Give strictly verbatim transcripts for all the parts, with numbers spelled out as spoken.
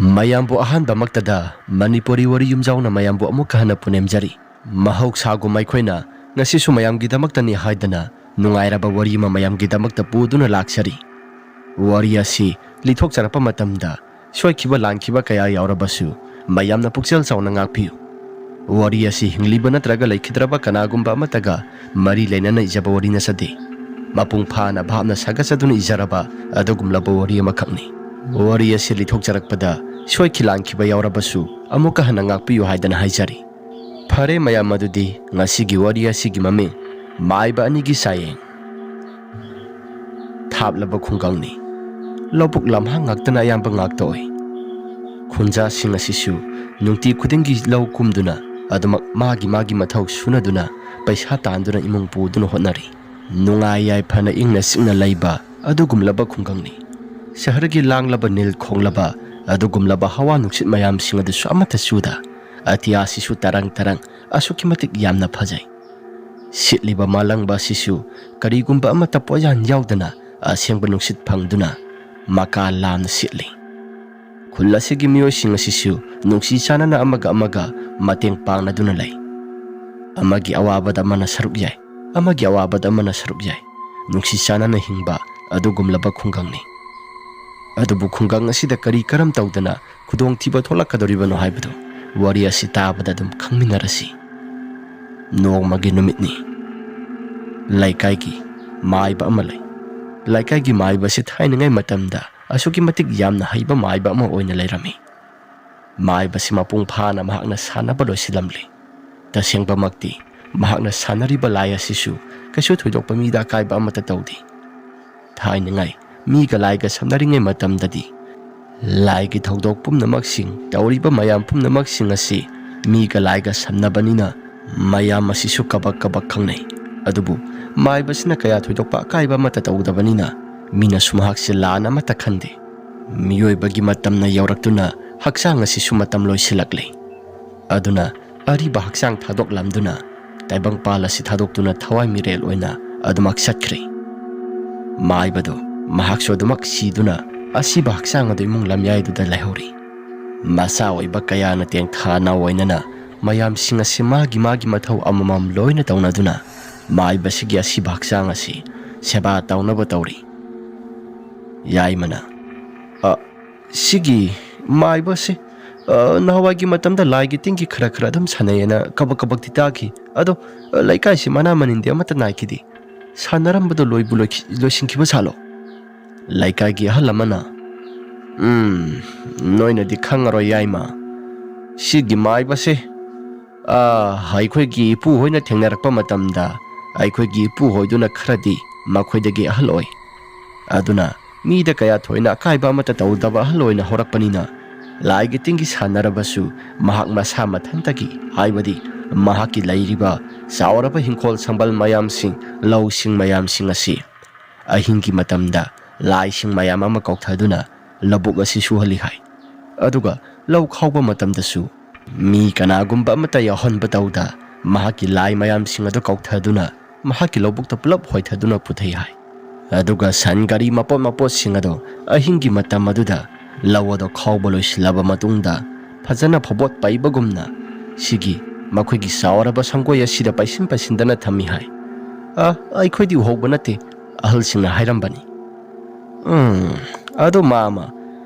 ꯃꯌꯥꯝꯕꯨ ꯑꯍꯥꯟꯕꯃꯛꯇꯗ ꯃꯅꯤꯄꯨꯔꯤ ꯋꯥꯔꯤ ꯌꯨꯝꯖꯥꯎꯅ ꯃꯌꯥꯝꯕꯨ ꯑꯃꯨꯛꯀ ꯍꯟꯅ ꯄꯨꯅꯦꯝꯖꯔꯤ꯫ ꯃꯍꯧꯁꯥꯒꯨꯝ ꯑꯩꯈꯣꯏꯅ ꯉꯁꯤꯁꯨ ꯃꯌꯥꯝꯒꯤꯗꯃꯛꯇꯅꯤ ꯍꯥꯏꯗꯅ ꯅꯨꯡꯉꯥꯏꯔꯕ ꯋꯥꯔꯤ ꯑꯃ ꯃꯌꯥꯝꯒꯤꯗꯃꯛꯇ ꯄꯨꯗꯨꯅ ꯂꯥꯛꯆꯔꯤ꯫ ꯋꯥꯔꯤ ꯑꯁꯤ ꯂꯤꯊꯣꯛꯆꯔꯛꯄ ꯃꯇꯝꯗ ꯁꯣꯏꯈꯤꯕ ꯂꯥꯟꯈꯤꯕ ꯀꯌꯥ ꯌꯥꯎꯔꯕꯁꯨ ꯃꯌꯥꯝꯅ ꯄꯨꯛꯆꯦꯜ ꯆꯥꯎꯅ ꯉꯥꯛꯄꯤꯌꯨ꯫ ꯋꯥꯔꯤ ꯑꯁꯤ ꯍꯤꯡꯂꯤꯕ ꯅꯠꯇ꯭ꯔꯒ ꯂꯩꯈꯤꯗ꯭ꯔꯕ ꯀꯅꯥꯒꯨꯝꯕ ꯑꯃꯠꯇꯒ ꯃꯔꯤ ꯂꯩꯅꯅ ꯏꯖꯕ ꯋꯥꯔꯤ ꯅꯠꯆꯗꯦ꯫ ꯃꯄꯨꯡ ꯐꯥꯅ ꯚꯥꯞꯅ ꯁꯥꯒꯠꯆꯗꯨꯅ ꯏꯖꯔꯕ ꯑꯗꯨꯒꯨꯝꯂꯕ ꯋꯥꯔꯤ ꯑꯃꯈꯛꯅꯤ꯫ ꯋꯥꯔꯤ ꯑꯁꯤ ꯂꯤꯊꯣꯛꯆꯔꯛꯄꯗ ꯁꯣꯏꯈꯤ ꯂꯥꯟꯈꯤꯕ ꯌꯥꯎꯔꯕꯁꯨ ꯑꯃꯨꯛꯀ ꯍꯟꯅ ꯉꯥꯛꯄꯤꯌꯨ ꯍꯥꯏꯗꯅ ꯍꯥꯏꯖꯔꯤ꯫ ꯐꯔꯦ ꯃꯌꯥꯝ, ꯑꯗꯨꯗꯤ ꯉꯁꯤꯒꯤ ꯋꯥꯔꯤ ꯑꯁꯤꯒꯤ ꯃꯃꯤꯡ ꯃꯥꯏꯕ ꯑꯅꯤꯒꯤ ꯆꯥꯌꯦꯡ꯫ ꯊꯥꯞꯂꯕ ꯈꯨꯡꯒꯪꯅꯤ꯫ ꯂꯧꯕꯨꯛ ꯂꯝꯍꯥꯡ ꯉꯥꯛꯇꯅ ꯑꯌꯥꯝꯕ ꯉꯥꯛꯇ ꯑꯣꯏ꯫ ꯈꯨꯟꯖꯥꯁꯤꯡ ꯑꯁꯤꯁꯨ ꯅꯨꯡꯇꯤ ꯈꯨꯗꯤꯡꯒꯤ ꯂꯧ ꯀꯨꯝꯗꯨꯅ ꯑꯗꯨꯃꯛ ꯃꯥꯒꯤ ꯃꯥꯒꯤ ꯃꯊꯧ ꯁꯨꯅꯗꯨꯅ ꯄꯩꯁꯥ ꯇꯥꯟꯗꯨꯅ ꯏꯃꯨꯡ ꯄꯨꯗꯨꯅ ꯍꯣꯠꯅꯔꯤ꯫ ꯅꯨꯡꯉꯥꯏ ꯌꯥꯏꯐꯅ ꯏꯪꯅ ꯆꯤꯛꯅ ꯂꯩꯕ ꯑꯗꯨꯒꯨꯝꯂꯕ ꯈꯨꯡꯒꯪꯅꯤ꯫ ꯁꯍꯔꯒꯤ ꯂꯥꯡꯂꯕ ꯅꯤꯜ ꯈꯣꯡꯂꯕ ꯑꯗꯨꯒꯨꯝꯂꯕ ꯍꯋꯥ ꯅꯨꯡꯁꯤꯠ ꯃꯌꯥꯝꯁꯤꯡ ꯑꯗꯨꯁꯨ ꯑꯃꯠꯇ ꯆꯨꯗ꯫ ꯑꯇꯤꯌꯥꯁꯤꯁꯨ ꯇꯔꯪ ꯇꯔꯪ ꯑꯁꯨꯛꯀꯤ ꯃꯇꯤꯛ ꯌꯥꯝꯅ ꯐꯖꯩ꯫ ꯁꯤꯠꯂꯤꯕ ꯃꯥꯂꯪꯕ ꯑꯁꯤꯁꯨ ꯀꯔꯤꯒꯨꯝꯕ ꯑꯃꯠꯇ ꯄꯣꯠꯌꯥꯟ ꯌꯥꯎꯗꯅ ꯑꯁꯦꯡꯕ ꯅꯨꯡꯁꯤꯠ ꯐꯪꯗꯨꯅ ꯃꯀꯥ ꯂꯥꯝꯅ ꯁꯤꯠꯂꯤ꯫ ꯈꯨꯜ ꯑꯁꯤꯒꯤ ꯃꯤꯑꯣꯏꯁꯤꯡ ꯑꯁꯤꯁꯨ ꯅꯨꯡꯁꯤ ꯆꯥꯟꯅꯅ ꯑꯃꯒ ꯑꯃꯒ ꯃꯇꯦꯡ ꯄꯥꯡꯅꯗꯨꯅ ꯂꯩ꯫ ꯑꯃꯒꯤ ꯑꯋꯥꯕꯗ ꯑꯃꯅ ꯁꯔꯨꯛ ꯌꯥꯏ, ꯑꯃꯒꯤ ꯑꯋꯥꯕꯗ ꯑꯃꯅ ꯁꯔꯨꯛ ꯌꯥꯏ꯫ ꯅꯨꯡꯁꯤ ꯆꯥꯟꯅꯅ ꯍꯤꯡꯕ ꯑꯗꯨꯒꯨꯝꯂꯕ ꯈꯨꯡꯒꯪꯅꯤ꯫ ꯑꯗꯨꯕꯨ ꯈꯨꯡꯒꯪ ꯑꯁꯤꯗ ꯀꯔꯤ ꯀꯔꯝ ꯇꯧꯗꯅ ꯈꯨꯗꯣꯡꯊꯤꯕ ꯊꯣꯛꯂꯛꯀꯗꯧꯔꯤꯕꯅꯣ ꯍꯥꯏꯕꯗꯨ ꯋꯥꯔꯤ ꯑꯁꯤ ꯇꯥꯕꯗ ꯑꯗꯨꯝ ꯈꯪꯃꯤꯟꯅꯔꯁꯤ꯫ ꯅꯣꯡꯃꯒꯤ ꯅꯨꯃꯤꯠꯅꯤ꯫ ꯂꯩꯀꯥꯏꯒꯤ ꯃꯥꯏꯕ ꯑꯃ ꯂꯩ꯫ ꯂꯩꯀꯥꯏꯒꯤ ꯃꯥꯏꯕ ꯑꯁꯤ ꯊꯥꯏꯅꯉꯩ ꯃꯇꯝꯗ ꯑꯁꯨꯛꯀꯤ ꯃꯇꯤꯛ ꯌꯥꯝꯅ ꯍꯩꯕ ꯃꯥꯏꯕ ꯑꯃ ꯑꯣꯏꯅ ꯂꯩꯔꯝꯃꯤ꯫ ꯃꯥꯏꯕꯁꯤ ꯃꯄꯨꯡ ꯐꯥꯅ ꯃꯍꯥꯛꯅ ꯁꯥꯟꯅꯕ ꯂꯣꯏꯁꯤꯜꯂꯝꯂꯤ꯫ ꯇꯁꯦꯡꯕꯃꯛꯇꯤ ꯃꯍꯥꯛꯅ ꯁꯥꯟꯅꯔꯤꯕ ꯂꯥꯏ ꯑꯁꯤꯁꯨ ꯀꯩꯁꯨ ꯊꯣꯏꯗꯣꯛꯄ ꯃꯤꯗ ꯑꯀꯥꯏꯕ ꯑꯃꯠꯇ ꯇꯧꯗꯦ꯫ ꯊꯥꯏꯅꯉꯥꯏ ꯃꯤꯒ ꯂꯥꯏꯒ ꯁꯝꯅꯔꯤꯉꯩ ꯃꯇꯝꯗꯗꯤ ꯂꯥꯏꯒꯤ ꯊꯧꯗꯣꯛ ꯄꯨꯝꯅꯃꯛꯁꯤꯡ, ꯇꯧꯔꯤꯕ ꯃꯌꯥꯝ ꯄꯨꯝꯅꯃꯛꯁꯤꯡ ꯑꯁꯤ ꯃꯤꯒ ꯂꯥꯏꯒ ꯁꯝꯅꯕꯅꯤꯅ ꯃꯌꯥꯝ ꯑꯁꯤꯁꯨ ꯀꯕꯛ ꯀꯕꯛ ꯈꯪꯅꯩ꯫ ꯑꯗꯨꯕꯨ ꯃꯥꯏꯕꯁꯤꯅ ꯀꯌꯥ ꯊꯣꯏꯗꯣꯛꯄ ꯑꯀꯥꯏꯕ ꯑꯃꯠꯇ ꯇꯧꯗꯕꯅꯤꯅ ꯃꯤꯅꯁꯨ ꯃꯍꯥꯛꯁꯦ ꯂꯥꯟꯅ ꯑꯃꯠꯇ ꯈꯟꯗꯦ꯫ ꯃꯤꯑꯣꯏꯕꯒꯤ ꯃꯇꯝꯅ ꯌꯧꯔꯛꯇꯨꯅ ꯍꯛꯆꯥꯡ ꯑꯁꯤꯁꯨ ꯃꯇꯝ ꯂꯣꯏꯁꯤꯜꯂꯛꯂꯦ꯫ ꯑꯗꯨꯅ ꯑꯔꯤꯕ ꯍꯛꯆꯥꯡ ꯊꯥꯗꯣꯛꯂꯝꯗꯨꯅ ꯇꯥꯏꯕꯪꯄꯥꯜ ꯑꯁꯤ ꯊꯥꯗꯣꯛꯇꯨꯅ ꯊꯋꯥꯏ ꯃꯤꯔꯦꯜ ꯑꯣꯏꯅ ꯑꯗꯨꯃꯛ ꯆꯠꯈ꯭ꯔꯦ꯫ ꯃꯥꯏꯕꯗꯨ ꯃꯍꯥꯛꯁꯨ ꯑꯗꯨꯃꯛ ꯁꯤꯗꯨꯅ ꯑꯁꯤꯕ ꯍꯛꯆꯥꯡ ꯑꯗꯨ ꯏꯃꯨꯡ ꯂꯝꯌꯥꯏꯗꯨꯗ ꯂꯩꯍꯧꯔꯤ꯫ ꯃꯆꯥ ꯑꯣꯏꯕ ꯀꯌꯥꯅ ꯇꯦꯡꯊꯥꯅ ꯑꯣꯏꯅꯅ ꯃꯌꯥꯝꯁꯤꯡ ꯑꯁꯤ ꯃꯥꯒꯤ ꯃꯥꯒꯤ ꯃꯊꯧ ꯑꯃꯃꯝ ꯂꯣꯏꯅ ꯇꯧꯅꯗꯨꯅ ꯃꯥꯏꯕꯁꯤꯒꯤ ꯑꯁꯤꯕ ꯍꯛꯆꯥꯡ ꯑꯁꯤ ꯁꯦꯕꯥ ꯇꯧꯅꯕ ꯇꯧꯔꯤ꯫ ꯌꯥꯏꯃꯅ, "ꯑ, ꯁꯤꯒꯤ ꯃꯥꯏꯕꯁꯦ, ꯑ, ꯅꯍꯥꯟꯋꯥꯏꯒꯤ ꯃꯇꯝꯗ ꯂꯥꯏꯒꯤ ꯇꯤꯟꯒꯤ ꯈꯔ ꯈꯔ ꯑꯗꯨꯝ ꯁꯥꯟꯅꯩꯌꯦꯅ ꯀꯕꯛ ꯀꯕꯛꯇꯤ ꯇꯥꯈꯤ꯫ ꯑꯗꯣ, ꯑ, ꯂꯩꯀꯥꯏꯁꯤ ꯃꯅꯥ ꯃꯅꯤꯟꯗꯤ ꯑꯃꯠꯇ ꯅꯥꯏꯈꯤꯗꯦ꯫ ꯁꯥꯟꯅꯔꯝꯕꯗꯣ ꯂꯣꯏꯕꯨ ꯂꯣꯏꯈꯤ-, ꯂꯣꯏꯁꯤꯟꯈꯤꯕ ꯁꯥꯠꯂꯣ?" ꯂꯩꯀꯥꯏꯒꯤ ꯑꯍꯜ ꯑꯃꯅ, "ꯎꯝ, ꯅꯣꯏꯅꯗꯤ ꯈꯪꯉꯔꯣꯏ ꯌꯥꯏꯃ꯫ ꯁꯤꯒꯤ ꯃꯥꯏꯕꯁꯦ, ꯑ, ꯑꯩꯈꯣꯏꯒꯤ ꯏꯄꯨ ꯍꯣꯏꯅ ꯊꯦꯡꯅꯔꯛꯄ ꯃꯇꯝꯗ ꯑꯩꯈꯣꯏꯒꯤ ꯏꯄꯨ ꯍꯣꯏꯗꯨꯅ ꯈꯔꯗꯤ ꯃꯈꯣꯏꯗꯒꯤ ꯑꯍꯜ ꯑꯣꯏ꯫ ꯑꯗꯨꯅ ꯃꯤꯗ ꯀꯌꯥ ꯊꯣꯏꯅ ꯑꯀꯥꯏꯕ ꯑꯃꯠꯇ ꯇꯧꯗꯕ ꯑꯍꯜ ꯑꯣꯏꯅ ꯍꯧꯔꯛꯄꯅꯤꯅ ꯂꯥꯏꯒꯤ ꯇꯤꯟꯒꯤ ꯁꯥꯟꯅꯔꯕꯁꯨ ꯃꯍꯥꯛ ꯃꯁꯥ ꯃꯊꯟꯇꯒꯤ, ꯍꯥꯏꯕꯗꯤ ꯃꯍꯥꯛꯀꯤ ꯂꯩꯔꯤꯕ ꯆꯥꯎꯔꯕ ꯍꯤꯡꯈꯣꯜ ꯁꯝꯕꯜ ꯃꯌꯥꯝꯁꯤꯡ, ꯂꯧꯁꯤꯡ ꯃꯌꯥꯝꯁꯤꯡ ꯑꯁꯤ ꯑꯍꯤꯡꯒꯤ ꯃꯇꯝꯗ ꯂꯥꯏꯁꯤꯡ ꯃꯌꯥꯝ ꯑꯃ ꯀꯧꯊꯗꯨꯅ ꯂꯧꯕꯨꯛ ꯑꯁꯤ ꯁꯨꯍꯜꯂꯤ ꯍꯥꯏ꯫ ꯑꯗꯨꯒ ꯂꯧ ꯈꯥꯎꯕ ꯃꯇꯝꯗꯁꯨ ꯃꯤ ꯀꯅꯥꯒꯨꯝꯕ ꯑꯃꯠꯇ ꯌꯥꯎꯍꯟꯕ ꯇꯧꯗ ꯃꯍꯥꯛꯀꯤ ꯂꯥꯏ ꯃꯌꯥꯝꯁꯤꯡ ꯑꯗꯨ ꯀꯧꯊꯗꯨꯅ ꯃꯍꯥꯛꯀꯤ ꯂꯧꯕꯨꯛꯇ ꯄꯨꯂꯞ ꯍꯣꯏꯊꯗꯨꯅ ꯄꯨꯊꯩ ꯍꯥꯏ꯫ ꯑꯗꯨꯒ ꯁꯟ ꯒꯥꯔꯤ ꯃꯄꯣꯠ ꯃꯄꯣꯠꯁꯤꯡ ꯑꯗꯣ ꯑꯍꯤꯡꯒꯤ ꯃꯇꯝ ꯑꯗꯨꯗ ꯂꯧ ꯑꯗꯣ ꯈꯥꯎꯕ ꯂꯣꯏꯁꯤꯜꯂꯕ ꯃꯇꯨꯡꯗ ꯐꯖꯅ ꯐꯕꯣꯠ ꯄꯩꯕꯒꯨꯝꯅ ꯁꯤꯒꯤ ꯃꯈꯣꯏꯒꯤ ꯆꯥꯎꯔꯕ ꯁꯪꯒꯣꯏ ꯑꯁꯤꯗ ꯄꯩꯁꯤꯟ ꯄꯩꯁꯤꯟꯗꯅ ꯊꯝꯃꯤ ꯍꯥꯏ꯫ "ꯑ, ꯑꯩꯈꯣꯏꯗꯤ ꯎꯍꯧꯕ ꯅꯠꯇꯦ, ꯑꯍꯜꯁꯤꯡꯅ ꯍꯥꯏꯔꯝꯕꯅꯤ"꯫ "ꯎꯝ, ꯑꯗꯣ ꯃꯥꯃ,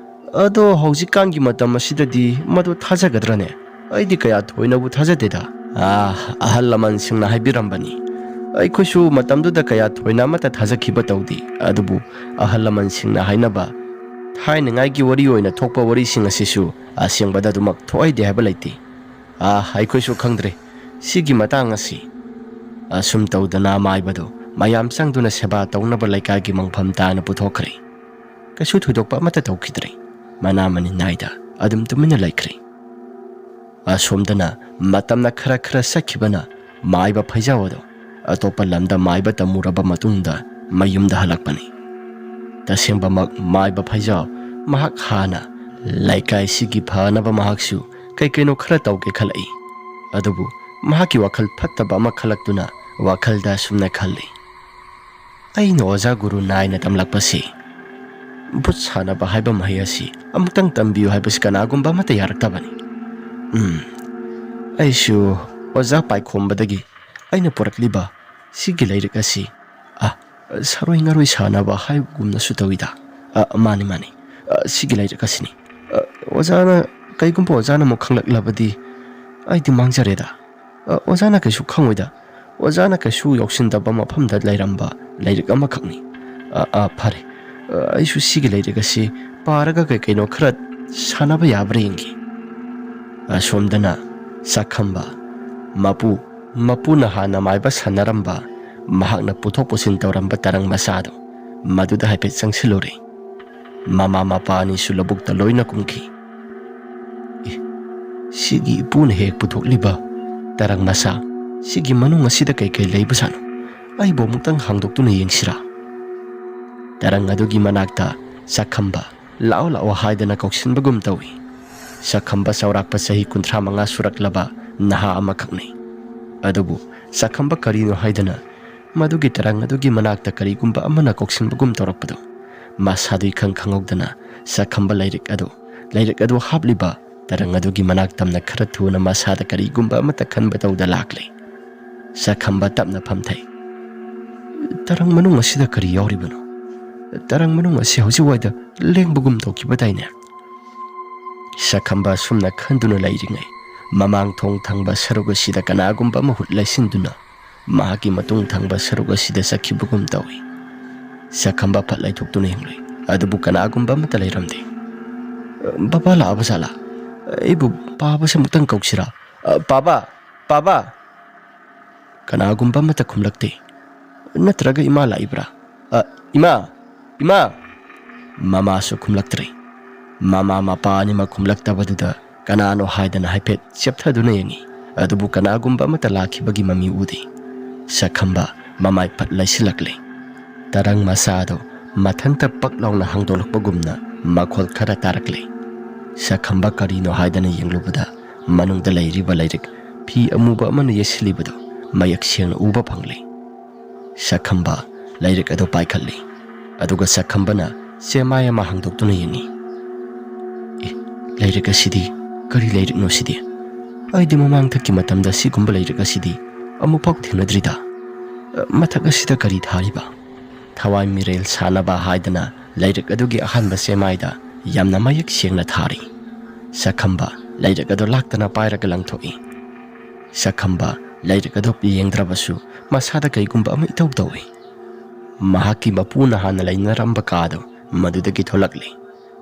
ꯑꯗꯣ ꯍꯧꯖꯤꯛꯀꯥꯟꯒꯤ ꯃꯇꯝ ꯑꯁꯤꯗꯗꯤ ꯃꯗꯨ ꯊꯥꯖꯒꯗ꯭ꯔꯅꯦ? ꯑꯩꯗꯤ ꯀꯌꯥ ꯊꯣꯏꯅꯕꯨ ꯊꯥꯖꯗꯦꯗ"꯫ "ꯑꯥ, ꯑꯍꯜ ꯂꯃꯟꯁꯤꯡꯅ ꯍꯥꯏꯕꯤꯔꯝꯕꯅꯤ꯫ ꯑꯩꯈꯣꯏꯁꯨ ꯃꯇꯝꯗꯨꯗ ꯀꯌꯥ ꯊꯣꯏꯅ ꯑꯃꯠꯇ ꯊꯥꯖꯈꯤꯕ ꯇꯧꯗꯦ꯫ ꯑꯗꯨꯕꯨ ꯑꯍꯜ ꯂꯃꯟꯁꯤꯡꯅ ꯍꯥꯏꯅꯕ ꯊꯥꯏꯅꯉꯥꯏꯒꯤ ꯋꯥꯔꯤ ꯑꯣꯏꯅ ꯊꯣꯛꯄ ꯋꯥꯔꯤꯁꯤꯡ ꯑꯁꯤꯁꯨ ꯑꯁꯦꯡꯕꯗ ꯑꯗꯨꯃꯛ ꯊꯣꯛꯍꯩꯗꯦ ꯍꯥꯏꯕ ꯂꯩꯇꯦ꯫ ꯑꯥ, ꯑꯩꯈꯣꯏꯁꯨ ꯈꯪꯗ꯭ꯔꯦ ꯁꯤꯒꯤ ꯃꯇꯥꯡ ꯑꯁꯤ"꯫ ꯑꯁꯨꯝ ꯇꯧꯗꯅ ꯃꯥꯏꯕꯗꯨ ꯃꯌꯥꯝ ꯆꯪꯗꯨꯅ ꯁꯦꯕꯥ ꯇꯧꯅꯕ ꯂꯩꯀꯥꯏꯒꯤ ꯃꯪꯐꯝ ꯇꯥꯅ ꯄꯨꯊꯣꯛꯈ꯭ꯔꯦ꯫ ꯀꯩꯁꯨ ꯊꯣꯏꯗꯣꯛꯄ ꯑꯃꯠꯇ ꯇꯧꯈꯤꯗ꯭ꯔꯦ꯫ ꯃꯅꯥ ꯃꯅꯤꯟ ꯅꯥꯏꯗ ꯑꯗꯨꯝ ꯇꯨꯃꯤꯟꯅ ꯂꯩꯈ꯭ꯔꯦ꯫ ꯑꯁꯣꯝꯗꯅ ꯃꯇꯝꯅ ꯈꯔ ꯈꯔ ꯆꯠꯈꯤꯕꯅ ꯃꯥꯏꯕ ꯐꯩꯖꯥꯎ ꯑꯗꯨ ꯑꯇꯣꯞꯄ ꯂꯝꯗ ꯃꯥꯏꯕ ꯇꯝꯃꯨꯔꯕ ꯃꯇꯨꯡꯗ ꯃꯌꯨꯝꯗ ꯍꯜꯂꯛꯄꯅꯤ꯫ ꯇꯁꯦꯡꯕꯃꯛ ꯃꯥꯏꯕ ꯐꯩꯖꯥꯎ ꯃꯍꯥꯛ ꯍꯥꯟꯅ ꯂꯩꯀꯥꯏꯁꯤꯒꯤ ꯐꯅꯕ ꯃꯍꯥꯛꯁꯨ ꯀꯩ ꯀꯩꯅꯣ ꯈꯔ ꯇꯧꯒꯦ ꯈꯜꯂꯛꯏ꯫ ꯑꯗꯨꯕꯨ ꯃꯍꯥꯛꯀꯤ ꯋꯥꯈꯜ ꯐꯠꯇꯕ ꯑꯃ ꯈꯜꯂꯛꯇꯨꯅ ꯋꯥꯈꯜꯗ ꯑꯁꯨꯝꯅ ꯈꯜꯂꯤ, "ꯑꯩꯅ ꯑꯣꯖꯥ ꯒꯨꯔꯨ ꯅꯥꯏꯅ ꯇꯝꯂꯛꯄꯁꯤ ꯚꯨꯠ ꯁꯥꯟꯅꯕ ꯍꯥꯏꯕ ꯃꯍꯩ ꯑꯁꯤ ꯑꯃꯨꯛꯇꯪ ꯇꯝꯕꯤꯌꯨ ꯍꯥꯏꯕꯁꯤ ꯀꯅꯥꯒꯨꯝꯕ ꯑꯃꯠꯇ ꯌꯥꯔꯛꯇꯕꯅꯤ꯫ ꯎꯝ, ꯑꯩꯁꯨ ꯑꯣꯖꯥ ꯄꯥꯏꯈꯣꯝꯕꯗꯒꯤ ꯑꯩꯅ ꯄꯨꯔꯛꯂꯤꯕ ꯁꯤꯒꯤ ꯂꯥꯏꯔꯤꯛ ꯑꯁꯤ, ꯑ, ꯁꯥꯔꯣꯏ ꯉꯥꯔꯣꯏ ꯁꯥꯟꯅꯕ ꯍꯥꯏꯕꯒꯨꯝꯅꯁꯨ ꯇꯧꯏꯗ꯫ ꯑ, ꯃꯥꯅꯤ, ꯃꯥꯅꯤ꯫ ꯑ, ꯁꯤꯒꯤ ꯂꯥꯏꯔꯤꯛ ꯑꯁꯤꯅꯤ꯫ ꯑ, ꯑꯣꯖꯥꯅ, ꯀꯩꯒꯨꯝꯕ ꯑꯣꯖꯥꯅ ꯑꯃꯨꯛ ꯈꯪꯂꯛꯂꯕꯗꯤ ꯑꯩꯗꯤ ꯃꯥꯡꯖꯔꯦꯗ꯫ ꯑ, ꯑꯣꯖꯥꯅ ꯀꯩꯁꯨ ꯈꯪꯉꯣꯏꯗ꯫ ꯑꯣꯖꯥꯅ ꯀꯩꯁꯨ ꯌꯥꯎꯁꯤꯟꯗꯕ ꯃꯐꯝꯗ ꯂꯩꯔꯝꯕ ꯂꯥꯏꯔꯤꯛ ꯑꯃꯈꯛꯅꯤ꯫ ꯑ, ꯑ, ꯐꯔꯦ꯫ ꯑ, ꯑꯩꯁꯨ ꯁꯤꯒꯤ ꯂꯥꯏꯔꯤꯛ ꯑꯁꯤ ꯄꯥꯔꯒ ꯀꯩ ꯀꯩꯅꯣ ꯈꯔ ꯁꯥꯟꯅꯕ ꯌꯥꯕ꯭ꯔꯥ ꯌꯦꯡꯒꯦ꯫ ꯑꯁꯣꯝꯗꯅ ꯆꯥꯛꯈꯝꯕ, ꯃꯄꯨ, ꯃꯄꯨꯅ ꯍꯥꯟꯅ ꯃꯥꯏꯕ ꯁꯥꯟꯅꯔꯝꯕ, ꯃꯍꯥꯛꯅ ꯄꯨꯊꯣꯛ ꯄꯨꯁꯤꯟ ꯇꯧꯔꯝꯕ ꯇꯔꯪ ꯃꯆꯥꯗꯣ, ꯃꯗꯨꯗ ꯍꯥꯏꯐꯦꯠ ꯆꯪꯁꯤꯜꯂꯨꯔꯦ꯫ ꯃꯃꯥ ꯃꯄꯥ ꯑꯅꯤꯁꯨ ꯂꯧꯕꯨꯛꯇ ꯂꯣꯏꯅ ꯀꯨꯝꯈꯤ꯫ "ꯑꯦ, ꯁꯤꯒꯤ ꯏꯄꯨꯅ ꯍꯦꯛ ꯄꯨꯊꯣꯛꯂꯤꯕ ꯇꯔꯪ ꯃꯆꯥ, ꯁꯤꯒꯤ ꯃꯅꯨꯡ ꯑꯁꯤꯗ ꯀꯩ ꯀꯩ ꯂꯩꯕꯖꯥꯠꯅꯣ? ꯑꯩꯕꯨ ꯑꯃꯨꯛꯇꯪ ꯍꯥꯡꯗꯣꯛꯇꯨꯅ ꯌꯦꯡꯁꯤꯔꯥ?" ꯇꯔꯪ ꯑꯗꯨꯒꯤ ꯃꯅꯥꯛꯇ ꯆꯥꯛꯈꯝꯕ, "ꯂꯥꯛꯑꯣ, ꯂꯥꯛꯑꯣ" ꯍꯥꯏꯗꯅ ꯀꯧꯁꯤꯟꯕꯒꯨꯝ ꯇꯧꯏ꯫ ꯆꯥꯛꯈꯝꯕ ꯆꯥꯎꯔꯥꯛꯄ ꯆꯍꯤ ꯀꯨꯟꯊ꯭ꯔꯥ ꯃꯉꯥ ꯁꯨꯔꯛꯂꯕ ꯅꯍꯥ ꯑꯃꯈꯛꯅꯤ꯫ ꯑꯗꯨꯕꯨ ꯆꯥꯛꯈꯝꯕ ꯀꯔꯤꯅꯣ ꯍꯥꯏꯗꯅ ꯃꯗꯨꯒꯤ ꯇꯔꯪ ꯑꯗꯨꯒꯤ ꯃꯅꯥꯛꯇ ꯀꯔꯤꯒꯨꯝꯕ ꯑꯃꯅ ꯀꯧꯁꯤꯟꯕꯒꯨꯝ ꯇꯧꯔꯛꯄꯗꯨ ꯃꯁꯥꯗꯨ ꯏꯈꯪ ꯈꯪꯍꯧꯗꯅ ꯆꯥꯛꯈꯝꯕ ꯂꯥꯏꯔꯤꯛ ꯑꯗꯨ, ꯂꯥꯏꯔꯤꯛ ꯑꯗꯨ ꯍꯥꯞꯂꯤꯕ ꯇꯔꯪ ꯑꯗꯨꯒꯤ ꯃꯅꯥꯛ ꯇꯝꯅ ꯈꯔ ꯊꯨꯅ ꯃꯁꯥꯗ ꯀꯔꯤꯒꯨꯝꯕ ꯑꯃꯠꯇ ꯈꯟꯕ ꯇꯧꯗ ꯂꯥꯛꯂꯦ꯫ ꯆꯥꯛꯈꯝꯕ ꯇꯞꯅ ꯐꯝꯊꯩ꯫ "ꯇꯔꯪ ꯃꯅꯨꯡ ꯑꯁꯤꯗ ꯀꯔꯤ ꯌꯥꯎꯔꯤꯕꯅꯣ? ꯇꯔꯪ ꯃꯅꯨꯡ ꯑꯁꯤ ꯍꯧꯖꯤꯛꯋꯥꯏꯗ ꯂꯦꯡꯕꯒꯨꯝ ꯇꯧꯈꯤꯕꯗꯥꯏꯅꯦ?" ꯆꯥꯛꯈꯝꯕ ꯑꯁꯨꯝꯅ ꯈꯟꯗꯨꯅ ꯂꯩꯔꯤꯉꯩ, ꯃꯃꯥꯡ ꯊꯣꯡ ꯊꯪꯕ ꯁꯔꯨꯛ ꯑꯁꯤꯗ ꯀꯅꯥꯒꯨꯝꯕ ꯑꯃ ꯍꯨꯠ ꯂꯩꯁꯤꯟꯗꯨꯅ ꯃꯍꯥꯛꯀꯤ ꯃꯇꯨꯡ ꯊꯪꯕ ꯁꯔꯨꯛ ꯑꯁꯤꯗ ꯆꯠꯈꯤꯕꯒꯨꯝ ꯇꯧꯏ꯫ ꯆꯥꯛꯈꯝꯕ ꯐꯠ ꯂꯩꯊꯣꯛꯇꯨꯅ ꯌꯦꯡꯂꯨꯏ, ꯑꯗꯨꯕꯨ ꯀꯅꯥꯒꯨꯝꯕ ꯑꯃꯠꯇ ꯂꯩꯔꯝꯗꯦ꯫ "ꯕꯕꯥ ꯂꯥꯛꯑꯕ ꯖꯥꯠꯂꯥ? ꯑꯩꯕꯨ ꯄꯥꯕꯁꯦ ꯑꯃꯨꯛꯇꯪ ꯀꯧꯁꯤꯔꯥ? ꯑ, ꯄꯥꯕ! ꯄꯥꯕ!" ꯀꯅꯥꯒꯨꯝꯕ ꯑꯃꯠꯇ ꯈꯨꯝꯂꯛꯇꯦ꯫ "ꯅꯠꯇ꯭ꯔꯒ ꯏꯃꯥ ꯂꯥꯛꯏꯕ꯭ꯔꯥ? ꯑ, ꯏꯃꯥ! ꯏꯃꯥ!" ꯃꯃꯥꯁꯨ ꯈꯨꯝꯂꯛꯇ꯭ꯔꯦ꯫ ꯃꯃꯥ ꯃꯄꯥ ꯑꯅꯤꯃꯛ ꯈꯨꯝꯂꯛꯇꯕꯗꯨꯗ ꯀꯅꯥꯅꯣ ꯍꯥꯏꯗꯅ ꯍꯥꯏꯐꯦꯠ ꯆꯦꯞꯊꯗꯨꯅ ꯌꯦꯡꯉꯤ, ꯑꯗꯨꯕꯨ ꯀꯅꯥꯒꯨꯝꯕ ꯑꯃꯠꯇ ꯂꯥꯛꯈꯤꯕꯒꯤ ꯃꯃꯤ ꯎꯗꯦ꯫ ꯆꯥꯛꯈꯝꯕ ꯃꯃꯥꯏ ꯐꯠ ꯂꯩꯁꯤꯜꯂꯛꯂꯦ꯫ ꯇꯔꯪ ꯃꯆꯥ ꯑꯗꯨ ꯃꯊꯟꯇ ꯄꯛ ꯂꯥꯎꯅ ꯍꯥꯡꯗꯣꯛꯂꯛꯄꯒꯨꯝꯅ ꯃꯈꯣꯜ ꯈꯔ ꯇꯥꯔꯛꯂꯦ꯫ ꯆꯥꯛꯈꯝꯕ ꯀꯔꯤꯅꯣ ꯍꯥꯏꯗꯅ ꯌꯦꯡꯂꯨꯕꯗ ꯃꯅꯨꯡꯗ ꯂꯩꯔꯤꯕ ꯂꯥꯏꯔꯤꯛ ꯐꯤ ꯑꯃꯨꯕ ꯑꯃꯅ ꯌꯦꯠꯁꯤꯜꯂꯤꯕꯗꯨ ꯃꯌꯦꯛ ꯁꯦꯡꯅ ꯎꯕ ꯐꯪꯂꯦ꯫ ꯆꯥꯛꯈꯝꯕ ꯂꯥꯏꯔꯤꯛ ꯑꯗꯨ ꯄꯥꯏꯈꯠꯂꯤ, ꯑꯗꯨꯒ ꯆꯥꯛꯈꯝꯕꯅ ꯆꯦꯃꯥꯏ ꯑꯃ ꯍꯥꯡꯗꯣꯛꯇꯨꯅ ꯌꯦꯡꯉꯤ꯫ "ꯑꯦ, ꯂꯥꯏꯔꯤꯛ ꯑꯁꯤꯗꯤ ꯀꯔꯤ ꯂꯥꯏꯔꯤꯛꯅꯣ ꯁꯤꯗꯤ? ꯑꯩꯗꯤ ꯃꯃꯥꯡꯊꯛꯀꯤ ꯃꯇꯝꯗ ꯁꯤꯒꯨꯝꯕ ꯂꯥꯏꯔꯤꯛ ꯑꯁꯤꯗꯤ ꯑꯃꯨꯛꯐꯥꯎ ꯊꯦꯡꯅꯗ꯭ꯔꯤꯗ꯫ ꯑ, ꯃꯊꯛ ꯑꯁꯤꯗ ꯀꯔꯤ ꯊꯥꯔꯤꯕ?" ꯊꯋꯥꯏ ꯃꯤꯔꯦꯜ ꯁꯥꯟꯅꯕ ꯍꯥꯏꯗꯅ ꯂꯥꯏꯔꯤꯛ ꯑꯗꯨꯒꯤ ꯑꯍꯥꯟꯕ ꯆꯦꯃꯥꯏꯗ ꯌꯥꯝꯅ ꯃꯌꯦꯛ ꯁꯦꯡꯅ ꯊꯥꯔꯤ꯫ ꯁꯛꯈꯝꯕ ꯂꯥꯏꯔꯤꯛ ꯑꯗꯨ ꯂꯥꯛꯇꯅ ꯄꯥꯏꯔꯒ ꯂꯪꯊꯣꯛꯏ꯫ ꯁꯛꯈꯝꯕ ꯂꯥꯏꯔꯤꯛ ꯑꯗꯨ ꯌꯦꯡꯗ꯭ꯔꯕꯁꯨ ꯃꯁꯥꯗ ꯀꯩꯒꯨꯝꯕ ꯑꯃ ꯏꯇꯧ ꯇꯧꯏ꯫ ꯃꯍꯥꯛꯀꯤ ꯃꯄꯨꯅ ꯍꯥꯟꯅ ꯂꯩꯅꯔꯝꯕ ꯀꯥꯗꯨ ꯃꯗꯨꯗꯒꯤ ꯊꯣꯛꯂꯛꯂꯤ꯫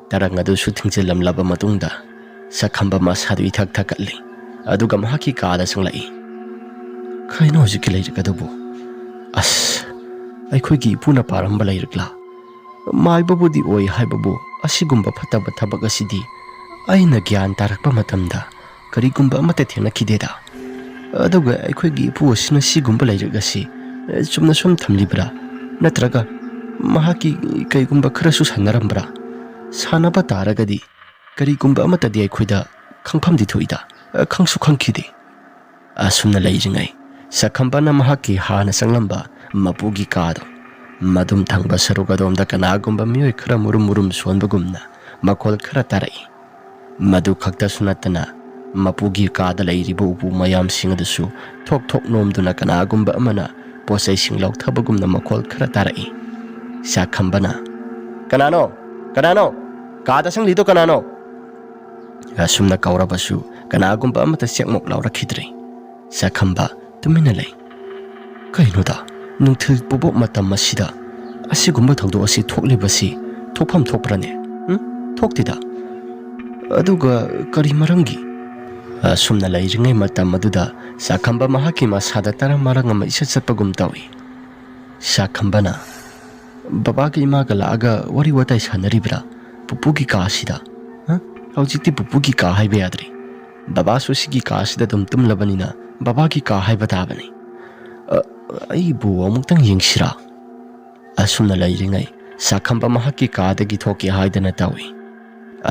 ꯇꯔꯪ ꯑꯗꯨꯁꯨ ꯊꯤꯡꯖꯤꯜꯂꯝꯂꯕ ꯃꯇꯨꯡꯗ ꯁꯛꯈꯝꯕ ꯃꯁꯥꯗꯨ ꯏꯊꯛ ꯊꯛꯀꯠꯂꯤ꯫ ꯑꯗꯨꯒ ꯃꯍꯥꯛꯀꯤ ꯀꯥꯗ ꯆꯪꯂꯛꯏ꯫ "ꯀꯩꯅꯣ ꯍꯧꯖꯤꯛꯀꯤ ꯂꯥꯏꯔꯤꯛ ꯑꯗꯨꯕꯨ? ꯑꯁ, ꯑꯩꯈꯣꯏꯒꯤ ꯏꯄꯨꯅ ꯄꯥꯔꯝꯕ ꯂꯥꯏꯔꯤꯛꯂꯥ? ꯃꯥꯏꯕꯕꯨꯗꯤ ꯑꯣꯏ ꯍꯥꯏꯕꯕꯨ ꯑꯁꯤꯒꯨꯝꯕ ꯐꯠꯇꯕ ꯊꯕꯛ ꯑꯁꯤꯗꯤ ꯑꯩꯅ ꯒ꯭ꯌꯥꯟ ꯇꯥꯔꯛꯄ ꯃꯇꯝꯗ ꯀꯔꯤꯒꯨꯝꯕ ꯑꯃꯠꯇ ꯊꯦꯡꯅꯈꯤꯗꯦꯗ꯫ ꯑꯗꯨꯒ ꯑꯩꯈꯣꯏꯒꯤ ꯏꯄꯨ ꯑꯁꯤꯅ ꯁꯤꯒꯨꯝꯕ ꯂꯥꯏꯔꯤꯛ ꯑꯁꯤ, ꯑꯦ, ꯆꯨꯝꯅ ꯁꯨꯝ ꯊꯝꯂꯤꯕ꯭ꯔꯥ? ꯅꯠꯇ꯭ꯔꯒ ꯃꯍꯥꯛꯀꯤ ꯀꯩꯒꯨꯝꯕ ꯈꯔꯁꯨ ꯁꯥꯟꯅꯔꯝꯕ꯭ꯔꯥ? ꯁꯥꯟꯅꯕ ꯇꯥꯔꯒꯗꯤ ꯀꯔꯤꯒꯨꯝꯕ ꯑꯃꯠꯇꯗꯤ ꯑꯩꯈꯣꯏꯗ ꯈꯪꯐꯝꯗꯤ ꯊꯣꯛꯏꯗ, ꯑꯦ, ꯈꯪꯁꯨ ꯈꯪꯈꯤꯗꯦ"꯫ ꯑꯁꯨꯝꯅ ꯂꯩꯔꯤꯉꯩ ꯁꯛꯈꯝꯕꯅ ꯃꯍꯥꯛꯀꯤ ꯍꯥꯟꯅ ꯆꯪꯂꯝꯕ ꯃꯄꯨꯒꯤ ꯀꯥꯗꯣ, ꯃꯗꯨꯝ ꯊꯪꯕ ꯁꯔꯨꯛ ꯑꯗꯣꯝꯗ ꯀꯅꯥꯒꯨꯝꯕ ꯃꯤꯑꯣꯏ ꯈꯔ ꯃꯨꯔꯨꯝ ꯃꯨꯔꯨꯝ ꯁꯣꯟꯕꯒꯨꯝꯅ ꯃꯈꯣꯜ ꯈꯔ ꯇꯥꯔꯛꯏ꯫ ꯃꯗꯨ ꯈꯛꯇꯁꯨ ꯅꯠꯇꯅ ꯃꯄꯨꯒꯤ ꯀꯥꯗ ꯂꯩꯔꯤꯕ ꯎꯄꯨ ꯃꯌꯥꯝꯁꯤꯡ ꯑꯗꯨꯁꯨ ꯊꯣꯛ ꯊꯣꯛ ꯅꯣꯝꯗꯨꯅ ꯀꯅꯥꯒꯨꯝꯕ ꯑꯃꯅ ꯄꯣꯠ ꯆꯩꯁꯤꯡ ꯂꯧꯊꯕꯒꯨꯝꯅ ꯃꯈꯣꯜ ꯈꯔ ꯇꯥꯔꯛꯏ꯫ ꯁꯛꯈꯝꯕꯅ, "ꯀꯅꯥꯅꯣ? ꯀꯅꯥꯅꯣ? ꯀꯥꯗ ꯆꯪꯂꯤꯗꯣ ꯀꯅꯥꯅꯣ?" ꯑꯁꯨꯝꯅ ꯀꯧꯔꯕꯁꯨ ꯀꯅꯥꯒꯨꯝꯕ ꯑꯃꯠꯇ ꯆꯦꯛꯃꯨꯛ ꯂꯥꯎꯔꯛꯈꯤꯗ꯭ꯔꯦ꯫ ꯁꯛꯈꯝꯕ ꯇꯨꯃꯤꯟꯅ ꯂꯩ꯫ "ꯀꯩꯅꯣꯗ, ꯅꯨꯡꯊꯤꯜ ꯄꯨꯕꯣꯛ ꯃꯇꯝ ꯑꯁꯤꯗ ꯑꯁꯤꯒꯨꯝꯕ ꯊꯧꯗꯣꯛ ꯑꯁꯤ ꯊꯣꯛꯂꯤꯕꯁꯤ ꯊꯣꯛꯐꯝ ꯊꯣꯛꯄ꯭ꯔꯅꯦ? ꯎꯝ? ꯊꯣꯛꯇꯦꯗ꯫ ꯑꯗꯨꯒ ꯀꯔꯤ ꯃꯔꯝꯒꯤ?" ꯑꯁꯨꯝꯅ ꯂꯩꯔꯤꯉꯩ ꯃꯇꯝ ꯑꯗꯨꯗ ꯁꯛꯈꯝꯕ ꯃꯍꯥꯛꯀꯤ ꯃꯁꯥꯗ ꯇꯔꯪ ꯃꯔꯪ ꯑꯃ ꯏꯆꯠ ꯆꯠꯄꯒꯨꯝ ꯇꯧꯏ꯫ ꯁꯛꯈꯝꯕꯅ, "ꯕꯕꯥꯒ ꯏꯃꯥꯒ ꯂꯥꯛꯑꯒ ꯋꯥꯔꯤ ꯋꯥꯇꯥꯏ ꯁꯥꯟꯅꯔꯤꯕ꯭ꯔꯥ ꯄꯨꯄꯨꯒꯤ ꯀꯥ ꯑꯁꯤꯗ? ꯍ? ꯍꯧꯖꯤꯛꯇꯤ ꯄꯨꯄꯨꯒꯤ ꯀꯥ ꯍꯥꯏꯕ ꯌꯥꯗ꯭ꯔꯦ꯫ ꯕꯕꯥꯁꯨ ꯁꯤꯒꯤ ꯀꯥ ꯑꯁꯤꯗ ꯑꯗꯨꯝ ꯇꯨꯝꯂꯕꯅꯤꯅ ꯕꯕꯥꯒꯤ ꯀꯥ ꯍꯥꯏꯕ ꯇꯥꯕꯅꯤ꯫ ꯑ, ꯑꯩꯕꯨ ꯑꯃꯨꯛꯇꯪ ꯌꯦꯡꯁꯤꯔꯥ?" ꯑꯁꯨꯝꯅ ꯂꯩꯔꯤꯉꯩ ꯁꯛꯈꯝꯕ ꯃꯍꯥꯛꯀꯤ ꯀꯥꯗꯒꯤ ꯊꯣꯛꯀꯦ ꯍꯥꯏꯗꯅ ꯇꯧꯏ꯫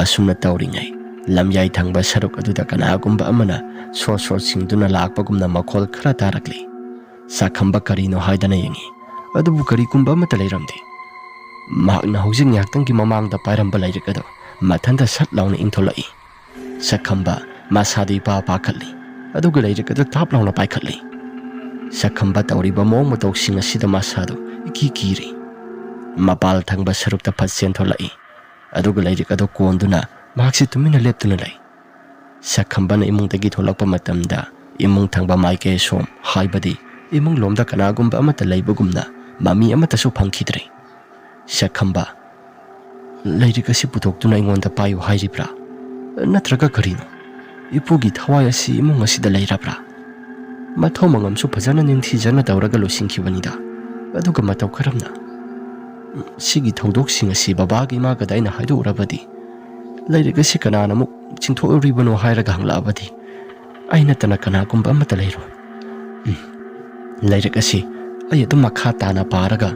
ꯑꯁꯨꯝꯅ ꯇꯧꯔꯤꯉꯩ ꯂꯝꯌꯥꯏ ꯊꯪꯕ ꯁꯔꯨꯛ ꯑꯗꯨꯗ ꯀꯅꯥꯒꯨꯝꯕ ꯑꯃꯅ ꯁꯣꯔ ꯁꯣꯔ ꯆꯤꯡꯗꯨꯅ ꯂꯥꯛꯄꯒꯨꯝꯅ ꯃꯈꯣꯜ ꯈꯔ ꯇꯥꯔꯛꯂꯤ꯫ ꯁꯛꯈꯝꯕ ꯀꯔꯤꯅꯣ ꯍꯥꯏꯗꯅ ꯌꯦꯡꯉꯤ, ꯑꯗꯨꯕꯨ ꯀꯔꯤꯒꯨꯝꯕ ꯑꯃꯠꯇ ꯂꯩꯔꯝꯗꯦ꯫ ꯃꯍꯥꯛꯅ ꯍꯧꯖꯤꯛ ꯉꯥꯏꯍꯥꯛꯇꯪꯒꯤ ꯃꯃꯥꯡꯗ ꯄꯥꯏꯔꯝꯕ ꯂꯥꯏꯔꯤꯛ ꯑꯗꯨ ꯃꯊꯟꯇ ꯁꯠ ꯂꯥꯎꯅ ꯏꯟꯊꯣꯂꯛꯏ꯫ ꯁꯛꯈꯝꯕ ꯃꯁꯥꯗꯨ ꯏꯄꯥ ꯄꯥꯈꯠꯂꯤ, ꯑꯗꯨꯒ ꯂꯥꯏꯔꯤꯛ ꯑꯗꯨ ꯊꯥꯞ ꯂꯥꯎꯅ ꯄꯥꯏꯈꯠꯂꯤ꯫ ꯁꯛꯈꯝꯕ ꯇꯧꯔꯤꯕ ꯃꯑꯣꯡ ꯃꯇꯧꯁꯤꯡ ꯑꯁꯤꯗ ꯃꯁꯥꯗꯨ ꯏꯀꯤ ꯀꯤꯔꯤ꯫ ꯃꯄꯥꯜ ꯊꯪꯕ ꯁꯔꯨꯛꯇ ꯐꯠ ꯆꯦꯟꯊꯣꯂꯛꯏ, ꯑꯗꯨꯒ ꯂꯥꯏꯔꯤꯛ ꯑꯗꯨ ꯀꯣꯟꯗꯨꯅ ꯃꯍꯥꯛꯁꯤ ꯇꯨꯃꯤꯟꯅ ꯂꯦꯞꯇꯨꯅ ꯂꯩ꯫ ꯁꯛꯈꯝꯕꯅ ꯏꯃꯨꯡꯗꯒꯤ ꯊꯣꯛꯂꯛꯄ ꯃꯇꯝꯗ ꯏꯃꯨꯡ ꯊꯪꯕ ꯃꯥꯏꯀꯩ ꯑꯁꯣꯝ, ꯍꯥꯏꯕꯗꯤ ꯏꯃꯨꯡ ꯂꯣꯝꯗ ꯀꯅꯥꯒꯨꯝꯕ ꯑꯃꯠꯇ ꯂꯩꯕꯒꯨꯝꯅ ꯃꯃꯤ ꯑꯃꯠꯇꯁꯨ ꯐꯪꯈꯤꯗ꯭ꯔꯦ꯫ ꯁꯛꯈꯝꯕ, ꯂꯥꯏꯔꯤꯛ ꯑꯁꯤ ꯄꯨꯊꯣꯛꯇꯨꯅ ꯑꯩꯉꯣꯟꯗ ꯄꯥꯏꯌꯨ ꯍꯥꯏꯔꯤꯕ꯭ꯔꯥ? ꯅꯠꯇ꯭ꯔꯒ ꯀꯔꯤꯅꯣ? ꯏꯄꯨꯒꯤ ꯊꯋꯥꯏ ꯑꯁꯤ ꯏꯃꯨꯡ ꯑꯁꯤꯗ ꯂꯩꯔꯕ꯭ꯔꯥ? ꯃꯊꯧ ꯃꯉꯝꯁꯨ ꯐꯖꯅ ꯅꯤꯡꯊꯤꯖꯅ ꯇꯧꯔꯒ ꯂꯣꯏꯁꯤꯟꯈꯤꯕꯅꯤꯗ꯫ ꯑꯗꯨꯒ ꯃꯇꯧ ꯀꯔꯝꯅ? ꯁꯤꯒꯤ ꯊꯧꯗꯣꯛꯁꯤꯡ ꯑꯁꯤ ꯕꯕꯥꯒ ꯏꯃꯥꯒꯗ ꯑꯩꯅ ꯍꯥꯏꯗꯣꯛꯎꯔꯕꯗꯤ, ꯂꯥꯏꯔꯤꯛ ꯑꯁꯤ ꯀꯅꯥꯅ ꯑꯃꯨꯛ ꯆꯤꯡꯊꯣꯛꯂꯨꯔꯤꯕꯅꯣ ꯍꯥꯏꯔꯒ ꯍꯪꯂꯛꯑꯕꯗꯤ, ꯑꯩ ꯅꯠꯇꯅ ꯀꯅꯥꯒꯨꯝꯕ ꯑꯃꯠꯇ ꯂꯩꯔꯣꯏ꯫ ꯎꯝ, ꯂꯥꯏꯔꯤꯛ ꯑꯁꯤ ꯑꯩ ꯑꯗꯨꯝ ꯃꯈꯥ ꯇꯥꯅ ꯄꯥꯔꯒ,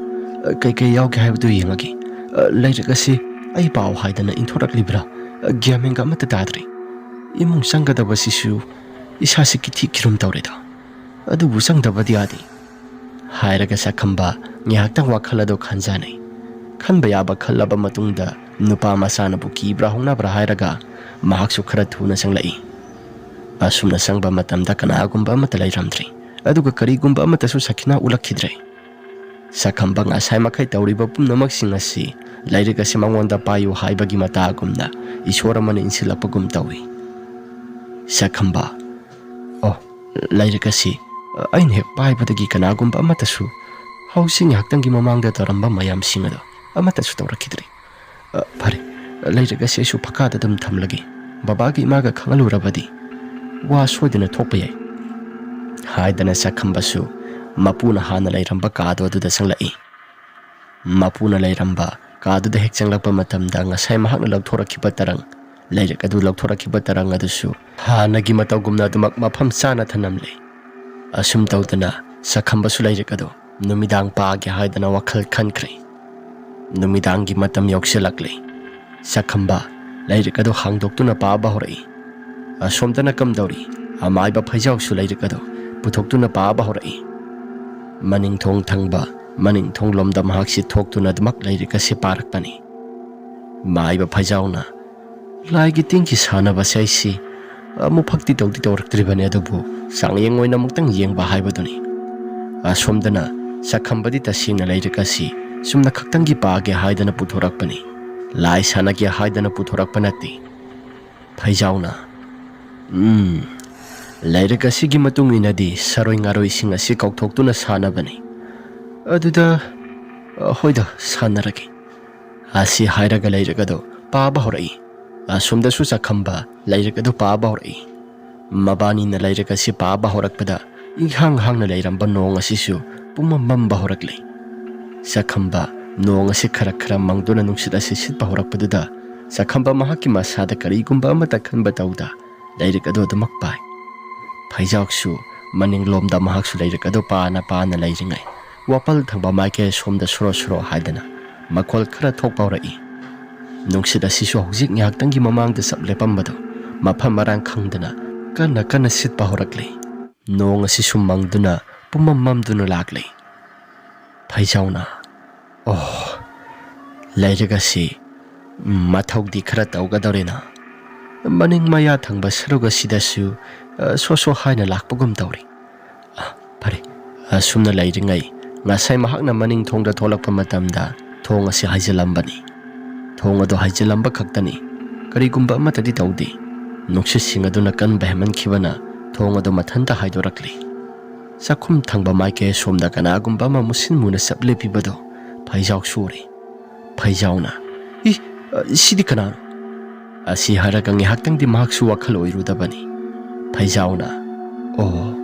ꯑ, ꯀꯩꯀꯩ ꯌꯥꯎꯒꯦ ꯍꯥꯏꯕꯗꯨ ꯌꯦꯡꯉꯒꯦ꯫ ꯑ, ꯂꯥꯏꯔꯤꯛ ꯑꯁꯤ ꯑꯩ ꯄꯥꯎ ꯍꯥꯏꯗꯅ ꯏꯟꯊꯣꯔꯛꯂꯤꯕ꯭ꯔꯥ? ꯑ, ꯒ꯭ꯌꯥꯟ ꯃꯦꯟꯒ ꯑꯃꯠꯇ ꯇꯥꯗ꯭ꯔꯦ꯫ ꯏꯃꯨꯡ ꯆꯪꯒꯗꯕꯁꯤꯁꯨ ꯏꯁꯥꯁꯤ ꯀꯤꯊꯤ ꯀꯤꯔꯨꯝ ꯇꯧꯔꯦꯗ꯫ ꯑꯗꯨꯕꯨ ꯆꯪꯗꯕꯗꯤ ꯌꯥꯗꯦ꯫ ꯍꯥꯏꯔꯒ ꯁꯛꯈꯝꯕ ꯉꯥꯏꯍꯥꯛꯇꯪ ꯋꯥꯈꯜ ꯑꯗꯨ ꯈꯟꯖꯥꯅꯩ꯫ ꯈꯟꯕ ꯌꯥꯕ ꯈꯜꯂꯕ ꯃꯇꯨꯡꯗ ꯅꯨꯄꯥ ꯃꯆꯥꯅꯕꯨ ꯀꯤꯕ꯭ꯔꯥ ꯍꯧꯅꯕ꯭ꯔꯥ ꯍꯥꯏꯔꯒ ꯃꯍꯥꯛꯁꯨ ꯈꯔ ꯊꯨꯅ ꯆꯪꯂꯛꯏ꯫ ꯑꯁꯨꯝꯅ ꯆꯪꯕ ꯃꯇꯝꯗ ꯀꯅꯥꯒꯨꯝꯕ ꯑꯃꯠꯇ ꯂꯩꯔꯝꯗ꯭ꯔꯦ, ꯑꯗꯨꯒ ꯀꯔꯤꯒꯨꯝꯕ ꯑꯃꯠꯇꯁꯨ ꯁꯈꯤꯅꯥ ꯎꯠꯂꯛꯈꯤꯗ꯭ꯔꯦ꯫ ꯁꯛꯈꯝꯕ ꯉꯁꯥꯏ ꯃꯈꯩ ꯇꯧꯔꯤꯕ ꯄꯨꯝꯅꯃꯛꯁꯤꯡ ꯑꯁꯤ ꯂꯥꯏꯔꯤꯛ ꯑꯁꯤ ꯃꯉꯣꯟꯗ ꯄꯥꯏꯌꯨ ꯍꯥꯏꯕꯒꯤ ꯃꯇꯥꯒꯨꯝꯅ ꯏꯁꯣꯔ ꯑꯃꯅ ꯏꯟꯁꯤꯜꯂꯛꯄꯒꯨꯝ ꯇꯧꯏ꯫ ꯁꯛꯈꯝꯕ, ꯑꯣ, ꯂꯥꯏꯔꯤꯛ ꯑꯁꯤ ꯑꯩꯅ ꯍꯦꯛ ꯄꯥꯏꯕꯗꯒꯤ ꯀꯅꯥꯒꯨꯝꯕ ꯑꯃꯠꯇꯁꯨ ꯍꯧꯖꯤꯛ ꯉꯥꯏꯍꯥꯛꯇꯪꯒꯤ ꯃꯃꯥꯡꯗ ꯇꯧꯔꯝꯕ ꯃꯌꯥꯝꯁꯤꯡ ꯑꯗꯣ ꯑꯃꯠꯇꯁꯨ ꯇꯧꯔꯛꯈꯤꯗ꯭ꯔꯦ꯫ ꯑ, ꯐꯔꯦ, ꯂꯥꯏꯔꯤꯛ ꯑꯁꯤ ꯑꯩꯁꯨ ꯐꯀꯥꯗ ꯑꯗꯨꯝ ꯊꯝꯂꯒꯦ꯫ ꯕꯕꯥꯒ ꯏꯃꯥꯒ ꯈꯪꯍꯜꯂꯨꯔꯕꯗꯤ ꯋꯥ ꯁꯣꯏꯗꯅ ꯊꯣꯛꯄ ꯌꯥꯏ꯫ ꯍꯥꯏꯗꯅ ꯁꯛꯈꯝꯕꯁꯨ ꯃꯄꯨꯅ ꯍꯥꯟꯅ ꯂꯩꯔꯝꯕ ꯀꯥꯗꯣ ꯑꯗꯨꯗ ꯆꯪꯂꯛꯏ꯫ ꯃꯄꯨꯅ ꯂꯩꯔꯝꯕ ꯀꯥꯗꯨꯗ ꯍꯦꯛ ꯆꯪꯂꯛꯄ ꯃꯇꯝꯗ ꯉꯁꯥꯏ ꯃꯍꯥꯛꯅ ꯂꯧꯊꯣꯔꯛꯈꯤꯕ ꯇꯔꯪ, ꯂꯥꯏꯔꯤꯛ ꯑꯗꯨ ꯂꯧꯊꯣꯔꯛꯈꯤꯕ ꯇꯔꯪ ꯑꯗꯨꯁꯨ ꯍꯥꯟꯅꯒꯤ ꯃꯇꯧꯒꯨꯝꯅ ꯑꯗꯨꯃꯛ ꯃꯐꯝ ꯆꯥꯅ ꯊꯅꯝꯂꯦ꯫ ꯑꯁꯨꯝ ꯇꯧꯗꯅ ꯁꯛꯈꯝꯕꯁꯨ ꯂꯥꯏꯔꯤꯛ ꯑꯗꯨ ꯅꯨꯃꯤꯗꯥꯡ ꯄꯥꯒꯦ ꯍꯥꯏꯗꯅ ꯋꯥꯈꯜ ꯈꯟꯈ꯭ꯔꯦ꯫ ꯅꯨꯃꯤꯗꯥꯡꯒꯤ ꯃꯇꯝ ꯌꯧꯁꯤꯜꯂꯛꯂꯦ꯫ ꯁꯛꯈꯝꯕ ꯂꯥꯏꯔꯤꯛ ꯑꯗꯨ ꯍꯥꯡꯗꯣꯛꯇꯨꯅ ꯄꯥꯕ ꯍꯧꯔꯛꯏ꯫ ꯑꯁꯣꯝꯗꯅ ꯀꯝꯗꯧꯔꯤ? ꯑꯃꯥꯏꯕ ꯐꯩꯖꯥꯎꯁꯨ ꯂꯥꯏꯔꯤꯛ ꯑꯗꯨ ꯄꯨꯊꯣꯛꯇꯨꯅ ꯄꯥꯕ ꯍꯧꯔꯛꯏ꯫ ꯃꯅꯤꯡ ꯊꯣꯡ ꯊꯪꯕ ꯃꯅꯤꯡ ꯊꯣꯡꯂꯣꯝꯗ ꯃꯍꯥꯛꯁꯤ ꯊꯣꯛꯇꯨꯅ ꯑꯗꯨꯃꯛ ꯂꯥꯏꯔꯤꯛ ꯑꯁꯤ ꯄꯥꯔꯛꯄꯅꯤ꯫ ꯃꯥꯏꯕ ꯐꯩꯖꯥꯎꯅ, "ꯂꯥꯏꯒꯤ ꯇꯤꯟꯒꯤ ꯁꯥꯟꯅꯕꯁꯦ ꯑꯩꯁꯤ ꯑꯃꯨꯛꯐꯛꯇꯤ ꯇꯧꯗꯤ ꯇꯧꯔꯛꯇ꯭ꯔꯤꯕꯅꯤ, ꯑꯗꯨꯕꯨ ꯆꯥꯡꯌꯦꯡ ꯑꯣꯏꯅ ꯑꯃꯨꯛꯇꯪ ꯌꯦꯡꯕ ꯍꯥꯏꯕꯗꯨꯅꯤ"꯫ ꯑꯁꯣꯝꯗꯅ ꯆꯥꯛꯈꯝꯕꯗꯤ ꯇꯁꯦꯡꯅ ꯂꯥꯏꯔꯤꯛ ꯑꯁꯤ ꯆꯨꯝꯅ ꯈꯛꯇꯪꯒꯤ ꯄꯥꯒꯦ ꯍꯥꯏꯗꯅ ꯄꯨꯊꯣꯔꯛꯄꯅꯤ, ꯂꯥꯏ ꯁꯥꯟꯅꯒꯦ ꯍꯥꯏꯗꯅ ꯄꯨꯊꯣꯔꯛꯄ ꯅꯠꯇꯦ꯫ ꯐꯩꯖꯥꯎꯅ, "ꯎꯝ, ꯂꯥꯏꯔꯤꯛ ꯑꯁꯤꯒꯤ ꯃꯇꯨꯡ ꯏꯟꯅꯗꯤ ꯁꯥꯔꯣꯏ ꯉꯥꯔꯣꯏꯁꯤꯡ ꯑꯁꯤ ꯀꯧꯊꯣꯛꯇꯨꯅ ꯁꯥꯟꯅꯕꯅꯤ꯫ ꯑꯗꯨꯗ, ꯑ, ꯍꯣꯏꯗ, ꯁꯥꯟꯅꯔꯒꯦ"꯫ ꯑꯁꯤ ꯍꯥꯏꯔꯒ ꯂꯥꯏꯔꯤꯛ ꯑꯗꯨ ꯄꯥꯕ ꯍꯧꯔꯛꯏ꯫ ꯑꯁꯣꯝꯗꯁꯨ ꯆꯥꯛꯈꯝꯕ ꯂꯥꯏꯔꯤꯛ ꯑꯗꯨ ꯄꯥꯕ ꯍꯧꯔꯛꯏ꯫ ꯃꯕꯥꯅꯤꯅ ꯂꯥꯏꯔꯤꯛ ꯑꯁꯤ ꯄꯥꯕ ꯍꯧꯔꯛꯄꯗ ꯏꯍꯥꯡ ꯍꯥꯡꯅ ꯂꯩꯔꯝꯕ ꯅꯣꯡ ꯑꯁꯤꯁꯨ ꯄꯨꯝꯃꯝ ꯃꯝꯕ ꯍꯧꯔꯛꯂꯦ꯫ ꯆꯥꯛꯈꯝꯕ ꯅꯣꯡ ꯑꯁꯤ ꯈꯔ ꯈꯔ ꯃꯪꯗꯨꯅ ꯅꯨꯡꯁꯤꯠ ꯑꯁꯤ ꯁꯤꯠꯄ ꯍꯧꯔꯛꯄꯗꯨꯗ ꯆꯥꯛꯈꯝꯕ ꯃꯍꯥꯛꯀꯤ ꯃꯁꯥꯗ ꯀꯔꯤꯒꯨꯝꯕ ꯑꯃꯠꯇ ꯈꯟꯕ ꯇꯧꯗ ꯂꯥꯏꯔꯤꯛ ꯑꯗꯨ ꯑꯗꯨꯃꯛ ꯄꯥꯏ꯫ ꯐꯩꯖꯥꯎꯁꯨ ꯃꯅꯤꯡꯂꯣꯝꯗ ꯃꯍꯥꯛꯁꯨ ꯂꯥꯏꯔꯤꯛ ꯑꯗꯨ ꯄꯥꯅ ꯄꯥꯅ ꯂꯩꯔꯤꯉꯩ ꯋꯥꯄꯜ ꯊꯪꯕ ꯃꯥꯏꯀꯩ ꯁꯣꯝꯗ ꯁꯣꯔꯣ ꯁꯣꯔꯣ ꯍꯥꯏꯗꯅ ꯃꯈꯣꯜ ꯈꯔ ꯊꯣꯛꯄ ꯍꯧꯔꯛꯏ꯫ ꯅꯨꯡꯁꯤꯠ ꯑꯁꯤꯁꯨ ꯍꯧꯖꯤꯛ ꯉꯥꯏꯍꯥꯛꯇꯪꯒꯤ ꯃꯃꯥꯡꯗ ꯆꯞ ꯂꯦꯞꯄꯝꯕꯗꯨ ꯃꯐꯝ ꯃꯔꯥꯡ ꯈꯪꯗꯅ ꯀꯟꯅ ꯀꯟꯅ ꯁꯤꯠꯄ ꯍꯧꯔꯛꯂꯦ꯫ ꯅꯣꯡ ꯑꯁꯤꯁꯨ ꯃꯪꯗꯨꯅ ꯄꯨꯝꯃꯝ ꯃꯝꯗꯨꯅ ꯂꯥꯛꯂꯦ꯫ ꯐꯩꯖꯥꯎꯅ, "ꯑꯣ, ꯂꯥꯏꯔꯤꯛ ꯑꯁꯤ ꯃꯊꯧꯗꯤ ꯈꯔ ꯇꯧꯒꯗꯧꯔꯦꯅ꯫ ꯃꯅꯤꯡ ꯃꯌꯥ ꯊꯪꯕ ꯁꯔꯨꯛ ꯑꯁꯤꯗꯁꯨ, ꯑ, ꯁꯣ ꯁꯣ ꯍꯥꯏꯅ ꯂꯥꯛꯄꯒꯨꯝ ꯇꯧꯔꯤ꯫ ꯑ, ꯐꯔꯦ, ꯑꯁꯨꯝꯅ ꯂꯩꯔꯤꯉꯩ ꯉꯁꯥꯏ ꯃꯍꯥꯛꯅ ꯃꯅꯤꯡ ꯊꯣꯡꯗ ꯊꯣꯛꯂꯛꯄ ꯃꯇꯝꯗ ꯊꯣꯡ ꯑꯁꯤ ꯍꯥꯏꯖꯤꯜꯂꯝꯕꯅꯤ꯫ ꯊꯣꯡ ꯑꯗꯨ ꯍꯥꯏꯖꯤꯜꯂꯝꯕ ꯈꯛꯇꯅꯤ, ꯀꯔꯤꯒꯨꯝꯕ ꯑꯃꯠꯇꯗꯤ ꯇꯧꯗꯦ꯫ ꯅꯨꯡꯁꯤꯠꯁꯤꯡ ꯑꯗꯨꯅ ꯀꯟꯕ ꯍꯦꯟꯃꯟꯈꯤꯕꯅ ꯊꯣꯡ ꯑꯗꯨ ꯃꯊꯟꯇ ꯍꯥꯏꯗꯣꯔꯛꯂꯤ꯫ ꯆꯥꯛꯈꯨꯝ ꯊꯪꯕ ꯃꯥꯏꯀꯩ ꯑꯁꯣꯝꯗ ꯀꯅꯥꯒꯨꯝꯕ ꯑꯃ ꯃꯨꯁꯤꯟ ꯃꯨꯅ ꯆꯞ ꯂꯦꯞꯄꯤꯕꯗꯨ ꯐꯩꯖꯥꯎꯁꯨ ꯎꯔꯦ꯫ ꯐꯩꯖꯥꯎꯅ, "ꯏ, ꯑ, ꯁꯤꯗꯤ ꯀꯅꯥꯅꯣ?" ꯑꯁꯤ ꯍꯥꯏꯔꯒ ꯉꯥꯏꯍꯥꯛꯇꯪꯗꯤ ꯃꯍꯥꯛꯁꯨ ꯋꯥꯈꯜ ꯑꯣꯏꯔꯨꯗꯕꯅꯤ꯫ ꯐꯩꯖꯥꯎꯅ, "ꯑꯣ,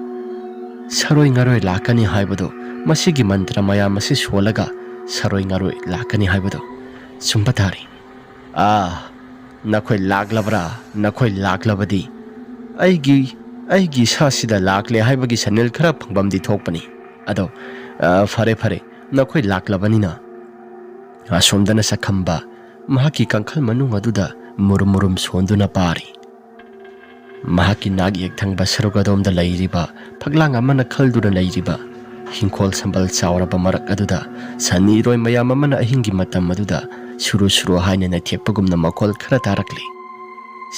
ꯁꯔꯣꯏ ꯉꯔꯣꯏ ꯂꯥꯛꯀꯅꯤ ꯍꯥꯏꯕꯗꯣ, ꯃꯁꯤꯒꯤ ꯃꯟꯇ꯭ꯔ ꯃꯌꯥꯝ ꯑꯁꯤ ꯁꯣꯜꯂꯒ ꯁꯔꯣꯏ ꯉꯔꯣꯏ ꯂꯥꯛꯀꯅꯤ ꯍꯥꯏꯕꯗꯣ ꯆꯨꯝꯕ ꯇꯥꯔꯦ꯫ ꯑꯥ, ꯅꯈꯣꯏ ꯂꯥꯛꯂꯕ꯭ꯔꯥ? ꯅꯈꯣꯏ ꯂꯥꯛꯂꯕꯗꯤ ꯑꯩꯒꯤ, ꯑꯩꯒꯤ ꯏꯁꯥꯁꯤꯗ ꯂꯥꯛꯂꯦ ꯍꯥꯏꯕꯒꯤ ꯁꯅꯦꯜ ꯈꯔ ꯐꯪꯐꯝꯗꯤ ꯊꯣꯛꯄꯅꯤ꯫ ꯑꯗꯣ, ꯑ, ꯐꯔꯦ, ꯐꯔꯦ, ꯅꯈꯣꯏ ꯂꯥꯛꯂꯕꯅꯤꯅ"꯫ ꯑꯁꯣꯝꯗꯅ ꯆꯥꯛꯈꯝꯕ ꯃꯍꯥꯛꯀꯤ ꯀꯥꯡꯈꯜ ꯃꯅꯨꯡ ꯑꯗꯨꯗ ꯃꯨꯔꯨꯝ ꯃꯨꯔꯨꯝ ꯁꯣꯟꯗꯨꯅ ꯄꯥꯔꯤ꯫ ꯃꯍꯥꯛꯀꯤ ꯅꯥꯛ ꯌꯦꯛ ꯊꯪꯕ ꯁꯔꯨꯛ ꯑꯗꯣꯝꯗ ꯂꯩꯔꯤꯕ ꯐꯛꯂꯥꯡ ꯑꯃꯅ ꯈꯜꯗꯨꯅ ꯂꯩꯔꯤꯕ ꯍꯤꯡꯈꯣꯜ ꯁꯝꯕꯜ ꯆꯥꯎꯔꯕ ꯃꯔꯛ ꯑꯗꯨꯗ ꯁꯟ ꯏꯔꯣꯏ ꯃꯌꯥꯝ ꯑꯃꯅ ꯑꯍꯤꯡꯒꯤ ꯃꯇꯝ ꯑꯗꯨꯗ ꯁꯨꯔꯨ ꯁꯨꯔꯨ ꯍꯥꯏꯅ ꯅꯩꯊꯦꯛꯄꯒꯨꯝꯅ ꯃꯈꯣꯜ ꯈꯔ ꯇꯥꯔꯛꯂꯤ꯫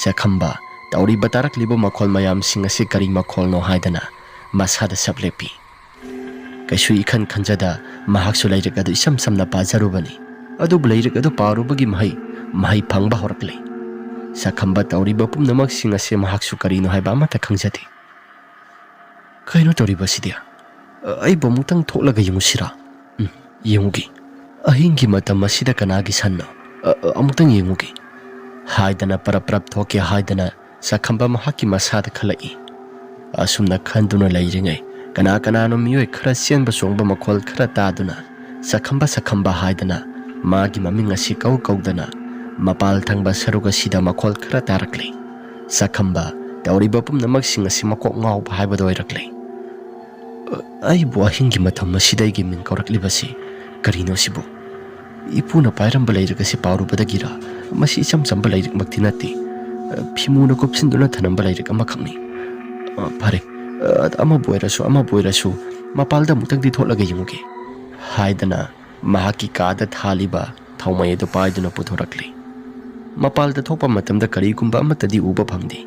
ꯁꯈꯝꯕ, ꯇꯧꯔꯤꯕ ꯇꯥꯔꯛꯂꯤꯕ ꯃꯈꯣꯜ ꯃꯌꯥꯝꯁꯤꯡ ꯑꯁꯤ ꯀꯔꯤ ꯃꯈꯣꯜꯅꯣ ꯍꯥꯏꯗꯅ ꯃꯁꯥꯗ ꯁꯞ ꯂꯦꯞꯄꯤ꯫ ꯀꯩꯁꯨ ꯏꯈꯟ ꯈꯟꯖꯗ ꯃꯍꯥꯛꯁꯨ ꯂꯥꯏꯔꯤꯛ ꯑꯗꯨ ꯏꯁꯝ ꯁꯝꯅ ꯄꯥꯖꯔꯨꯕꯅꯤ꯫ ꯑꯗꯨꯕꯨ ꯂꯥꯏꯔꯤꯛ ꯑꯗꯨ ꯄꯥꯔꯨꯕꯒꯤ ꯃꯍꯩ, ꯃꯍꯩ ꯐꯪꯕ ꯍꯧꯔꯛꯂꯦ꯫ ꯁꯈꯝꯕ, ꯇꯧꯔꯤꯕ ꯄꯨꯝꯅꯃꯛꯁꯤꯡ ꯑꯁꯤ ꯃꯍꯥꯛꯁꯨ ꯀꯔꯤꯅꯣ ꯍꯥꯏꯕ ꯑꯃꯠꯇ ꯈꯪꯖꯗꯦ꯫ "ꯀꯩꯅꯣ ꯇꯧꯔꯤꯕꯁꯤꯗꯤ? ꯑꯩꯕꯨ ꯑꯃꯨꯛꯇꯪ ꯊꯣꯛꯂꯒ ꯌꯦꯡꯉꯨꯁꯤꯔꯥ? ꯎꯝ, ꯌꯦꯡꯉꯨꯒꯦ꯫ ꯑꯍꯤꯡꯒꯤ ꯃꯇꯝ ꯑꯁꯤꯗ ꯀꯅꯥꯒꯤ ꯁꯟꯅꯣ? ꯑ, ꯑ, ꯑꯃꯨꯛꯇꯪ ꯌꯦꯡꯉꯨꯒꯦ," ꯍꯥꯏꯗꯅ ꯄꯔꯞ ꯄꯔꯞ ꯊꯣꯛꯀꯦ ꯍꯥꯏꯗꯅ ꯁꯈꯝꯕ ꯃꯍꯥꯛꯀꯤ ꯃꯁꯥꯗ ꯈꯜꯂꯛꯏ꯫ ꯑꯁꯨꯝꯅ ꯈꯟꯗꯨꯅ ꯂꯩꯔꯤꯉꯩ, ꯀꯅꯥ ꯀꯅꯥꯅꯣ ꯃꯤꯑꯣꯏ ꯈꯔ ꯆꯦꯟꯕ ꯆꯣꯡꯕ ꯃꯈꯣꯜ ꯈꯔ ꯇꯥꯗꯨꯅ ꯁꯈꯝꯕ, ꯁꯈꯝꯕ ꯍꯥꯏꯗꯅ ꯃꯥꯒꯤ ꯃꯃꯤꯡ ꯑꯁꯤ ꯀꯧ ꯀꯧꯗꯅ ꯃꯄꯥꯜ ꯊꯪꯕ ꯁꯔꯨꯛ ꯑꯁꯤꯗ ꯃꯈꯣꯜ ꯈꯔ ꯇꯥꯔꯛꯂꯤ꯫ ꯁꯈꯝꯕ, ꯇꯧꯔꯤꯕ ꯄꯨꯝꯅꯃꯛꯁꯤꯡ ꯑꯁꯤ ꯃꯀꯣꯛ ꯉꯥꯎꯕ ꯍꯥꯏꯕꯗꯨ ꯑꯣꯏꯔꯛꯂꯦ꯫ "ꯑ, ꯑꯩꯕꯨ ꯑꯍꯤꯡꯒꯤ ꯃꯇꯝ ꯑꯁꯤꯗ ꯑꯩꯒꯤ ꯃꯤꯡ ꯀꯧꯔꯛꯂꯤꯕꯁꯤ ꯀꯔꯤꯅꯣ ꯁꯤꯕꯨ? ꯏꯄꯨꯅ ꯄꯥꯏꯔꯝꯕ ꯂꯥꯏꯔꯤꯛ ꯑꯁꯤ ꯄꯥꯔꯨꯕꯗꯒꯤꯔ? ꯃꯁꯤ ꯏꯆꯝ ꯆꯝꯕ ꯂꯥꯏꯔꯤꯛꯃꯛꯇꯤ ꯅꯠꯇꯦ꯫ ꯑ, ꯐꯤꯃꯨꯅ ꯀꯨꯞꯁꯤꯟꯗꯨꯅ ꯊꯅꯝꯕ ꯂꯥꯏꯔꯤꯛ ꯑꯃꯈꯛꯅꯤ꯫ ꯑ, ꯐꯔꯦ, ꯑ, ꯑꯃꯕꯨ ꯑꯣꯏꯔꯁꯨ, ꯑꯃꯕꯨ ꯑꯣꯏꯔꯁꯨ, ꯃꯄꯥꯜꯗ ꯑꯃꯨꯛꯇꯪꯗꯤ ꯊꯣꯛꯂꯒ ꯌꯦꯡꯉꯨꯒꯦ," ꯍꯥꯏꯗꯅ ꯃꯍꯥꯛꯀꯤ ꯀꯥꯗ ꯊꯥꯜꯂꯤꯕ ꯊꯥꯎꯃꯩ ꯑꯗꯨ ꯄꯥꯏꯗꯨꯅ ꯄꯨꯊꯣꯔꯛꯂꯤ꯫ ꯃꯄꯥꯜꯗ ꯊꯣꯛꯄ ꯃꯇꯝꯗ ꯀꯔꯤꯒꯨꯝꯕ ꯑꯃꯠꯇꯗꯤ ꯎꯕ ꯐꯪꯗꯦ꯫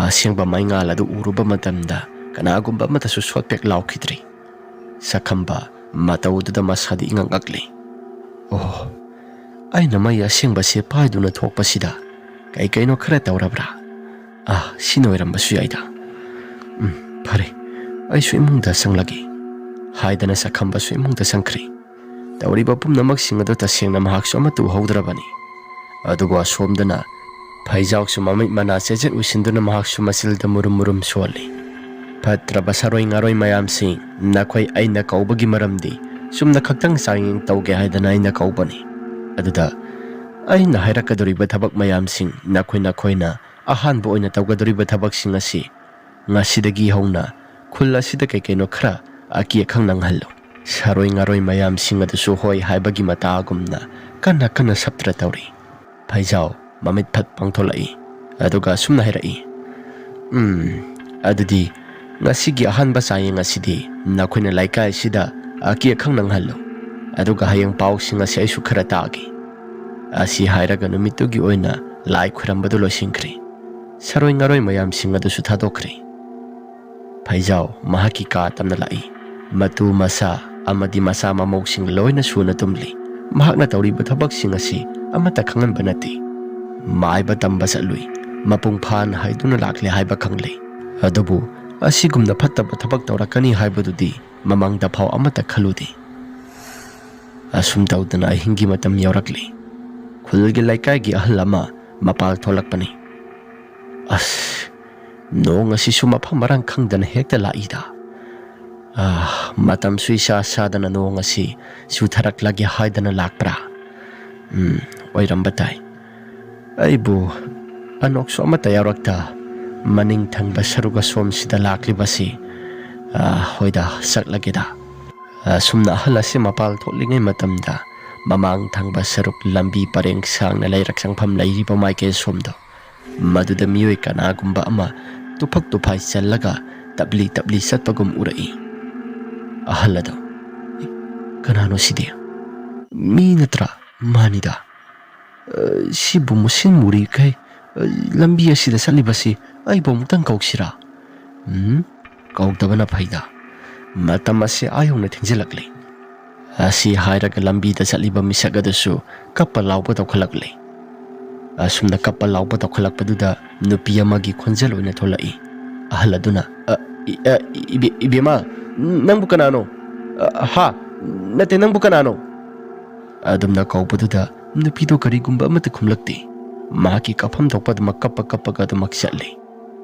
ꯑꯁꯦꯡꯕ ꯃꯩꯉꯥꯜ ꯑꯗꯨ ꯎꯔꯨꯕ ꯃꯇꯝꯗ ꯀꯅꯥꯒꯨꯝꯕ ꯑꯃꯠꯇꯁꯨ ꯁꯣꯠ ꯄꯦꯛ ꯂꯥꯎꯈꯤꯗ꯭ꯔꯤ꯫ ꯁꯈꯝꯕ ꯃꯇꯧꯗꯨꯗ ꯃꯁꯥꯗꯤ ꯏꯉꯛ ꯉꯛꯂꯤ꯫ "ꯑꯣ, ꯑꯩꯅ ꯃꯩ ꯑꯁꯦꯡꯕꯁꯦ ꯄꯥꯏꯗꯨꯅ ꯊꯣꯛꯄꯁꯤꯗ ꯀꯩ ꯀꯩꯅꯣ ꯈꯔ ꯇꯧꯔꯕ꯭ꯔꯥ? ꯑꯥ, ꯁꯤꯅ ꯑꯣꯏꯔꯝꯕꯁꯨ ꯌꯥꯏꯗ꯫ ꯎꯝ, ꯐꯔꯦ, ꯑꯩꯁꯨ ꯏꯃꯨꯡꯗ ꯆꯪꯂꯒꯦ," ꯍꯥꯏꯗꯅ ꯁꯈꯝꯕꯁꯨ ꯏꯃꯨꯡꯗ ꯆꯪꯈ꯭ꯔꯦ꯫ ꯇꯧꯔꯤꯕ ꯄꯨꯝꯅꯃꯛꯁꯤꯡ ꯑꯗꯨ ꯇꯁꯦꯡꯅ ꯃꯍꯥꯛꯁꯨ ꯑꯃꯠꯇ ꯎꯍꯧꯗ꯭ꯔꯕꯅꯤ꯫ ꯑꯗꯨꯒ ꯑꯁꯣꯝꯗꯅ ꯐꯩꯖꯥꯎꯁꯨ ꯃꯃꯤꯠ ꯃꯅꯥ ꯆꯦꯖꯦꯠ ꯎꯏꯁꯤꯟꯗꯨꯅ ꯃꯍꯥꯛꯁꯨ ꯃꯆꯤꯜꯗ ꯃꯨꯔꯨꯝ ꯃꯨꯔꯨꯝ ꯁꯣꯜꯂꯤ꯫ "ꯐꯠꯇ꯭ꯔꯕ ꯁꯥꯔꯣꯏ ꯉꯥꯔꯣꯏ ꯃꯌꯥꯝꯁꯤꯡ, ꯅꯈꯣꯏ ꯑꯩꯅ ꯀꯧꯕꯒꯤ ꯃꯔꯝꯗꯤ ꯆꯨꯝꯅ ꯈꯛꯇꯪ ꯆꯥꯡꯌꯦꯡ ꯇꯧꯒꯦ ꯍꯥꯏꯗꯅ ꯑꯩꯅ ꯀꯧꯕꯅꯤ꯫ ꯑꯗꯨꯗ ꯑꯩꯅ ꯍꯥꯏꯔꯛꯀꯗꯧꯔꯤꯕ ꯊꯕꯛ ꯃꯌꯥꯝꯁꯤꯡ ꯅꯈꯣꯏ ꯅꯈꯣꯏꯅ ꯑꯍꯥꯟꯕ ꯑꯣꯏꯅ ꯇꯧꯒꯗꯧꯔꯤꯕ ꯊꯕꯛꯁꯤꯡ ꯑꯁꯤ ꯉꯁꯤꯗꯒꯤ ꯍꯧꯅ ꯈꯨꯜ ꯑꯁꯤꯗ ꯀꯩ ꯀꯩꯅꯣ ꯈꯔ ꯑꯀꯤ ꯑꯈꯪ ꯅꯪꯍꯜꯂꯨ꯫" ꯁꯥꯔꯣꯏ ꯉꯥꯔꯣꯏ ꯃꯌꯥꯝꯁꯤꯡ ꯑꯗꯨꯁꯨ ꯍꯣꯏ ꯍꯥꯏꯕꯒꯤ ꯃꯇꯥꯒꯨꯝꯅ ꯀꯟꯅ ꯀꯟꯅ ꯁꯞꯇ꯭ꯔ ꯇꯧꯔꯤ꯫ ꯐꯩꯖꯥꯎ ꯃꯃꯤꯠ ꯐꯠ ꯄꯥꯡꯊꯣꯛꯂꯛꯏ꯫ ꯑꯗꯨꯒ ꯑꯁꯨꯝꯅ ꯍꯥꯏꯔꯛꯏ, "ꯎꯝ, ꯑꯗꯨꯗꯤ "ꯉꯁꯤꯒꯤ ꯑꯍꯥꯟꯕ ꯆꯥꯌꯦꯡ ꯑꯁꯤꯗꯤ ꯅꯈꯣꯏꯅ ꯂꯩꯀꯥꯏ ꯑꯁꯤꯗ ꯑꯀꯤ ꯑꯈꯪ ꯅꯪꯍꯜꯂꯨ, ꯑꯗꯨꯒ ꯍꯌꯦꯡ ꯄꯥꯎꯁꯤꯡ ꯑꯁꯤ ꯑꯩꯁꯨ ꯈꯔ ꯇꯥꯒꯦ"꯫ ꯑꯁꯤ ꯍꯥꯏꯔꯒ ꯅꯨꯃꯤꯠꯇꯨꯒꯤ ꯑꯣꯏꯅ ꯂꯥꯏ ꯈꯨꯔꯝꯕꯗꯨ ꯂꯣꯏꯁꯤꯟꯈ꯭ꯔꯦ꯫ ꯁꯔꯣꯏ ꯉꯥꯔꯣꯏ ꯃꯌꯥꯝꯁꯤꯡ ꯑꯗꯨꯁꯨ ꯊꯥꯗꯣꯛꯈ꯭ꯔꯦ꯫ ꯐꯩꯖꯥꯎ ꯃꯍꯥꯛꯀꯤ ꯀꯥ ꯇꯝꯅ ꯂꯥꯛꯏ꯫ ꯃꯇꯨ ꯃꯆꯥ ꯑꯃꯗꯤ ꯃꯆꯥ ꯃꯃꯧꯁꯤꯡ ꯂꯣꯏꯅ ꯁꯨꯅ ꯇꯨꯝꯂꯤ꯫ ꯃꯍꯥꯛꯅ ꯇꯧꯔꯤꯕ ꯊꯕꯛꯁꯤꯡ ꯑꯁꯤ ꯑꯃꯠꯇ ꯈꯪꯍꯟꯕ ꯅꯠꯇꯦ꯫ ꯃꯥꯏꯕ ꯇꯝꯕ ꯆꯠꯂꯨꯏ, ꯃꯄꯨꯡ ꯐꯥꯅ ꯍꯥꯏꯗꯨꯅ ꯂꯥꯛꯂꯦ ꯍꯥꯏꯕ ꯈꯪꯂꯦ꯫ ꯑꯗꯨꯕꯨ ꯑꯁꯤꯒꯨꯝꯅ ꯐꯠꯇꯕ ꯊꯕꯛ ꯇꯧꯔꯛꯀꯅꯤ ꯍꯥꯏꯕꯗꯨꯗꯤ ꯃꯃꯥꯡꯗ ꯐꯥꯎ ꯑꯃꯠꯇ ꯈꯜꯂꯨꯗꯦ꯫ ꯑꯁꯨꯝ ꯇꯧꯗꯅ ꯑꯍꯤꯡꯒꯤ ꯃꯇꯝ ꯌꯧꯔꯛꯂꯤ꯫ ꯈꯨꯜꯒꯤ ꯂꯩꯀꯥꯏꯒꯤ ꯑꯍꯜ ꯑꯃ ꯃꯄꯥꯜ ꯊꯣꯛꯂꯛꯄꯅꯤ꯫ "ꯑꯁ, ꯅꯣꯡ ꯑꯁꯤꯁꯨ ꯃꯐꯝ ꯃꯔꯥꯡ ꯈꯪꯗꯅ ꯍꯦꯛꯇ ꯂꯥꯛꯏꯗ꯫ ꯑꯥ, ꯃꯇꯝꯁꯨ ꯏꯁꯥ ꯁꯥꯗꯅ ꯅꯣꯡ ꯑꯁꯤ ꯆꯨꯊꯔꯛꯂꯒꯦ ꯍꯥꯏꯗꯅ ꯂꯥꯛꯄ꯭ꯔꯥ? ꯎꯝ, ꯑꯣꯏꯔꯝꯕ ꯇꯥꯏ꯫ ꯑꯩꯕꯨ ꯑꯅꯣꯛꯁꯨ ꯑꯃꯠꯇ ꯌꯥꯎꯔꯛꯇ ꯃꯅꯤꯡ ꯊꯪꯕ ꯁꯔꯨꯛ ꯑꯁꯣꯝꯁꯤꯗ ꯂꯥꯛꯂꯤꯕꯁꯤ, ꯑꯥ, ꯍꯣꯏꯗ, ꯆꯠꯂꯒꯦꯗ"꯫ ꯑꯁꯨꯝꯅ ꯑꯍꯜ ꯑꯁꯤ ꯃꯄꯥꯜ ꯊꯣꯛꯂꯤꯉꯩ ꯃꯇꯝꯗ ꯃꯃꯥꯡ ꯊꯪꯕ ꯁꯔꯨꯛ ꯂꯝꯕꯤ ꯄꯔꯦꯡ ꯁꯥꯡꯅ ꯂꯩꯔꯛ ꯆꯪꯐꯝ ꯂꯩꯔꯤꯕ ꯃꯥꯏꯀꯩ ꯑꯁꯣꯝꯗꯣ, ꯃꯗꯨꯗ ꯃꯤꯑꯣꯏ ꯀꯅꯥꯒꯨꯝꯕ ꯑꯃ ꯇꯨꯐꯛ ꯇꯨꯐꯥꯏ ꯆꯜꯂꯒ ꯇꯞꯂꯤ ꯇꯞꯂꯤ ꯆꯠꯄꯒꯨꯝ ꯎꯔꯛꯏ꯫ ꯑꯍꯜ ꯑꯗꯨ, "ꯏ, ꯀꯅꯥꯅꯣ ꯁꯤꯗꯤ? ꯃꯤ ꯅꯠꯇ꯭ꯔꯥ? ꯃꯥꯅꯤꯗ꯫ ꯑ, ꯁꯤꯕꯨ ꯃꯨꯁꯤꯟ ꯃꯨꯔꯤꯈꯩ, ꯑ, ꯂꯝꯕꯤ ꯑꯁꯤꯗ ꯆꯠꯂꯤꯕꯁꯤ ꯑꯩꯕꯨ ꯑꯃꯨꯛꯇꯪ ꯀꯧꯁꯤꯔꯥ? ꯎꯝ, ꯀꯧꯗꯕꯅ ꯐꯩꯗ꯫ ꯃꯇꯝ ꯑꯁꯤ ꯑꯥ ꯌꯧꯅ ꯊꯦꯡꯖꯤꯜꯂꯛꯂꯤ"꯫ ꯑꯁꯤ ꯍꯥꯏꯔꯒ ꯂꯝꯕꯤꯗ ꯆꯠꯂꯤꯕ ꯃꯤꯁꯛ ꯑꯗꯨꯁꯨ ꯀꯞꯄ ꯂꯥꯎꯕ ꯇꯧꯈꯠꯂꯛꯂꯤ꯫ ꯑꯁꯨꯝꯅ ꯀꯞꯄ ꯂꯥꯎꯕ ꯇꯧꯈꯠꯂꯛꯄꯗꯨꯗ ꯅꯨꯄꯤ ꯑꯃꯒꯤ ꯈꯣꯟꯖꯦꯜ ꯑꯣꯏꯅ ꯊꯣꯛꯂꯛꯏ꯫ ꯑꯍꯜ ꯑꯗꯨꯅ, "ꯑ, ꯏ-, ꯑ, ꯏꯕꯦ-, ꯏꯕꯦꯝꯃ, ꯅꯪꯕꯨ ꯀꯅꯥꯅꯣ? ꯑ, ꯍꯥ? ꯅꯠꯇꯦ, ꯅꯪꯕꯨ ꯀꯅꯥꯅꯣ?" ꯑꯗꯨꯝꯅ ꯀꯧꯕꯗꯨꯗ ꯅꯨꯄꯤꯗꯨ ꯀꯔꯤꯒꯨꯝꯕ ꯑꯃꯠꯇ ꯈꯨꯝꯂꯛꯇꯦ꯫ ꯃꯍꯥꯛꯀꯤ ꯀꯞꯐꯝ ꯊꯣꯛꯄ ꯑꯗꯨꯃꯛ ꯀꯞꯄ ꯀꯞꯄꯒ ꯑꯗꯨꯃꯛ ꯆꯠꯂꯤ꯫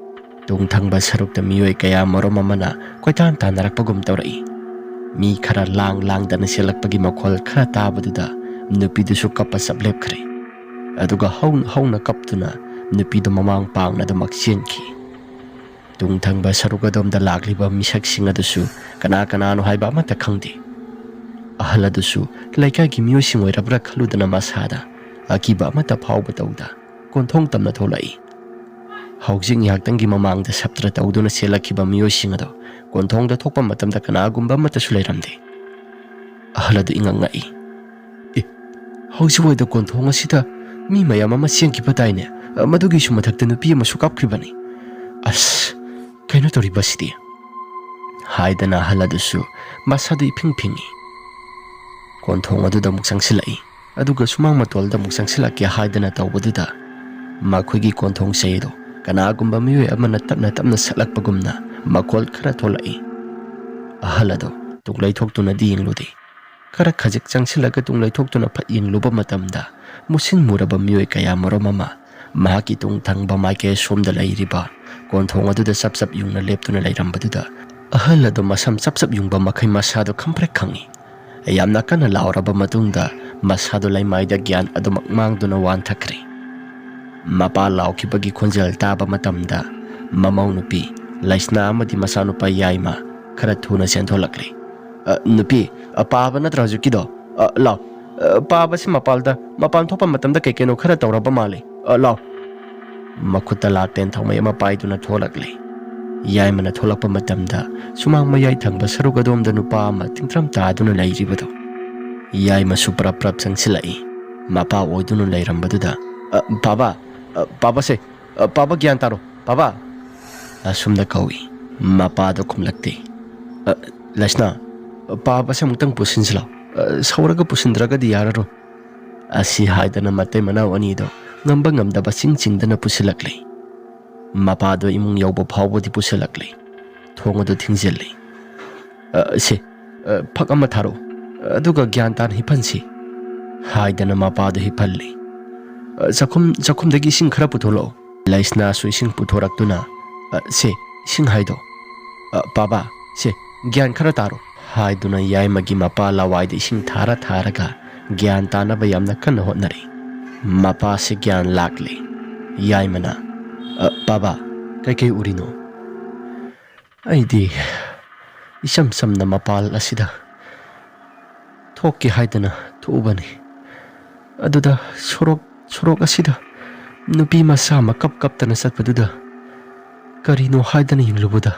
ꯇꯨꯡ ꯊꯪꯕ ꯁꯔꯨꯛꯇ ꯃꯤꯑꯣꯏ ꯀꯌꯥ ꯃꯔꯨꯝ ꯑꯃꯅ ꯀꯣꯏꯇꯥꯟ ꯇꯥꯟꯅꯔꯛꯄꯒꯨꯝ ꯇꯧꯔꯛꯏ꯫ ꯃꯤ ꯈꯔ ꯂꯥꯡ ꯂꯥꯡꯗꯅ ꯆꯦꯜꯂꯛꯄꯒꯤ ꯃꯈꯣꯜ ꯈꯔ ꯇꯥꯕꯗꯨꯗ ꯅꯨꯄꯤꯗꯨꯁꯨ ꯀꯞꯄ ꯆꯞ ꯂꯦꯞꯈ꯭ꯔꯦ꯫ ꯑꯗꯨꯒ ꯍꯧꯅ ꯍꯧꯅ ꯀꯞꯇꯨꯅ ꯅꯨꯄꯤꯗꯨ ꯃꯃꯥꯡ ꯄꯥꯡꯅ ꯑꯗꯨꯃꯛ ꯆꯦꯟꯈꯤ꯫ ꯇꯨꯡ ꯊꯪꯕ ꯁꯔꯨꯛ ꯑꯗꯣꯝꯗ ꯂꯥꯛꯂꯤꯕ ꯃꯤꯁꯛꯁꯤꯡ ꯑꯗꯨꯁꯨ ꯀꯅꯥ ꯀꯅꯥꯅꯣ ꯍꯥꯏꯕ ꯑꯃꯠꯇ ꯈꯪꯗꯦ꯫ ꯑꯍꯜ ꯑꯗꯨꯁꯨ ꯂꯩꯀꯥꯏꯒꯤ ꯃꯤꯑꯣꯏꯁꯤꯡ ꯑꯣꯏꯔꯕ꯭ꯔꯥ ꯈꯜꯂꯨꯗꯅ ꯃꯁꯥꯗ ꯑꯀꯤꯕ ꯑꯃꯠꯇ ꯐꯥꯎꯕ ꯇꯧꯗ ꯀꯣꯟꯊꯣꯡ ꯇꯝꯅ ꯊꯣꯛꯂꯛꯏ꯫ ꯍꯧꯖꯤꯛ ꯉꯥꯏꯍꯥꯛꯇꯪꯒꯤ ꯃꯃꯥꯡꯗ ꯁꯞꯇ꯭ꯔ ꯇꯧꯗꯨꯅ ꯆꯦꯜꯂꯛꯈꯤꯕ ꯃꯤꯑꯣꯏꯁꯤꯡ ꯑꯗꯣ ꯀꯣꯟꯊꯣꯡꯗ ꯊꯣꯛꯄ ꯃꯇꯝꯗ ꯀꯅꯥꯒꯨꯝꯕ ꯑꯃꯠꯇꯁꯨ ꯂꯩꯔꯝꯗꯦ꯫ ꯑꯍꯜ ꯑꯗꯨ ꯏꯉꯛ ꯉꯛꯏ꯫ "ꯑꯦ, ꯍꯧꯖꯤꯛꯋꯥꯏꯗ ꯀꯣꯟꯊꯣꯡ ꯑꯁꯤꯗ ꯃꯤ ꯃꯌꯥꯝ ꯑꯃ ꯆꯦꯟꯈꯤꯕ ꯇꯥꯏꯅꯦ꯫ ꯃꯗꯨꯒꯤꯁꯨ ꯃꯊꯛꯇ ꯅꯨꯄꯤ ꯑꯃꯁꯨ ꯀꯥꯞꯈ꯭ꯔꯤꯕꯅꯤ꯫ ꯑꯁ, ꯀꯩꯅꯣ ꯇꯧꯔꯤꯕꯁꯤꯗꯤ?" ꯍꯥꯏꯗꯅ ꯑꯍꯜ ꯑꯗꯨꯁꯨ ꯃꯁꯥꯗꯨ ꯏꯐꯤꯡ ꯐꯤꯡꯏ꯫ ꯀꯣꯟꯊꯣꯡ ꯑꯗꯨꯗ ꯑꯃꯨꯛ ꯆꯪꯁꯤꯜꯂꯛꯏ꯫ ꯑꯗꯨꯒ ꯁꯨꯃꯥꯡ ꯃꯇꯣꯜꯗ ꯑꯃꯨꯛ ꯆꯪꯁꯤꯜꯂꯛꯀꯦ ꯍꯥꯏꯗꯅ ꯇꯧꯕꯗꯨꯗ, ꯃꯈꯣꯏꯒꯤ ꯀꯣꯟꯊꯣꯡ ꯆꯩ ꯑꯗꯨ ꯀꯅꯥꯒꯨꯝꯕ ꯃꯤꯑꯣꯏ ꯑꯃꯅ ꯇꯞꯅ ꯇꯞꯅ ꯁꯠꯂꯛꯄꯒꯨꯝꯅ ꯃꯈꯣꯜ ꯈꯔ ꯊꯣꯛꯂꯛꯏ꯫ ꯑꯍꯜ ꯑꯗꯨ ꯇꯨꯡ ꯂꯩꯊꯣꯛꯇꯨꯅꯗꯤ ꯌꯦꯡꯂꯨꯗꯦ꯫ ꯈꯔ ꯈꯖꯤꯛ ꯆꯪꯁꯤꯜꯂꯒ ꯇꯨꯡ ꯂꯩꯊꯣꯛꯇꯨꯅ ꯐꯠ ꯌꯦꯡꯂꯨꯕ ꯃꯇꯝꯗ, ꯃꯨꯁꯤꯟ ꯃꯨꯔꯕ ꯃꯤꯑꯣꯏ ꯀꯌꯥ ꯃꯔꯨꯝ ꯑꯃ ꯃꯍꯥꯛꯀꯤ ꯇꯨꯡ ꯊꯪꯕ ꯃꯥꯏꯀꯩ ꯁꯣꯝꯗ ꯂꯩꯔꯤꯕ ꯀꯣꯟꯊꯣꯡ ꯑꯗꯨꯗ ꯆꯞ ꯆꯞ ꯌꯨꯡꯅ ꯂꯦꯞꯇꯨꯅ ꯂꯩꯔꯝꯕꯗꯨꯗ, ꯑꯍꯜ ꯑꯗꯨ ꯃꯁꯝ ꯆꯞ ꯆꯞ ꯌꯨꯡꯕ ꯃꯈꯩ ꯃꯁꯥꯗꯨ ꯈꯪꯄ꯭ꯔꯦꯛ ꯈꯪꯏ꯫ ꯌꯥꯝꯅ ꯀꯟꯅ ꯂꯥꯎꯔꯕ ꯃꯇꯨꯡꯗ, ꯃꯁꯥꯗꯨ ꯂꯩꯃꯥꯏꯗ ꯒ꯭ꯌꯥꯟ ꯑꯗꯨꯃꯛ ꯃꯥꯡꯗꯨꯅ ꯋꯥꯟꯊꯈ꯭ꯔꯦ꯫ ꯃꯄꯥ ꯂꯥꯎꯈꯤꯕꯒꯤ ꯈꯣꯟꯖꯦꯜ ꯇꯥꯕ ꯃꯇꯝꯗ, ꯃꯃꯧ ꯅꯨꯄꯤ ꯂꯩꯁꯅꯥ ꯑꯃꯗꯤ ꯃꯆꯥꯅꯨꯄꯥ ꯌꯥꯏꯃ ꯈꯔ ꯊꯨꯅ ꯆꯦꯟꯊꯣꯛꯂꯛꯂꯦ꯫ "ꯑ, ꯅꯨꯄꯤ, ꯑ, ꯄꯥꯕ ꯅꯠꯇ꯭ꯔꯣ ꯍꯧꯖꯤꯛꯀꯤꯗꯣ? ꯑ, ꯂꯥꯎ, ꯑ, ꯄꯥꯕꯁꯤ ꯃꯄꯥꯜꯗ, ꯃꯄꯥꯟ ꯊꯣꯛꯄ ꯃꯇꯝꯗ ꯀꯩ ꯀꯩꯅꯣ ꯈꯔ ꯇꯧꯔꯕ ꯃꯥꯜꯂꯦ꯫ ꯑ, ꯂꯥꯎ꯫" ꯃꯈꯨꯠꯇ ꯂꯥꯇꯦꯟ ꯊꯥꯎꯃꯩ ꯑꯃ ꯄꯥꯏꯗꯨꯅ ꯊꯣꯛꯂꯛꯂꯦ꯫ ꯌꯥꯏꯃꯅ ꯊꯣꯛꯂꯛꯄ ꯃꯇꯝꯗ, ꯁꯨꯃꯥꯡ ꯃꯌꯥꯏ ꯊꯪꯕ ꯁꯔꯨꯛ ꯑꯗꯣꯝꯗ ꯅꯨꯄꯥ ꯑꯃ ꯇꯤꯡꯊ꯭ꯔꯝ ꯇꯥꯗꯨꯅ ꯂꯩꯔꯤꯕꯗꯨ, ꯌꯥꯏꯃꯁꯨ ꯄ꯭ꯔꯞ ꯄ꯭ꯔꯞ ꯆꯪꯁꯤꯜꯂꯛꯏ꯫ ꯃꯄꯥ ꯑꯣꯏꯗꯨꯅ ꯂꯩꯔꯝꯕꯗꯨꯗ, "ꯑ, ꯄꯥꯕ, ꯑ, ꯄꯥꯕꯁꯦ, ꯑ, ꯄꯥꯕ ꯒ꯭ꯌꯥꯟ ꯇꯥꯔꯣ, ꯄꯥꯕ!" ꯑꯁꯨꯝꯅ ꯀꯧꯏ꯫ ꯃꯄꯥꯗꯣ ꯈꯨꯝꯂꯛꯇꯦ꯫ "ꯑ, ꯂꯩꯁꯅꯥ, ꯄꯥꯕꯁꯦ ꯑꯃꯨꯛꯇꯪ ꯄꯨꯁꯤꯟꯁꯤ ꯂꯥꯎ꯫ ꯑ, ꯁꯧꯔꯒ ꯄꯨꯁꯤꯟꯗ꯭ꯔꯒꯗꯤ ꯌꯥꯔꯔꯣꯏ꯫" ꯑꯁꯤ ꯍꯥꯏꯗꯅ ꯃꯇꯩ ꯃꯅꯥꯎ ꯑꯅꯤꯗꯣ ꯉꯝꯕ ꯉꯝꯗꯕ ꯆꯤꯡ ꯆꯤꯡꯗꯅ ꯄꯨꯁꯤꯜꯂꯛꯂꯦ꯫ ꯃꯄꯥꯗꯣ ꯏꯃꯨꯡ ꯌꯧꯕ ꯐꯥꯎꯕꯗꯤ ꯄꯨꯁꯤꯜꯂꯛꯂꯦ꯫ ꯊꯣꯡ ꯑꯗꯨ ꯊꯤꯡꯖꯤꯜꯂꯤ꯫ "ꯑ, ꯁꯦ, ꯑ, ꯐꯛ ꯑꯃ ꯊꯥꯔꯛꯎ, ꯑꯗꯨꯒ ꯒ꯭ꯌꯥꯟ ꯇꯥꯅ ꯍꯤꯞꯍꯟꯁꯤ," ꯍꯥꯏꯗꯅ ꯃꯄꯥꯗꯣ ꯍꯤꯞꯍꯜꯂꯤ꯫ "ꯑ, ꯆꯥꯛꯈꯨꯝ, ꯆꯥꯛꯈꯨꯝꯗꯒꯤ ꯏꯁꯤꯡ ꯈꯔ ꯄꯨꯊꯣꯛꯂꯛꯑꯣ꯫" ꯂꯩꯁꯅꯥꯁꯨ ꯏꯁꯤꯡ ꯄꯨꯊꯣꯔꯛꯇꯨꯅ, "ꯑ, ꯁꯦ, ꯏꯁꯤꯡ ꯍꯥꯏꯗꯣ꯫ ꯑ, ꯄꯥꯕ, ꯁꯦ, ꯒ꯭ꯌꯥꯟ ꯈꯔ ꯇꯥꯔꯣ," ꯍꯥꯏꯗꯨꯅ ꯌꯥꯏꯃꯒꯤ ꯃꯄꯥ ꯂꯋꯥꯏꯗ ꯏꯁꯤꯡ ꯊꯥꯔ ꯊꯥꯔꯒ ꯒ꯭ꯌꯥꯟ ꯇꯥꯅꯕ ꯌꯥꯝꯅ ꯀꯟꯅ ꯍꯣꯠꯅꯔꯤ꯫ ꯃꯄꯥꯁꯦ ꯒ꯭ꯌꯥꯟ ꯂꯥꯛꯂꯦ꯫ ꯌꯥꯏꯃꯅ, "ꯑ, ꯄꯥꯕ, ꯀꯩꯀꯩ ꯎꯔꯤꯅꯣ?" "ꯑꯩꯗꯤ ꯏꯆꯝ ꯆꯝꯅ ꯃꯄꯥꯜ ꯑꯁꯤꯗ ꯊꯣꯛꯀꯦ ꯍꯥꯏꯗꯅ ꯊꯣꯛꯎꯕꯅꯤ꯫ ꯑꯗꯨꯗ ꯁꯣꯔꯣꯛ, ꯁꯣꯔꯣꯛ ꯑꯁꯤꯗ ꯅꯨꯄꯤ ꯃꯆꯥ ꯑꯃ ꯀꯞ ꯀꯞꯇꯅ ꯆꯠꯄꯗꯨꯗ ꯀꯔꯤꯅꯣ ꯍꯥꯏꯗꯅ ꯌꯦꯡꯂꯨꯕꯗ,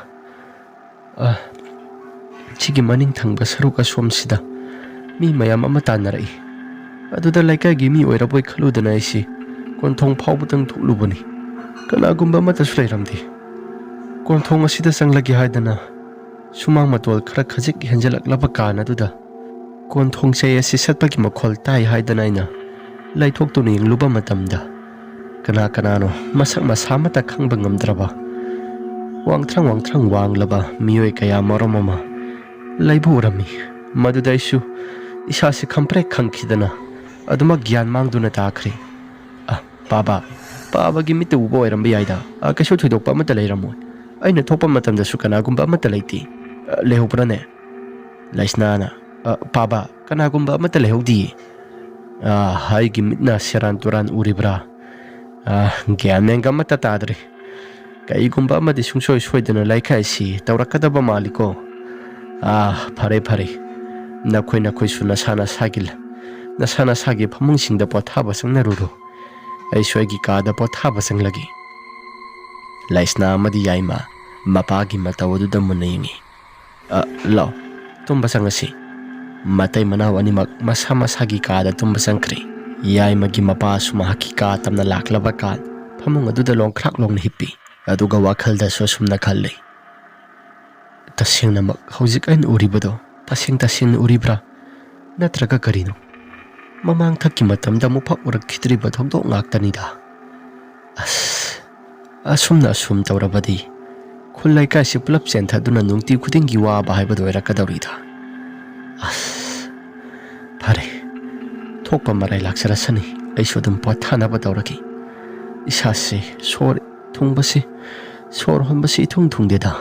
ꯑ, ꯁꯤꯒꯤ ꯃꯅꯤꯡ ꯊꯪꯕ ꯁꯔꯨꯛ ꯑꯁꯣꯝꯁꯤꯗ ꯃꯤ ꯃꯌꯥꯝ ꯑꯃ ꯇꯥꯟꯅꯔꯛꯏ꯫ ꯑꯗꯨꯗ ꯂꯩꯀꯥꯏꯒꯤ ꯃꯤ ꯑꯣꯏꯔꯕꯣꯏ ꯈꯜꯂꯨꯗꯅ ꯑꯩꯁꯤ ꯀꯣꯟꯊꯣꯡ ꯐꯥꯎꯕꯗꯪ ꯊꯣꯛꯂꯨꯕꯅꯤ꯫ ꯀꯅꯥꯒꯨꯝꯕ ꯑꯃꯠꯇꯁꯨ ꯂꯩꯔꯝꯗꯦ꯫ ꯀꯣꯟꯊꯣꯡ ꯑꯁꯤꯗ ꯆꯪꯂꯒꯦ ꯍꯥꯏꯗꯅ ꯁꯨꯃꯥꯡ ꯃꯇꯣꯜ ꯈꯔ ꯈꯖꯤꯛ ꯍꯦꯟꯖꯂꯛꯂꯕ ꯀꯥꯟ ꯑꯗꯨꯗ ꯀꯣꯟꯊꯣꯡ ꯆꯩ ꯑꯁꯤ ꯁꯠꯄꯒꯤ ꯃꯈꯣꯜ ꯇꯥꯏ ꯍꯥꯏꯗꯅ ꯑꯩꯅ ꯂꯩꯊꯣꯛꯇꯨꯅ ꯌꯦꯡꯂꯨꯕ ꯃꯇꯝꯗ, ꯀꯅꯥ ꯀꯅꯥꯅꯣ ꯃꯁꯛ ꯃꯁꯥ ꯑꯃꯠꯇ ꯈꯪꯕ ꯉꯝꯗ꯭ꯔꯕ, ꯋꯥꯡꯊ꯭ꯔꯪ ꯋꯥꯡꯊ꯭ꯔꯪ ꯋꯥꯡꯂꯕ ꯃꯤꯑꯣꯏ ꯀꯌꯥ ꯃꯔꯨꯝ ꯑꯃ ꯂꯩꯕ ꯎꯔꯝꯃꯤ꯫ ꯃꯗꯨꯗ ꯑꯩꯁꯨ ꯏꯁꯥꯁꯦ ꯈꯪꯄ꯭ꯔꯦꯛ ꯈꯪꯈꯤꯗꯅ ꯑꯗꯨꯃꯛ ꯒ꯭ꯌꯥꯟ ꯃꯥꯡꯗꯨꯅ ꯇꯥꯈ꯭ꯔꯦ꯫ "ꯑ, ꯄꯥꯕ, ꯄꯥꯕꯒꯤ ꯃꯤꯠꯇ ꯎꯕ ꯑꯣꯏꯔꯝꯕ ꯌꯥꯏꯗ꯫ ꯑ, ꯀꯩꯁꯨ ꯊꯣꯏꯗꯣꯛꯄ ꯑꯃꯠꯇ ꯂꯩꯔꯝꯃꯣꯏ꯫ ꯑꯩꯅ ꯊꯣꯛꯄ ꯃꯇꯝꯗꯁꯨ ꯀꯅꯥꯒꯨꯝꯕ ꯑꯃꯠꯇ ꯂꯩꯇꯦ꯫ ꯑ, ꯂꯩꯍꯧꯕ꯭ꯔꯥꯅꯦ?" ꯂꯩꯁꯅꯥꯅ, "ꯑ, ꯄꯥꯕ, ꯀꯅꯥꯒꯨꯝꯕ ꯑꯃꯠꯇ ꯂꯩꯍꯧꯗꯤꯌꯦ꯫ ꯑ, ꯑꯩꯒꯤ ꯃꯤꯠꯅ ꯁꯦꯔꯥꯟ ꯇꯨꯔꯥꯟ ꯎꯔꯤꯕ꯭ꯔꯥ? ꯑ, ꯒ꯭ꯌꯥꯟ ꯃꯦꯟꯒ ꯑꯃꯠꯇ ꯇꯥꯗ꯭ꯔꯦ꯫ ꯀꯩꯒꯨꯝꯕ ꯑꯃꯗꯤ ꯁꯨꯡꯁꯣꯏ ꯁꯣꯏꯗꯅ ꯂꯩꯈꯥꯏꯁꯤ ꯇꯧꯔꯛꯀꯗꯕ ꯃꯥꯜꯂꯤꯀꯣ꯫ ꯑ, ꯐꯔꯦ, ꯐꯔꯦ꯫ ꯅꯈꯣꯏ ꯅꯈꯣꯏꯁꯨ ꯅꯁꯥ ꯅꯁꯥꯒꯤ ꯂ-, ꯅꯁꯥ ꯅꯁꯥꯒꯤ ꯐꯃꯨꯡꯁꯤꯡꯗ ꯄꯣꯊꯥꯕ ꯆꯪꯅꯔꯨꯔꯣ꯫ ꯑꯩꯁꯨ ꯑꯩꯒꯤ ꯀꯥꯗ ꯄꯣꯊꯥꯕ ꯆꯪꯂꯒꯦ꯫" ꯂꯩꯁꯅꯥ ꯑꯃꯗꯤ ꯌꯥꯏꯃ ꯃꯄꯥꯒꯤ ꯃꯇꯧ ꯑꯗꯨꯗ ꯃꯨꯟꯅ ꯌꯦꯡꯉꯤ꯫ "ꯑ, ꯂꯥꯎ, ꯇꯨꯝꯕ ꯆꯪꯉꯁꯤ꯫" ꯃꯇꯩ ꯃꯅꯥꯎ ꯑꯅꯤꯃꯛ ꯃꯁꯥ ꯃꯁꯥꯒꯤ ꯀꯥꯗ ꯇꯨꯝꯕ ꯆꯪꯈ꯭ꯔꯦ꯫ ꯌꯥꯏꯃꯒꯤ ꯃꯄꯥꯁꯨ ꯃꯍꯥꯛꯀꯤ ꯀꯥ ꯇꯝꯅ ꯂꯥꯛꯂꯕ ꯀꯥꯟ ꯐꯃꯨꯡ ꯑꯗꯨꯗ ꯂꯣꯡꯈ꯭ꯔꯥꯛ ꯂꯣꯡꯅ ꯍꯤꯞꯄꯤ꯫ ꯑꯗꯨꯒ ꯋꯥꯈꯜꯗꯁꯨ ꯑꯁꯨꯝꯅ ꯈꯜꯂꯤ, "ꯇꯁꯦꯡꯅꯃꯛ ꯍꯧꯖꯤꯛ ꯑꯩꯅ ꯎꯔꯤꯕꯗꯣ ꯇꯁꯦꯡ ꯇꯁꯦꯡꯅ ꯎꯔꯤꯕ꯭ꯔꯥ? ꯅꯠꯇ꯭ꯔꯒ ꯀꯔꯤꯅꯣ? ꯃꯃꯥꯡꯊꯛꯀꯤ ꯃꯇꯝꯗ ꯑꯃꯨꯛꯐꯥꯎ ꯎꯔꯛꯈꯤꯗ꯭ꯔꯤꯕ ꯊꯧꯗꯣꯛ ꯉꯥꯛꯇꯅꯤꯗ꯫ ꯑꯁ, ꯑꯁꯨꯝꯅ ꯑꯁꯨꯝ ꯇꯧꯔꯕꯗꯤ ꯈꯨꯜ ꯂꯩꯀꯥꯏꯁꯤ ꯄꯨꯂꯞ ꯆꯦꯟꯊꯗꯨꯅ ꯅꯨꯡꯇꯤ ꯈꯨꯗꯤꯡꯒꯤ ꯋꯥꯕ ꯍꯥꯏꯕꯗꯨ ꯑꯣꯏꯔꯛꯀꯗꯧꯔꯤꯗ꯫ ꯑꯁ, ꯐꯔꯦ, ꯊꯣꯛꯄ ꯃꯔꯥꯏ ꯂꯥꯛꯆꯔꯁꯅꯤ, ꯑꯩꯁꯨ ꯑꯗꯨꯝ ꯄꯣꯊꯥꯅꯕ ꯇꯧꯔꯒꯦ꯫ ꯏꯁꯥꯁꯦ ꯁꯣꯔ ꯊꯨꯡꯕꯁꯤ, ꯁꯣꯔ ꯍꯣꯟꯕꯁꯤ ꯏꯊꯨꯡ ꯊꯨꯡꯗꯦꯗ꯫"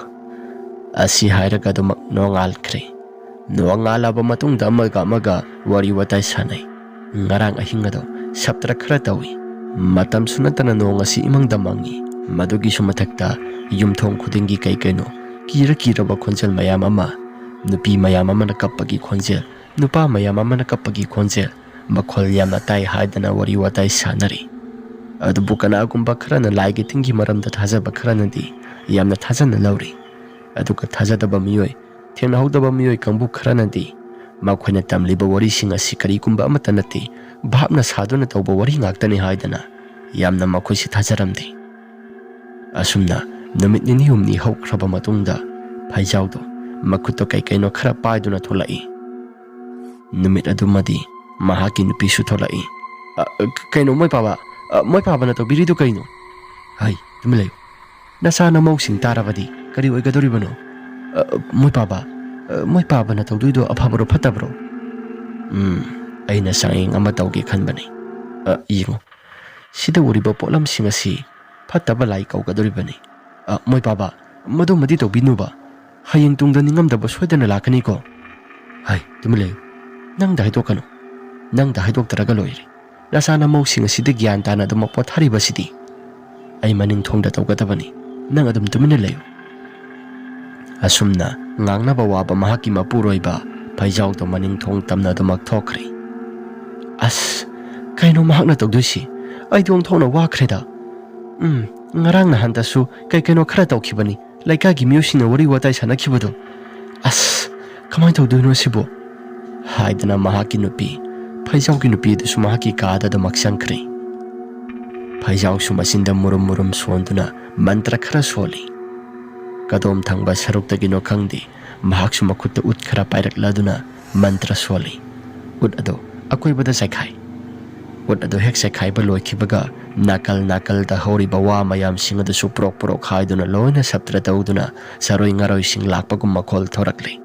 ꯑꯁꯤ ꯍꯥꯏꯔꯒ ꯑꯗꯨꯃꯛ ꯅꯣꯡꯉꯥꯜꯈ꯭ꯔꯦ꯫ ꯅꯣꯡꯉꯥꯜꯂꯕ ꯃꯇꯨꯡꯗ ꯑꯃꯒ ꯑꯃꯒ ꯋꯥꯔꯤ ꯋꯥꯇꯥꯏ ꯁꯥꯟꯅꯩ꯫ ꯉꯔꯥꯡ ꯑꯍꯤꯡ ꯑꯗꯣ ꯁꯞꯇ꯭ꯔ ꯈꯔ ꯇꯧꯏ꯫ ꯃꯇꯝꯁꯨ ꯅꯠꯇꯅ ꯅꯣꯡ ꯑꯁꯤ ꯏꯃꯪꯗ ꯃꯪꯉꯤ꯫ ꯃꯗꯨꯒꯤꯁꯨ ꯃꯊꯛꯇ ꯌꯨꯝꯊꯣꯡ ꯈꯨꯗꯤꯡꯒꯤ ꯀꯩ ꯀꯩꯅꯣ ꯀꯤꯔ ꯀꯤꯔꯕ ꯈꯣꯟꯖꯦꯜ ꯃꯌꯥꯝ ꯑꯃ, ꯅꯨꯄꯤ ꯃꯌꯥꯝ ꯑꯃꯅ ꯀꯞꯄꯒꯤ ꯈꯣꯟꯖꯦꯜ, ꯅꯨꯄꯥ ꯃꯌꯥꯝ ꯑꯃꯅ ꯀꯞꯄꯒꯤ ꯈꯣꯟꯖꯦꯜ, ꯃꯈꯣꯜ ꯌꯥꯝꯅ ꯇꯥꯏ ꯍꯥꯏꯗꯅ ꯋꯥꯔꯤ ꯋꯥꯇꯥꯏ ꯁꯥꯟꯅꯔꯤ꯫ ꯑꯗꯨꯕꯨ ꯀꯅꯥꯒꯨꯝꯕ ꯈꯔꯅ ꯂꯥꯏꯒꯤ ꯇꯤꯟꯒꯤ ꯃꯔꯝꯗ ꯊꯥꯖꯕ ꯈꯔꯅꯗꯤ ꯌꯥꯝꯅ ꯊꯥꯖꯅ ꯂꯧꯔꯤ꯫ ꯑꯗꯨꯒ ꯊꯥꯖꯗꯕ ꯃꯤꯑꯣꯏ, ꯊꯦꯡꯅꯍꯧꯗꯕ ꯃꯤꯑꯣꯏ ꯀꯥꯡꯕꯨ ꯈꯔꯅꯗꯤ ꯃꯈꯣꯏꯅ ꯇꯝꯂꯤꯕ ꯋꯥꯔꯤꯁꯤꯡ ꯑꯁꯤ ꯀꯔꯤꯒꯨꯝꯕ ꯑꯃꯠꯇ ꯅꯠꯇꯦ, ꯚꯥꯞꯅ ꯁꯥꯗꯨꯅ ꯇꯧꯕ ꯋꯥꯔꯤ ꯉꯥꯛꯇꯅꯤ ꯍꯥꯏꯗꯅ ꯌꯥꯝꯅ ꯃꯈꯣꯏꯁꯤ ꯊꯥꯖꯔꯝꯗꯦ꯫ ꯑꯁꯨꯝꯅ ꯅꯨꯃꯤꯠ ꯅꯤꯅꯤ ꯍꯨꯝꯅꯤ ꯍꯧꯈ꯭ꯔꯕ ꯃꯇꯨꯡꯗ ꯐꯩꯖꯥꯎꯗꯣ ꯃꯈꯨꯠꯇ ꯀꯩ ꯀꯩꯅꯣ ꯈꯔ ꯄꯥꯏꯗꯨꯅ ꯊꯣꯛꯂꯛꯏ꯫ ꯅꯨꯃꯤꯠ ꯑꯗꯨꯃꯗꯤ ꯃꯍꯥꯛꯀꯤ ꯅꯨꯄꯤꯁꯨ ꯊꯣꯛꯂꯛꯏ꯫ "ꯑ, ꯑ, ꯀꯩꯅꯣ ꯃꯣꯏ ꯄꯥꯕ? ꯑ, ꯃꯣꯏ ꯄꯥꯕꯅ ꯇꯧꯕꯤꯔꯤꯗꯨ ꯀꯩꯅꯣ?" "ꯍꯩ, ꯇꯨꯃꯤꯟ ꯂꯩꯌꯨ꯫ ꯅꯆꯥ ꯅꯃꯧꯁꯤꯡ ꯇꯥꯔꯕꯗꯤ ꯀꯔꯤ ꯑꯣꯏꯒꯗꯧꯔꯤꯕꯅꯣ? ꯑ, ꯃꯣꯏ ꯄꯥꯕ, ꯑ, ꯃꯣꯏ ꯄꯥꯕꯅ ꯇꯧꯗꯣꯏꯗꯣ ꯑꯐꯕꯔꯣ ꯐꯠꯇꯕꯔꯣ?" "ꯎꯝ, ꯑꯩꯅ ꯆꯥꯡꯌꯦꯡ ꯑꯃ ꯇꯧꯒꯦ ꯈꯟꯕꯅꯤ꯫ ꯑ, ꯌꯦꯡꯉꯨ, ꯁꯤꯗ ꯎꯔꯤꯕ ꯄꯣꯠꯂꯝꯁꯤꯡ ꯑꯁꯤ ꯐꯠꯇꯕ ꯂꯥꯏ ꯀꯧꯒꯗꯧꯔꯤꯕꯅꯤ꯫ ꯑ, ꯃꯣꯏ ꯄꯥꯕ, ꯃꯗꯨꯃꯗꯤ ꯇꯧꯕꯤꯅꯨꯕ꯫ ꯍꯌꯦꯡ ꯇꯨꯡꯗ ꯅꯤꯡꯉꯝꯗꯕ ꯁꯣꯏꯗꯅ ꯂꯥꯛꯀꯅꯤꯀꯣ꯫ ꯍꯩ, ꯇꯨꯃꯤꯟ ꯂꯩꯌꯨ꯫ ꯅꯪꯗ ꯍꯥꯏꯗꯣꯛꯀꯅꯨ꯫ ꯅꯪꯗ ꯍꯥꯏꯗꯣꯛꯇ꯭ꯔꯒ ꯂꯣꯏꯔꯦ꯫ ꯅꯆꯥ ꯅꯃꯧꯁꯤꯡ ꯑꯁꯤꯗ ꯒ꯭ꯌꯥꯟ ꯇꯥꯅ ꯑꯗꯨꯃꯛ ꯄꯣꯊꯥꯔꯤꯕꯁꯤꯗꯤ꯫ ꯑꯩ ꯃꯅꯤꯡ ꯊꯣꯡꯗ ꯇꯧꯒꯗꯕꯅꯤ꯫ ꯅꯪ ꯑꯗꯨꯝ ꯇꯨꯃꯤꯟꯅ ꯂꯩꯌꯨ꯫" ꯑꯁꯨꯝꯅ ꯉꯥꯡꯅꯕ ꯋꯥꯕ ꯃꯍꯥꯛꯀꯤ ꯃꯄꯨꯔꯣꯏꯕ ꯐꯩꯖꯥꯎꯗꯣ ꯃꯅꯤꯡ ꯊꯣꯡ ꯇꯝꯅ ꯑꯗꯨꯃꯛ ꯊꯣꯛꯈ꯭ꯔꯦ꯫ "ꯑꯁ, ꯀꯩꯅꯣ ꯃꯍꯥꯛꯅ ꯇꯧꯗꯣꯏꯁꯤ? ꯑꯩꯗꯤ ꯑꯣꯟꯊꯣꯛꯅ ꯋꯥꯈ꯭ꯔꯦꯗ꯫ ꯎꯝ, ꯉꯔꯥꯡ ꯅꯍꯥꯟꯗꯁꯨ ꯀꯩ ꯀꯩꯅꯣ ꯈꯔ ꯇꯧꯈꯤꯕꯅꯤ꯫ ꯂꯩꯀꯥꯏꯒꯤ ꯃꯤꯑꯣꯏꯁꯤꯡꯅ ꯋꯥꯔꯤ ꯋꯥꯇꯥꯏ ꯁꯥꯟꯅꯈꯤꯕꯗꯣ꯫ ꯑꯁ, ꯀꯃꯥꯏꯅ ꯇꯧꯗꯣꯏꯅꯣ ꯁꯤꯕꯨ?" ꯍꯥꯏꯗꯅ ꯃꯍꯥꯛꯀꯤ ꯅꯨꯄꯤ, ꯐꯩꯖꯥꯎꯒꯤ ꯅꯨꯄꯤ ꯑꯗꯨꯁꯨ ꯃꯍꯥꯛꯀꯤ ꯀꯥꯗ ꯑꯗꯨꯃꯛ ꯆꯪꯈ꯭ꯔꯦ꯫ ꯐꯩꯖꯥꯎꯁꯨ ꯃꯆꯤꯟꯗ ꯃꯨꯔꯨꯝ ꯃꯨꯔꯨꯝ ꯁꯣꯟꯗꯨꯅ ꯃꯟꯇ꯭ꯔ ꯈꯔ ꯁꯣꯜꯂꯤ꯫ ꯀꯗꯣꯝ ꯊꯪꯕ ꯁꯔꯨꯛꯇꯒꯤꯅꯣ ꯈꯪꯗꯦ, ꯃꯍꯥꯛꯁꯨ ꯃꯈꯨꯠꯇ ꯎꯠ ꯈꯔ ꯄꯥꯏꯔꯛꯂꯗꯨꯅ ꯃꯟꯇ꯭ꯔ ꯁꯣꯜꯂꯤ꯫ ꯎꯠ ꯑꯗꯨ ꯑꯀꯣꯏꯕꯗ ꯆꯥꯏꯈꯥꯏ꯫ ꯎꯠ ꯑꯗꯨ ꯍꯦꯛ ꯆꯥꯏꯈꯥꯏꯕ ꯂꯣꯏꯈꯤꯕꯒ, ꯅꯥꯀꯜ ꯅꯥꯀꯜꯗ ꯍꯧꯔꯤꯕ ꯋꯥ ꯃꯌꯥꯝꯁꯤꯡ ꯑꯗꯨꯁꯨ ꯄ꯭ꯔꯣꯛ ꯄ꯭ꯔꯣꯛ ꯍꯥꯏꯗꯨꯅ ꯂꯣꯏꯅ ꯁꯞꯇ꯭ꯔ ꯇꯧꯗꯨꯅ ꯆꯔꯣꯏ ꯉꯥꯔꯣꯏꯁꯤꯡ ꯂꯥꯛꯄꯒꯨꯝ ꯃꯈꯣꯜ ꯊꯣꯔꯛꯂꯤ꯫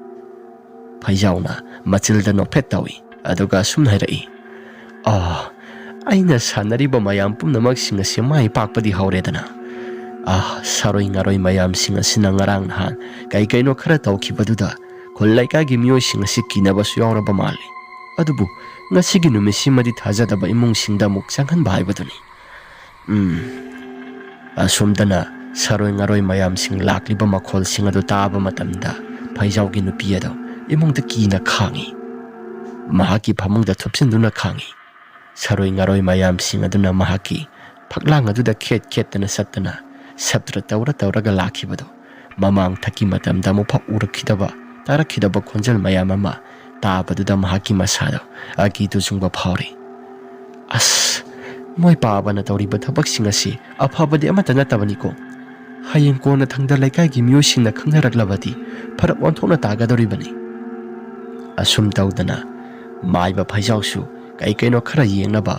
ꯐꯩꯖꯥꯎꯅ ꯃꯆꯤꯜꯗ ꯅꯣꯛꯐꯦꯠ ꯇꯧꯏ, ꯑꯗꯨꯒ ꯑꯁꯨꯝꯅ ꯍꯥꯏꯔꯛꯏ, "ꯑꯥ, ꯑꯩꯅ ꯁꯥꯟꯅꯔꯤꯕ ꯃꯌꯥꯝ ꯄꯨꯝꯅꯃꯛꯁꯤꯡ ꯑꯁꯤ ꯃꯥꯏ ꯄꯥꯛꯄꯗꯤ ꯍꯧꯔꯦꯗꯅ꯫ ꯑꯥ, ꯁꯥꯔꯣꯏ ꯉꯥꯔꯣꯏ ꯃꯌꯥꯝꯁꯤꯡ ꯑꯁꯤꯅ ꯉꯔꯥꯡ ꯅꯍꯥꯟ ꯀꯩ ꯀꯩꯅꯣ ꯈꯔ ꯇꯧꯈꯤꯕꯗꯨꯗ ꯈꯨꯜ ꯂꯩꯀꯥꯏꯒꯤ ꯃꯤꯑꯣꯏꯁꯤꯡ ꯑꯁꯤ ꯀꯤꯅꯕꯁꯨ ꯌꯥꯎꯔꯕ ꯃꯥꯜꯂꯤ꯫ ꯑꯗꯨꯕꯨ ꯉꯁꯤꯒꯤ ꯅꯨꯃꯤꯠꯁꯤꯃꯗꯤ ꯊꯥꯖꯗꯕ ꯏꯃꯨꯡꯁꯤꯡꯗ ꯑꯃꯨꯛ ꯆꯪꯍꯟꯕ ꯍꯥꯏꯕꯗꯨꯅꯤ꯫" ꯎꯝ꯫ ꯑꯁꯣꯝꯗꯅ ꯁꯥꯔꯣꯏ ꯉꯥꯔꯣꯏ ꯃꯌꯥꯝꯁꯤꯡ ꯂꯥꯛꯂꯤꯕ ꯃꯈꯣꯜꯁꯤꯡ ꯑꯗꯨ ꯇꯥꯕ ꯃꯇꯝꯗ ꯐꯩꯖꯥꯎꯒꯤ ꯅꯨꯄꯤ ꯑꯗꯨ ꯏꯃꯨꯡꯗ ꯀꯤꯅ ꯈꯥꯡꯏ꯫ ꯃꯍꯥꯛꯀꯤ ꯐꯃꯨꯡꯗ ꯊꯨꯞꯆꯤꯟꯗꯨꯅ ꯈꯥꯡꯏ꯫ ꯁꯥꯔꯣꯏ ꯉꯥꯔꯣꯏ ꯃꯌꯥꯝꯁꯤꯡ ꯑꯗꯨꯅ ꯃꯍꯥꯛꯀꯤ ꯐꯛꯂꯥꯡ ꯑꯗꯨꯗ ꯈꯦꯠ ꯈꯦꯠꯇꯅ ꯆꯠꯇꯅ ꯁꯞꯇ꯭ꯔ ꯇꯧꯔ ꯇꯧꯔꯒ ꯂꯥꯛꯈꯤꯕꯗꯣ ꯃꯃꯥꯡ ꯊꯛꯀꯤ ꯃꯇꯝꯗ ꯑꯃꯨꯛꯐꯥꯎ ꯎꯔꯛꯈꯤꯗꯕ, ꯇꯥꯔꯛꯈꯤꯗꯕ ꯈꯣꯟꯖꯦꯜ ꯃꯌꯥꯝ ꯑꯃ ꯇꯥꯕꯗꯨꯗ ꯃꯍꯥꯛꯀꯤ ꯃꯁꯥꯗꯣ ꯑꯀꯤ ꯇꯨꯖꯨꯡꯕ ꯐꯥꯎꯔꯤ꯫ "ꯑꯁ, ꯃꯣꯏ ꯄꯥꯕꯅ ꯇꯧꯔꯤꯕ ꯊꯕꯛꯁꯤꯡ ꯑꯁꯤ ꯑꯐꯕꯗꯤ ꯑꯃꯠꯇ ꯅꯠꯇꯕꯅꯤꯀꯣ꯫ ꯍꯌꯦꯡ ꯀꯣꯟꯅꯊꯪꯗ ꯂꯩꯀꯥꯏꯒꯤ ꯃꯤꯑꯣꯏꯁꯤꯡꯅ ꯈꯪꯅꯔꯛꯂꯕꯗꯤ ꯐꯔꯛ ꯑꯣꯟꯊꯣꯛꯅ ꯇꯥꯒꯗꯧꯔꯤꯕꯅꯤ꯫" ꯑꯁꯨꯝ ꯇꯧꯗꯅ ꯃꯥꯏꯕ ꯐꯩꯖꯥꯎꯁꯨ ꯀꯩ ꯀꯩꯅꯣ ꯈꯔ ꯌꯦꯡꯅꯕ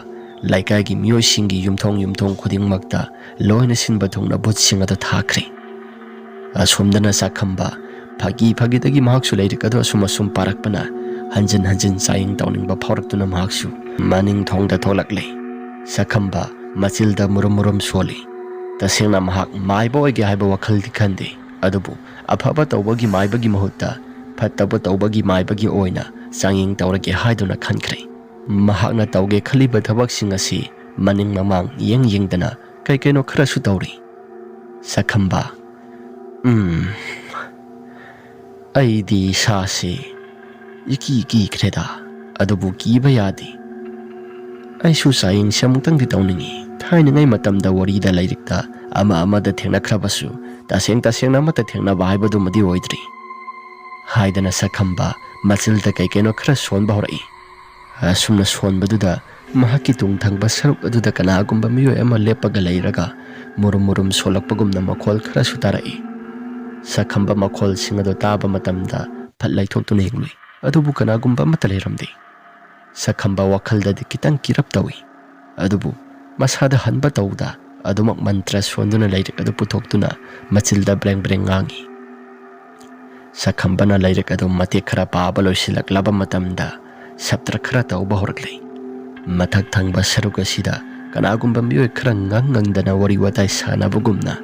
ꯂꯩꯀꯥꯏꯒꯤ ꯃꯤꯑꯣꯏꯁꯤꯡꯒꯤ ꯌꯨꯝꯊꯣꯡ ꯌꯨꯝꯊꯣꯡ ꯈꯨꯗꯤꯡꯃꯛꯇ ꯂꯣꯏꯅ ꯁꯤꯟꯕ ꯊꯨꯡꯅ ꯚꯨꯠꯁꯤꯡ ꯑꯗꯨ ꯊꯥꯈ꯭ꯔꯦ꯫ ꯑꯁꯣꯝꯗꯅ ꯆꯥꯛꯈꯝꯕ ꯐꯥꯒꯤ ꯐꯥꯒꯤꯗꯒꯤ ꯃꯍꯥꯛꯁꯨ ꯂꯥꯏꯔꯤꯛ ꯑꯗꯨ ꯑꯁꯨꯝ ꯑꯁꯨꯝ ꯄꯥꯔꯛꯄꯅ ꯍꯟꯖꯤꯟ ꯍꯟꯖꯤꯟ ꯆꯥꯌꯦꯡ ꯇꯧꯅꯤꯡꯕ ꯐꯥꯎꯔꯛꯇꯨꯅ ꯃꯍꯥꯛꯁꯨ ꯃꯅꯤꯡ ꯊꯣꯡꯗ ꯊꯣꯛꯂꯛꯂꯦ꯫ ꯆꯥꯛꯈꯝꯕ ꯃꯆꯤꯜꯗ ꯃꯨꯔꯨꯝ ꯃꯨꯔꯨꯝ ꯁꯣꯜꯂꯤ꯫ ꯇꯁꯦꯡꯅ ꯃꯍꯥꯛ ꯃꯥꯏꯕ ꯑꯣꯏꯒꯦ ꯍꯥꯏꯕ ꯋꯥꯈꯜꯗꯤ ꯈꯟꯗꯦ, ꯑꯗꯨꯕꯨ ꯑꯐꯕ ꯇꯧꯕꯒꯤ ꯃꯥꯏꯕꯒꯤ ꯃꯍꯨꯠꯇ ꯐꯠꯇꯕ ꯇꯧꯕꯒꯤ ꯃꯥꯏꯕꯒꯤ ꯑꯣꯏꯅ ꯆꯥꯡꯌꯦꯡ ꯇꯧꯔꯒꯦ ꯍꯥꯏꯗꯨꯅ ꯈꯟꯈ꯭ꯔꯦ꯫ ꯃꯍꯥꯛꯅ ꯇꯧꯒꯦ ꯈꯜꯂꯤꯕ ꯊꯕꯛꯁꯤꯡ ꯑꯁꯤ ꯃꯅꯤꯡ ꯃꯃꯥꯡ ꯌꯦꯡ ꯌꯦꯡꯗꯅ ꯀꯩ ꯀꯩꯅꯣ ꯈꯔꯁꯨ ꯇꯧꯔꯤ꯫ ꯆꯥꯛꯈꯝꯕ, "ꯎꯝ, ꯑꯩꯗꯤ ꯏꯁꯥꯁꯤ ꯏꯀꯤ ꯀꯤꯈ꯭ꯔꯦꯗ, ꯑꯗꯨꯕꯨ ꯀꯤꯕ ꯌꯥꯗꯦ꯫ ꯑꯩꯁꯨ ꯆꯥꯌꯦꯡꯁꯤ ꯑꯃꯨꯛꯇꯪꯗꯤ ꯇꯧꯅꯤꯡꯏ꯫ ꯊꯥꯏꯅꯉꯩ ꯃꯇꯝꯗ ꯋꯥꯔꯤꯗ ꯂꯥꯏꯔꯤꯛꯇ ꯑꯃ ꯑꯃꯗ ꯊꯦꯡꯅꯈ꯭ꯔꯕꯁꯨ ꯇꯁꯦꯡ ꯇꯁꯦꯡꯅ ꯑꯃꯠꯇ ꯊꯦꯡꯅꯕ ꯍꯥꯏꯕꯗꯨꯃꯗꯤ ꯑꯣꯏꯗ꯭ꯔꯤ," ꯍꯥꯏꯗꯅ ꯆꯥꯛꯈꯝꯕ ꯃꯆꯤꯜꯗ ꯀꯩ ꯀꯩꯅꯣ ꯈꯔ ꯁꯣꯟꯕ ꯍꯧꯔꯛꯏ꯫ ꯑꯁꯨꯝꯅ ꯁꯣꯟꯕꯗꯨꯗ ꯃꯍꯥꯛꯀꯤ ꯇꯨꯡ ꯊꯪꯕ ꯁꯔꯨꯛ ꯑꯗꯨꯗ ꯀꯅꯥꯒꯨꯝꯕ ꯃꯤꯑꯣꯏ ꯑꯃ ꯂꯦꯞꯄꯒ ꯂꯩꯔꯒ ꯃꯨꯔꯨꯝ ꯃꯨꯔꯨꯝ ꯁꯣꯜꯂꯛꯄꯒꯨꯝꯅ ꯃꯈꯣꯜ ꯈꯔꯁꯨ ꯇꯥꯔꯛꯏ꯫ ꯆꯥꯛꯈꯝꯕ ꯃꯈꯣꯜꯁꯤꯡ ꯑꯗꯨ ꯇꯥꯕ ꯃꯇꯝꯗ ꯐꯠ ꯂꯩꯊꯣꯛꯇꯨꯅ ꯌꯦꯡꯂꯨꯏ, ꯑꯗꯨꯕꯨ ꯀꯅꯥꯒꯨꯝꯕ ꯑꯃꯠꯇ ꯂꯩꯔꯝꯗꯦ꯫ ꯆꯥꯛꯈꯝꯕ ꯋꯥꯈꯜꯗꯗꯤ ꯈꯤꯇꯪ ꯀꯤꯔꯞ ꯇꯧꯏ, ꯑꯗꯨꯕꯨ ꯃꯁꯥꯗ ꯍꯟꯕ ꯇꯧꯗ ꯑꯗꯨꯃꯛ ꯃꯟꯇ꯭ꯔ ꯁꯣꯟꯗꯨꯅ ꯂꯥꯏꯔꯤꯛ ꯑꯗꯨ ꯄꯨꯊꯣꯛꯇꯨꯅ ꯃꯆꯤꯜꯗ ꯕ꯭ꯔꯦꯡ ꯕ꯭ꯔꯦꯡ ꯉꯥꯡꯏ꯫ ꯆꯥꯛꯈꯝꯕꯅ ꯂꯥꯏꯔꯤꯛ ꯑꯗꯨ ꯃꯇꯦꯛ ꯈꯔ ꯄꯥꯕ ꯂꯣꯏꯁꯤꯜꯂꯛꯂꯕ ꯃꯇꯝꯗ ꯁꯞꯇ꯭ꯔ ꯈꯔ ꯇꯧꯕ ꯍꯧꯔꯛꯂꯦ꯫ ꯃꯊꯛ ꯊꯪꯕ ꯁꯔꯨꯛ ꯑꯁꯤꯗ ꯀꯅꯥꯒꯨꯝꯕ ꯃꯤꯑꯣꯏ ꯈꯔ ꯉꯪ ꯉꯪꯗꯅ ꯋꯥꯔꯤ ꯋꯥꯇꯥꯏ ꯁꯥꯟꯅꯕꯒꯨꯝꯅ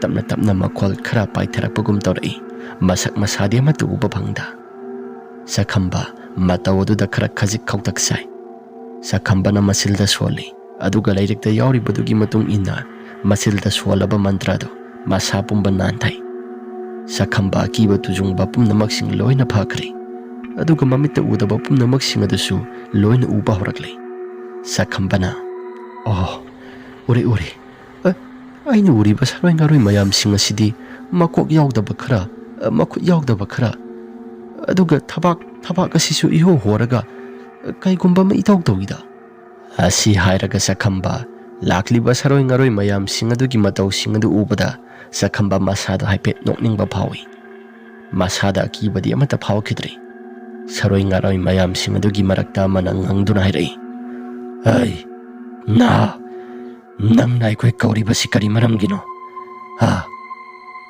ꯇꯞꯅ ꯇꯞꯅ ꯃꯈꯣꯜ ꯈꯔ ꯄꯥꯏꯊꯔꯛꯄꯒꯨꯝ ꯇꯧꯔꯛꯏ꯫ ꯃꯁꯛ ꯃꯁꯥꯗꯤ ꯑꯃꯠꯇ ꯎꯕ ꯐꯪꯗ꯫ ꯆꯥꯛꯈꯝꯕ ꯃꯇꯧ ꯑꯗꯨꯗ ꯈꯔ ꯈꯖꯤꯛ ꯈꯧꯇꯛ ꯆꯥꯏ꯫ ꯆꯥꯛꯈꯝꯕꯅ ꯃꯆꯤꯜꯗ ꯁꯣꯜꯂꯤ, ꯑꯗꯨꯒ ꯂꯥꯏꯔꯤꯛꯇ ꯌꯥꯎꯔꯤꯕꯗꯨꯒꯤ ꯃꯇꯨꯡ ꯏꯟꯅ ꯃꯆꯤꯜꯗ ꯁꯣꯜꯂꯕ ꯃꯟꯇ꯭ꯔ ꯑꯗꯨ ꯃꯁꯥ ꯄꯨꯝꯕ ꯅꯥꯟꯊꯩ꯫ ꯆꯥꯛꯈꯝꯕ ꯑꯀꯤꯕ ꯇꯨꯖꯨꯡꯕ ꯄꯨꯝꯅꯃꯛꯁꯤꯡ ꯂꯣꯏꯅ ꯐꯈ꯭ꯔꯦ, ꯑꯗꯨꯒ ꯃꯃꯤꯠꯇ ꯎꯗꯕ ꯄꯨꯝꯅꯃꯛꯁꯤꯡ ꯑꯗꯨꯁꯨ ꯂꯣꯏꯅ ꯎꯕ ꯍꯧꯔꯛꯂꯦ꯫ ꯆꯥꯛꯈꯝꯕꯅ, "ꯑꯣ, "ꯎꯔꯦ, ꯎꯔꯦ꯫ ꯑ, ꯑꯩꯅ ꯎꯔꯤꯕ ꯁꯥꯔꯣꯏ ꯉꯥꯔꯣꯏ ꯃꯌꯥꯝꯁꯤꯡ ꯑꯁꯤꯗꯤ ꯃꯀꯣꯛ ꯌꯥꯎꯗꯕ ꯈꯔ, ꯑ, ꯃꯈꯨꯠ ꯌꯥꯎꯗꯕ ꯈꯔ, ꯑꯗꯨꯒ ꯊꯕꯥꯛ, ꯊꯕꯥꯛ ꯑꯁꯤꯁꯨ ꯏꯍꯣ ꯍꯣꯔꯒ, ꯑ, ꯀꯩꯒꯨꯝꯕ ꯑꯃ ꯏꯇꯧ ꯇꯧꯏꯗ"꯫ ꯑꯁꯤ ꯍꯥꯏꯔꯒ ꯆꯈꯝꯕ ꯂꯥꯛꯂꯤꯕ ꯁꯥꯔꯣꯏ ꯉꯥꯔꯣꯏ ꯃꯌꯥꯝꯁꯤꯡ ꯑꯗꯨꯒꯤ ꯃꯇꯧꯁꯤꯡ ꯑꯗꯨ ꯎꯕꯗ ꯆꯈꯝꯕ ꯃꯁꯥꯗ ꯍꯥꯏꯐꯦꯠ ꯅꯣꯛꯅꯤꯡꯕ ꯐꯥꯎꯏ꯫ ꯃꯁꯥꯗ ꯑꯀꯤꯕꯗꯤ ꯑꯃꯠꯇ ꯐꯥꯎꯈꯤꯗ꯭ꯔꯦ꯫ ꯁꯥꯔꯣꯏ ꯉꯥꯔꯣꯏ ꯃꯌꯥꯝꯁꯤꯡ ꯑꯗꯨꯒꯤ ꯃꯔꯛꯇ ꯑꯃꯅ ꯉꯪꯗꯨꯅ ꯍꯥꯏꯔꯛꯏ, "ꯑꯩ, ꯅꯍꯥ, ꯅꯪꯅ ꯑꯩꯈꯣꯏ ꯀꯧꯔꯤꯕꯁꯤ ꯀꯔꯤ ꯃꯔꯝꯒꯤꯅꯣ? ꯍꯥ?"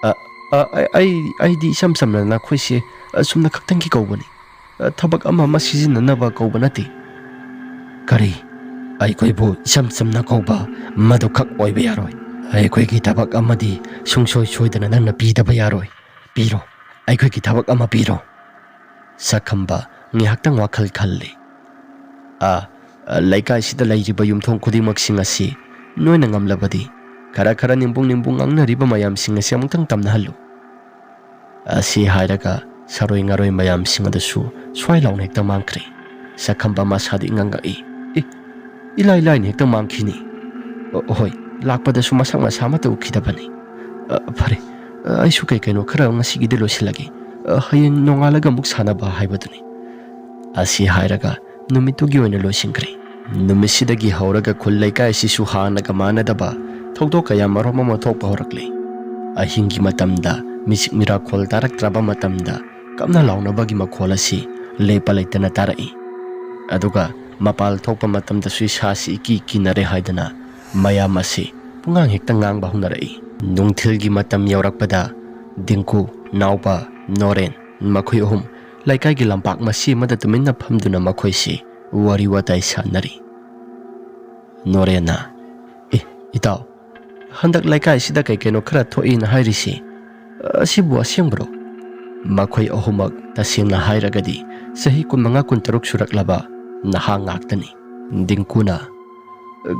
"ꯑ, ꯑ, ꯑꯩ, ꯑꯩ, ꯑꯩꯗꯤ ꯏꯆꯝ ꯆꯝꯅ ꯅꯈꯣꯏꯁꯦ ꯑꯁꯨꯝꯅ ꯈꯛꯇꯪꯒꯤ ꯀꯧꯕꯅꯤ꯫ ꯑ, ꯊꯕꯛ ꯑꯃ ꯑꯃ ꯁꯤꯖꯤꯟꯅꯅꯕ ꯀꯧꯕ ꯅꯠꯇꯦ"꯫ "ꯀꯔꯤ? ꯑꯩꯈꯣꯏꯕꯨ ꯏꯆꯝ ꯆꯝꯅ ꯀꯧꯕ ꯃꯗꯨꯈꯛ ꯑꯣꯏꯕ ꯌꯥꯔꯣꯏ꯫ ꯑꯩꯈꯣꯏꯒꯤ ꯊꯕꯛ ꯑꯃꯗꯤ ꯁꯨꯡꯁꯣꯏ ꯁꯣꯏꯗꯅ ꯅꯪꯅ ꯄꯤꯗꯕ ꯌꯥꯔꯣꯏ꯫ ꯄꯤꯔꯣ, ꯑꯩꯈꯣꯏꯒꯤ ꯊꯕꯛ ꯑꯃ ꯄꯤꯔꯣ"꯫ ꯆꯈꯝꯕ ꯉꯥꯏꯍꯥꯛꯇꯪ ꯋꯥꯈꯜ ꯈꯜꯂꯤ꯫ "ꯑ, ꯑ, ꯂꯩꯀꯥꯏꯁꯤꯗ ꯂꯩꯔꯤꯕ ꯌꯨꯝꯊꯣꯡ ꯈꯨꯗꯤꯡꯃꯛꯁꯤꯡ ꯑꯁꯤ ꯅꯣꯏꯅ ꯉꯝꯂꯕꯗꯤ ꯈꯔ ꯈꯔ ꯅꯤꯝꯕꯨꯡ ꯅꯤꯝꯕꯨꯡ ꯉꯥꯡꯅꯔꯤꯕ ꯃꯌꯥꯝꯁꯤꯡ ꯑꯁꯤ ꯑꯃꯨꯛꯇꯪ ꯇꯝꯅꯍꯜꯂꯨ"꯫ ꯑꯁꯤ ꯍꯥꯏꯔꯒ ꯁꯥꯔꯣꯏ ꯉꯥꯔꯣꯏ ꯃꯌꯥꯝꯁꯤꯡ ꯑꯗꯨꯁꯨ ꯁ꯭ꯋꯥꯏ ꯂꯥꯎꯅ ꯍꯦꯛꯇ ꯃꯥꯡꯈ꯭ꯔꯦ꯫ ꯆꯈꯝꯕ ꯃꯁꯥꯗꯤ ꯉꯥꯡꯉꯛꯏ, "ꯑꯦ, ꯏꯂꯥꯏ ꯂꯥꯏꯅ ꯍꯦꯛꯇ ꯃꯥꯡꯈꯤꯅꯤ꯫ ꯑ, ꯍꯣꯏ, ꯂꯥꯛꯄꯗꯁꯨ ꯃꯁꯛ ꯃꯁꯥ ꯑꯃꯠꯇ ꯎꯈꯤꯗꯕꯅꯤ꯫ ꯑ, ꯐꯔꯦ, ꯑ, ꯑꯩꯁꯨ ꯀꯩ ꯀꯩꯅꯣ ꯈꯔ ꯉꯁꯤꯒꯤꯗꯤ ꯂꯣꯏꯁꯤꯜꯂꯒꯦ꯫ ꯑ, ꯍꯌꯦꯡ ꯅꯣꯡꯉꯥꯜꯂꯒ ꯑꯃꯨꯛ ꯁꯥꯟꯅꯕ ꯍꯥꯏꯕꯗꯨꯅꯤ"꯫ ꯑꯁꯤ ꯍꯥꯏꯔꯒ ꯅꯨꯃꯤꯠꯇꯨꯒꯤ ꯑꯣꯏꯅ ꯂꯣꯏꯁꯤꯟꯈ꯭ꯔꯦ꯫ ꯅꯨꯃꯤꯠꯁꯤꯗꯒꯤ ꯍꯧꯔꯒ ꯈꯨꯜ ꯂꯩꯀꯥꯏ ꯑꯁꯤꯁꯨ ꯍꯥꯟꯅꯒ ꯃꯥꯟꯅꯗꯕ ꯊꯧꯗꯣꯛ ꯀꯌꯥ ꯃꯔꯨꯝ ꯑꯃ ꯊꯣꯛꯄ ꯍꯧꯔꯛꯂꯦ꯫ ꯑꯍꯤꯡꯒꯤ ꯃꯇꯝꯗ ꯃꯤꯆꯤꯛ ꯃꯤꯔꯥꯈꯣꯜ ꯇꯥꯔꯛꯇ꯭ꯔꯕ ꯃꯇꯝꯗ ꯀꯞꯅ ꯂꯥꯎꯅꯕꯒꯤ ꯃꯈꯣꯜ ꯑꯁꯤ ꯂꯦꯞꯄ ꯂꯩꯇꯅ ꯇꯥꯔꯛꯏ꯫ ꯑꯗꯨꯒ ꯃꯄꯥꯜ ꯊꯣꯛꯄ ꯃꯇꯝꯗꯁꯨ ꯏꯁꯥꯁꯤ ꯏꯀꯤ ꯀꯤꯅꯔꯦ ꯍꯥꯏꯗꯅ ꯃꯌꯥꯝ ꯑꯁꯤ ꯄꯨꯡꯉꯥꯡ ꯍꯦꯛꯇ ꯉꯥꯡꯕ ꯍꯧꯅꯔꯛꯏ꯫ ꯅꯨꯡꯊꯤꯜꯒꯤ ꯃꯇꯝ ꯌꯧꯔꯛꯄꯗ ꯗꯤꯡꯀꯨ, ꯅꯥꯎꯕ, ꯅꯣꯔꯦꯟ, ꯃꯈꯣꯏ ꯑꯍꯨꯝ ꯂꯩꯀꯥꯏꯒꯤ ꯂꯝꯄꯥꯛ ꯃꯆꯤ ꯑꯃꯗ ꯇꯨꯃꯤꯟꯅ ꯐꯝꯗꯨꯅ ꯃꯈꯣꯏꯁꯤ ꯋꯥꯔꯤ ꯋꯥꯇꯥꯏ ꯁꯥꯟꯅꯔꯤ꯫ ꯅꯣꯔꯦꯟꯅ, "ꯑꯦ, ꯏꯇꯥꯎ, ꯍꯟꯗꯛ ꯂꯩꯀꯥꯏꯁꯤꯗ ꯀꯩ ꯀꯩꯅꯣ ꯈꯔ ꯊꯣꯛꯏꯅ ꯍꯥꯏꯔꯤꯁꯤ, ꯑꯁꯤꯕꯨ ꯑꯁꯦꯡꯕ꯭ꯔꯣ?" ꯃꯈꯣꯏ ꯑꯍꯨꯝꯃꯛ ꯇꯁꯦꯡꯅ ꯍꯥꯏꯔꯒꯗꯤ ꯆꯍꯤ ꯀꯨꯟꯃꯉꯥ ꯀꯨꯟꯇꯔꯨꯛ ꯁꯨꯔꯛꯂꯕ ꯅꯍꯥ ꯉꯥꯛꯇꯅꯤ꯫ ꯗꯤꯡꯀꯨꯅ,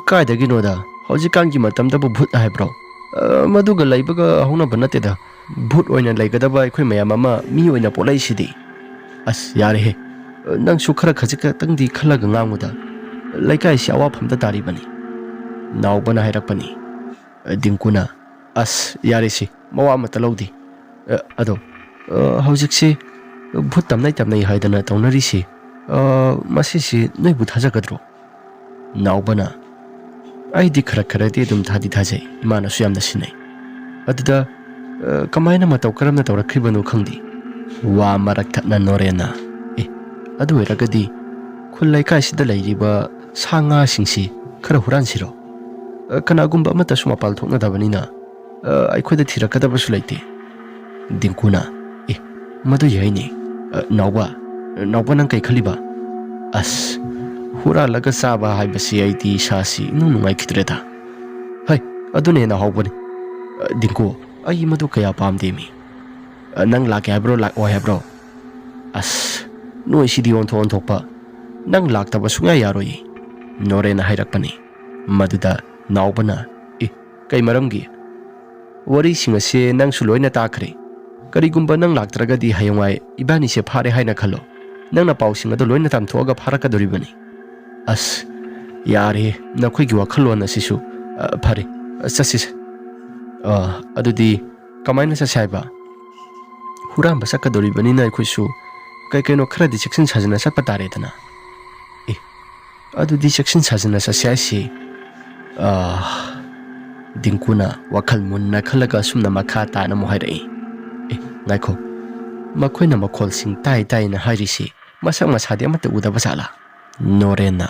"ꯀꯥꯏꯗꯒꯤꯅꯣꯗ, ꯍꯧꯖꯤꯛꯀꯥꯟꯒꯤ ꯃꯇꯝꯗꯕꯨ ꯚꯨꯠ ꯍꯥꯏꯕ꯭ꯔꯣ? ꯑ, ꯃꯗꯨꯒ ꯂꯩꯕꯒ ꯍꯧꯅꯕ ꯅꯠꯇꯦꯗ꯫ ꯚꯨꯠ ꯑꯣꯏꯅ ꯂꯩꯒꯗꯕ ꯑꯩꯈꯣꯏ ꯃꯌꯥꯝ ꯑꯃ ꯃꯤ ꯑꯣꯏꯅ ꯄꯣꯛꯂꯛꯏꯁꯤꯗꯤ"꯫ "ꯑꯁ, ꯌꯥꯔꯦꯍꯦ꯫ ꯅꯪꯁꯨ ꯈꯔ ꯈꯖꯤꯛ ꯈꯛꯇꯪꯗꯤ ꯈꯜꯂꯒ ꯉꯥꯡꯉꯨꯗ꯫ ꯂꯩꯀꯥꯏꯁꯤ ꯑꯋꯥꯐꯝꯗ ꯇꯥꯔꯤꯕꯅꯤ"꯫ ꯅꯥꯎꯕꯅ ꯍꯥꯏꯔꯛꯄꯅꯤ꯫ ꯗꯤꯡꯀꯨꯅ, "ꯑꯁ, ꯌꯥꯔꯦꯁꯤ, ꯃꯋꯥ ꯑꯃꯠꯇ ꯂꯧꯗꯦ꯫ ꯑ, ꯑꯗꯣ, ꯑ, ꯍꯧꯖꯤꯛꯁꯤ ꯚꯨꯠ ꯇꯝꯅꯩ ꯇꯝꯅꯩ ꯍꯥꯏꯗꯅ ꯇꯧꯅꯔꯤꯁꯤ, ꯑ, ꯃꯁꯤꯁꯤ ꯅꯣꯏꯕꯨ ꯊꯥꯖꯒꯗ꯭ꯔꯣ?" ꯅꯥꯎꯕꯅ, "ꯑꯩꯗꯤ ꯈꯔ ꯈꯔꯗꯤ ꯑꯗꯨꯝ ꯊꯥꯗꯤ ꯊꯥꯖꯩ, ꯏꯃꯥꯅꯁꯨ ꯌꯥꯝꯅ ꯁꯤꯟꯅꯩ꯫ ꯑꯗꯨꯗ, ꯑ, ꯀꯃꯥꯏꯅ ꯃꯇꯧ ꯀꯔꯝꯅ ꯇꯧꯔꯛꯈ꯭ꯔꯤꯕꯅꯣ ꯈꯪꯗꯦ꯫" ꯋꯥ ꯃꯔꯛ ꯊꯠꯅ ꯅꯣꯔꯦꯟꯅ, "ꯑꯦ, ꯑꯗꯨ ꯑꯣꯏꯔꯒꯗꯤ ꯈꯨꯜ ꯂꯩꯀꯥꯏꯁꯤꯗ ꯂꯩꯔꯤꯕ ꯁꯥ ꯉꯥꯁꯤꯡꯁꯤ ꯈꯔ ꯍꯨꯔꯥꯟꯁꯤꯔꯣ? ꯑ, ꯀꯅꯥꯒꯨꯝꯕ ꯑꯃꯠꯇꯁꯨ ꯃꯄꯥꯜ ꯊꯣꯛꯅꯗꯕꯅꯤꯅ, ꯑ, ꯑꯩꯈꯣꯏꯗ ꯊꯤꯔꯛꯀꯗꯕꯁꯨ ꯂꯩꯇꯦ꯫" ꯗꯤꯡꯀꯨꯅ, "ꯑꯦ, ꯃꯗꯨ ꯌꯥꯏꯅꯦ꯫ ꯑ, ꯅꯥꯎꯕ, ꯅꯥꯎꯕ, ꯅꯪ ꯀꯩ ꯈꯜꯂꯤꯕ?" "ꯑꯁ, ꯍꯨꯔꯥꯜꯂꯒ ꯆꯥꯕ ꯍꯥꯏꯕꯁꯤ ꯑꯩꯗꯤ ꯏꯁꯥꯁꯤ ꯏꯅꯨꯡ ꯅꯨꯡꯉꯥꯏꯈꯤꯗ꯭ꯔꯦꯗ꯫ ꯍꯩ, ꯑꯗꯨꯅ ꯍꯦꯟꯅ ꯍꯥꯎꯕꯅꯤ꯫ ꯑ, ꯗꯤꯡꯀꯨ, ꯑꯩ ꯃꯗꯨ ꯀꯌꯥ ꯄꯥꯝꯗꯦꯃꯤ꯫ ꯑ, ꯅꯪ ꯂꯥꯛꯀꯦ ꯍꯥꯏꯕ꯭ꯔꯣ, ꯂꯥꯛꯑꯣꯏ ꯍꯥꯏꯕ꯭ꯔꯣ?" "ꯑꯁ, ꯅꯣꯏꯁꯤꯗꯤ ꯑꯣꯟꯊꯣꯛ ꯑꯣꯟꯊꯣꯛꯄ꯫ ꯅꯪ ꯂꯥꯛꯇꯕ ꯁꯨꯡꯌꯥ ꯌꯥꯔꯣꯏꯌꯦ꯫" ꯅꯣꯔꯦꯟꯅ ꯍꯥꯏꯔꯛꯄꯅꯤ꯫ ꯃꯗꯨꯗ ꯅꯥꯎꯕꯅ, "ꯑꯦ, ꯀꯩ ꯃꯔꯝꯒꯤ? ꯋꯥꯔꯤꯁꯤꯡ ꯑꯁꯦ ꯅꯪꯁꯨ ꯂꯣꯏꯅ ꯇꯥꯈ꯭ꯔꯦ꯫ ꯀꯔꯤꯒꯨꯝꯕ ꯅꯪ ꯂꯥꯛꯇ꯭ꯔꯒꯗꯤ ꯍꯌꯦꯡꯋꯥꯏ ꯏꯕꯥꯅꯤꯁꯦ ꯐꯥꯔꯦ ꯍꯥꯏꯅ ꯈꯜꯂꯣ꯫ ꯅꯪꯅ ꯄꯥꯎꯁꯤꯡ ꯑꯗꯨ ꯂꯣꯏꯅ ꯇꯝꯊꯣꯛꯑꯒ ꯐꯥꯔꯛꯀꯗꯣꯔꯤꯕꯅꯤ꯫" "ꯑꯁ, ꯌꯥꯔꯦ, ꯅꯈꯣꯏꯒꯤ ꯋꯥꯈꯜꯂꯣꯟ ꯑꯁꯤꯁꯨ꯫ ꯑ, ꯐꯔꯦ, ꯑ, ꯆꯠꯁꯤꯁꯦ꯫ ꯑ, ꯑꯗꯨꯗꯤ ꯀꯃꯥꯏꯅ ꯆꯠꯁꯦ ꯍꯥꯏꯕ? ꯍꯨꯔꯥꯟꯕ ꯆꯠꯀꯗꯧꯔꯤꯕꯅꯤꯅ ꯑꯩꯈꯣꯏꯁꯨ ꯀꯩ ꯀꯩꯅꯣ ꯈꯔꯗꯤ ꯆꯦꯛꯁꯤꯟ ꯁꯥꯖꯤꯟꯅ ꯆꯠꯄ ꯇꯥꯔꯦꯗꯅ꯫" "ꯑꯦ, ꯑꯗꯨꯗꯤ ꯆꯦꯛꯁꯤꯟ ꯁꯥꯖꯤꯟꯅ ꯆꯠꯁꯦ ꯍꯥꯏꯁꯤ?" ꯑ, ꯗꯤꯡꯀꯨꯅ ꯋꯥꯈꯜ ꯃꯨꯟꯅ ꯈꯜꯂꯒ ꯑꯁꯨꯝꯅ ꯃꯈꯥ ꯇꯥꯅ ꯑꯃꯨꯛ ꯍꯥꯏꯔꯛꯏ꯫ "ꯑꯦ, ꯉꯥꯏꯈꯣ, ꯃꯈꯣꯏꯅ ꯃꯈꯣꯜꯁꯤꯡ ꯇꯥꯏ ꯇꯥꯏꯅ ꯍꯥꯏꯔꯤꯁꯤ ꯃꯁꯛ ꯃꯁꯥꯗꯤ ꯑꯃꯠꯇ ꯎꯗꯕ ꯖꯥꯠꯂꯥ?" ꯅꯣꯔꯦꯟꯅ,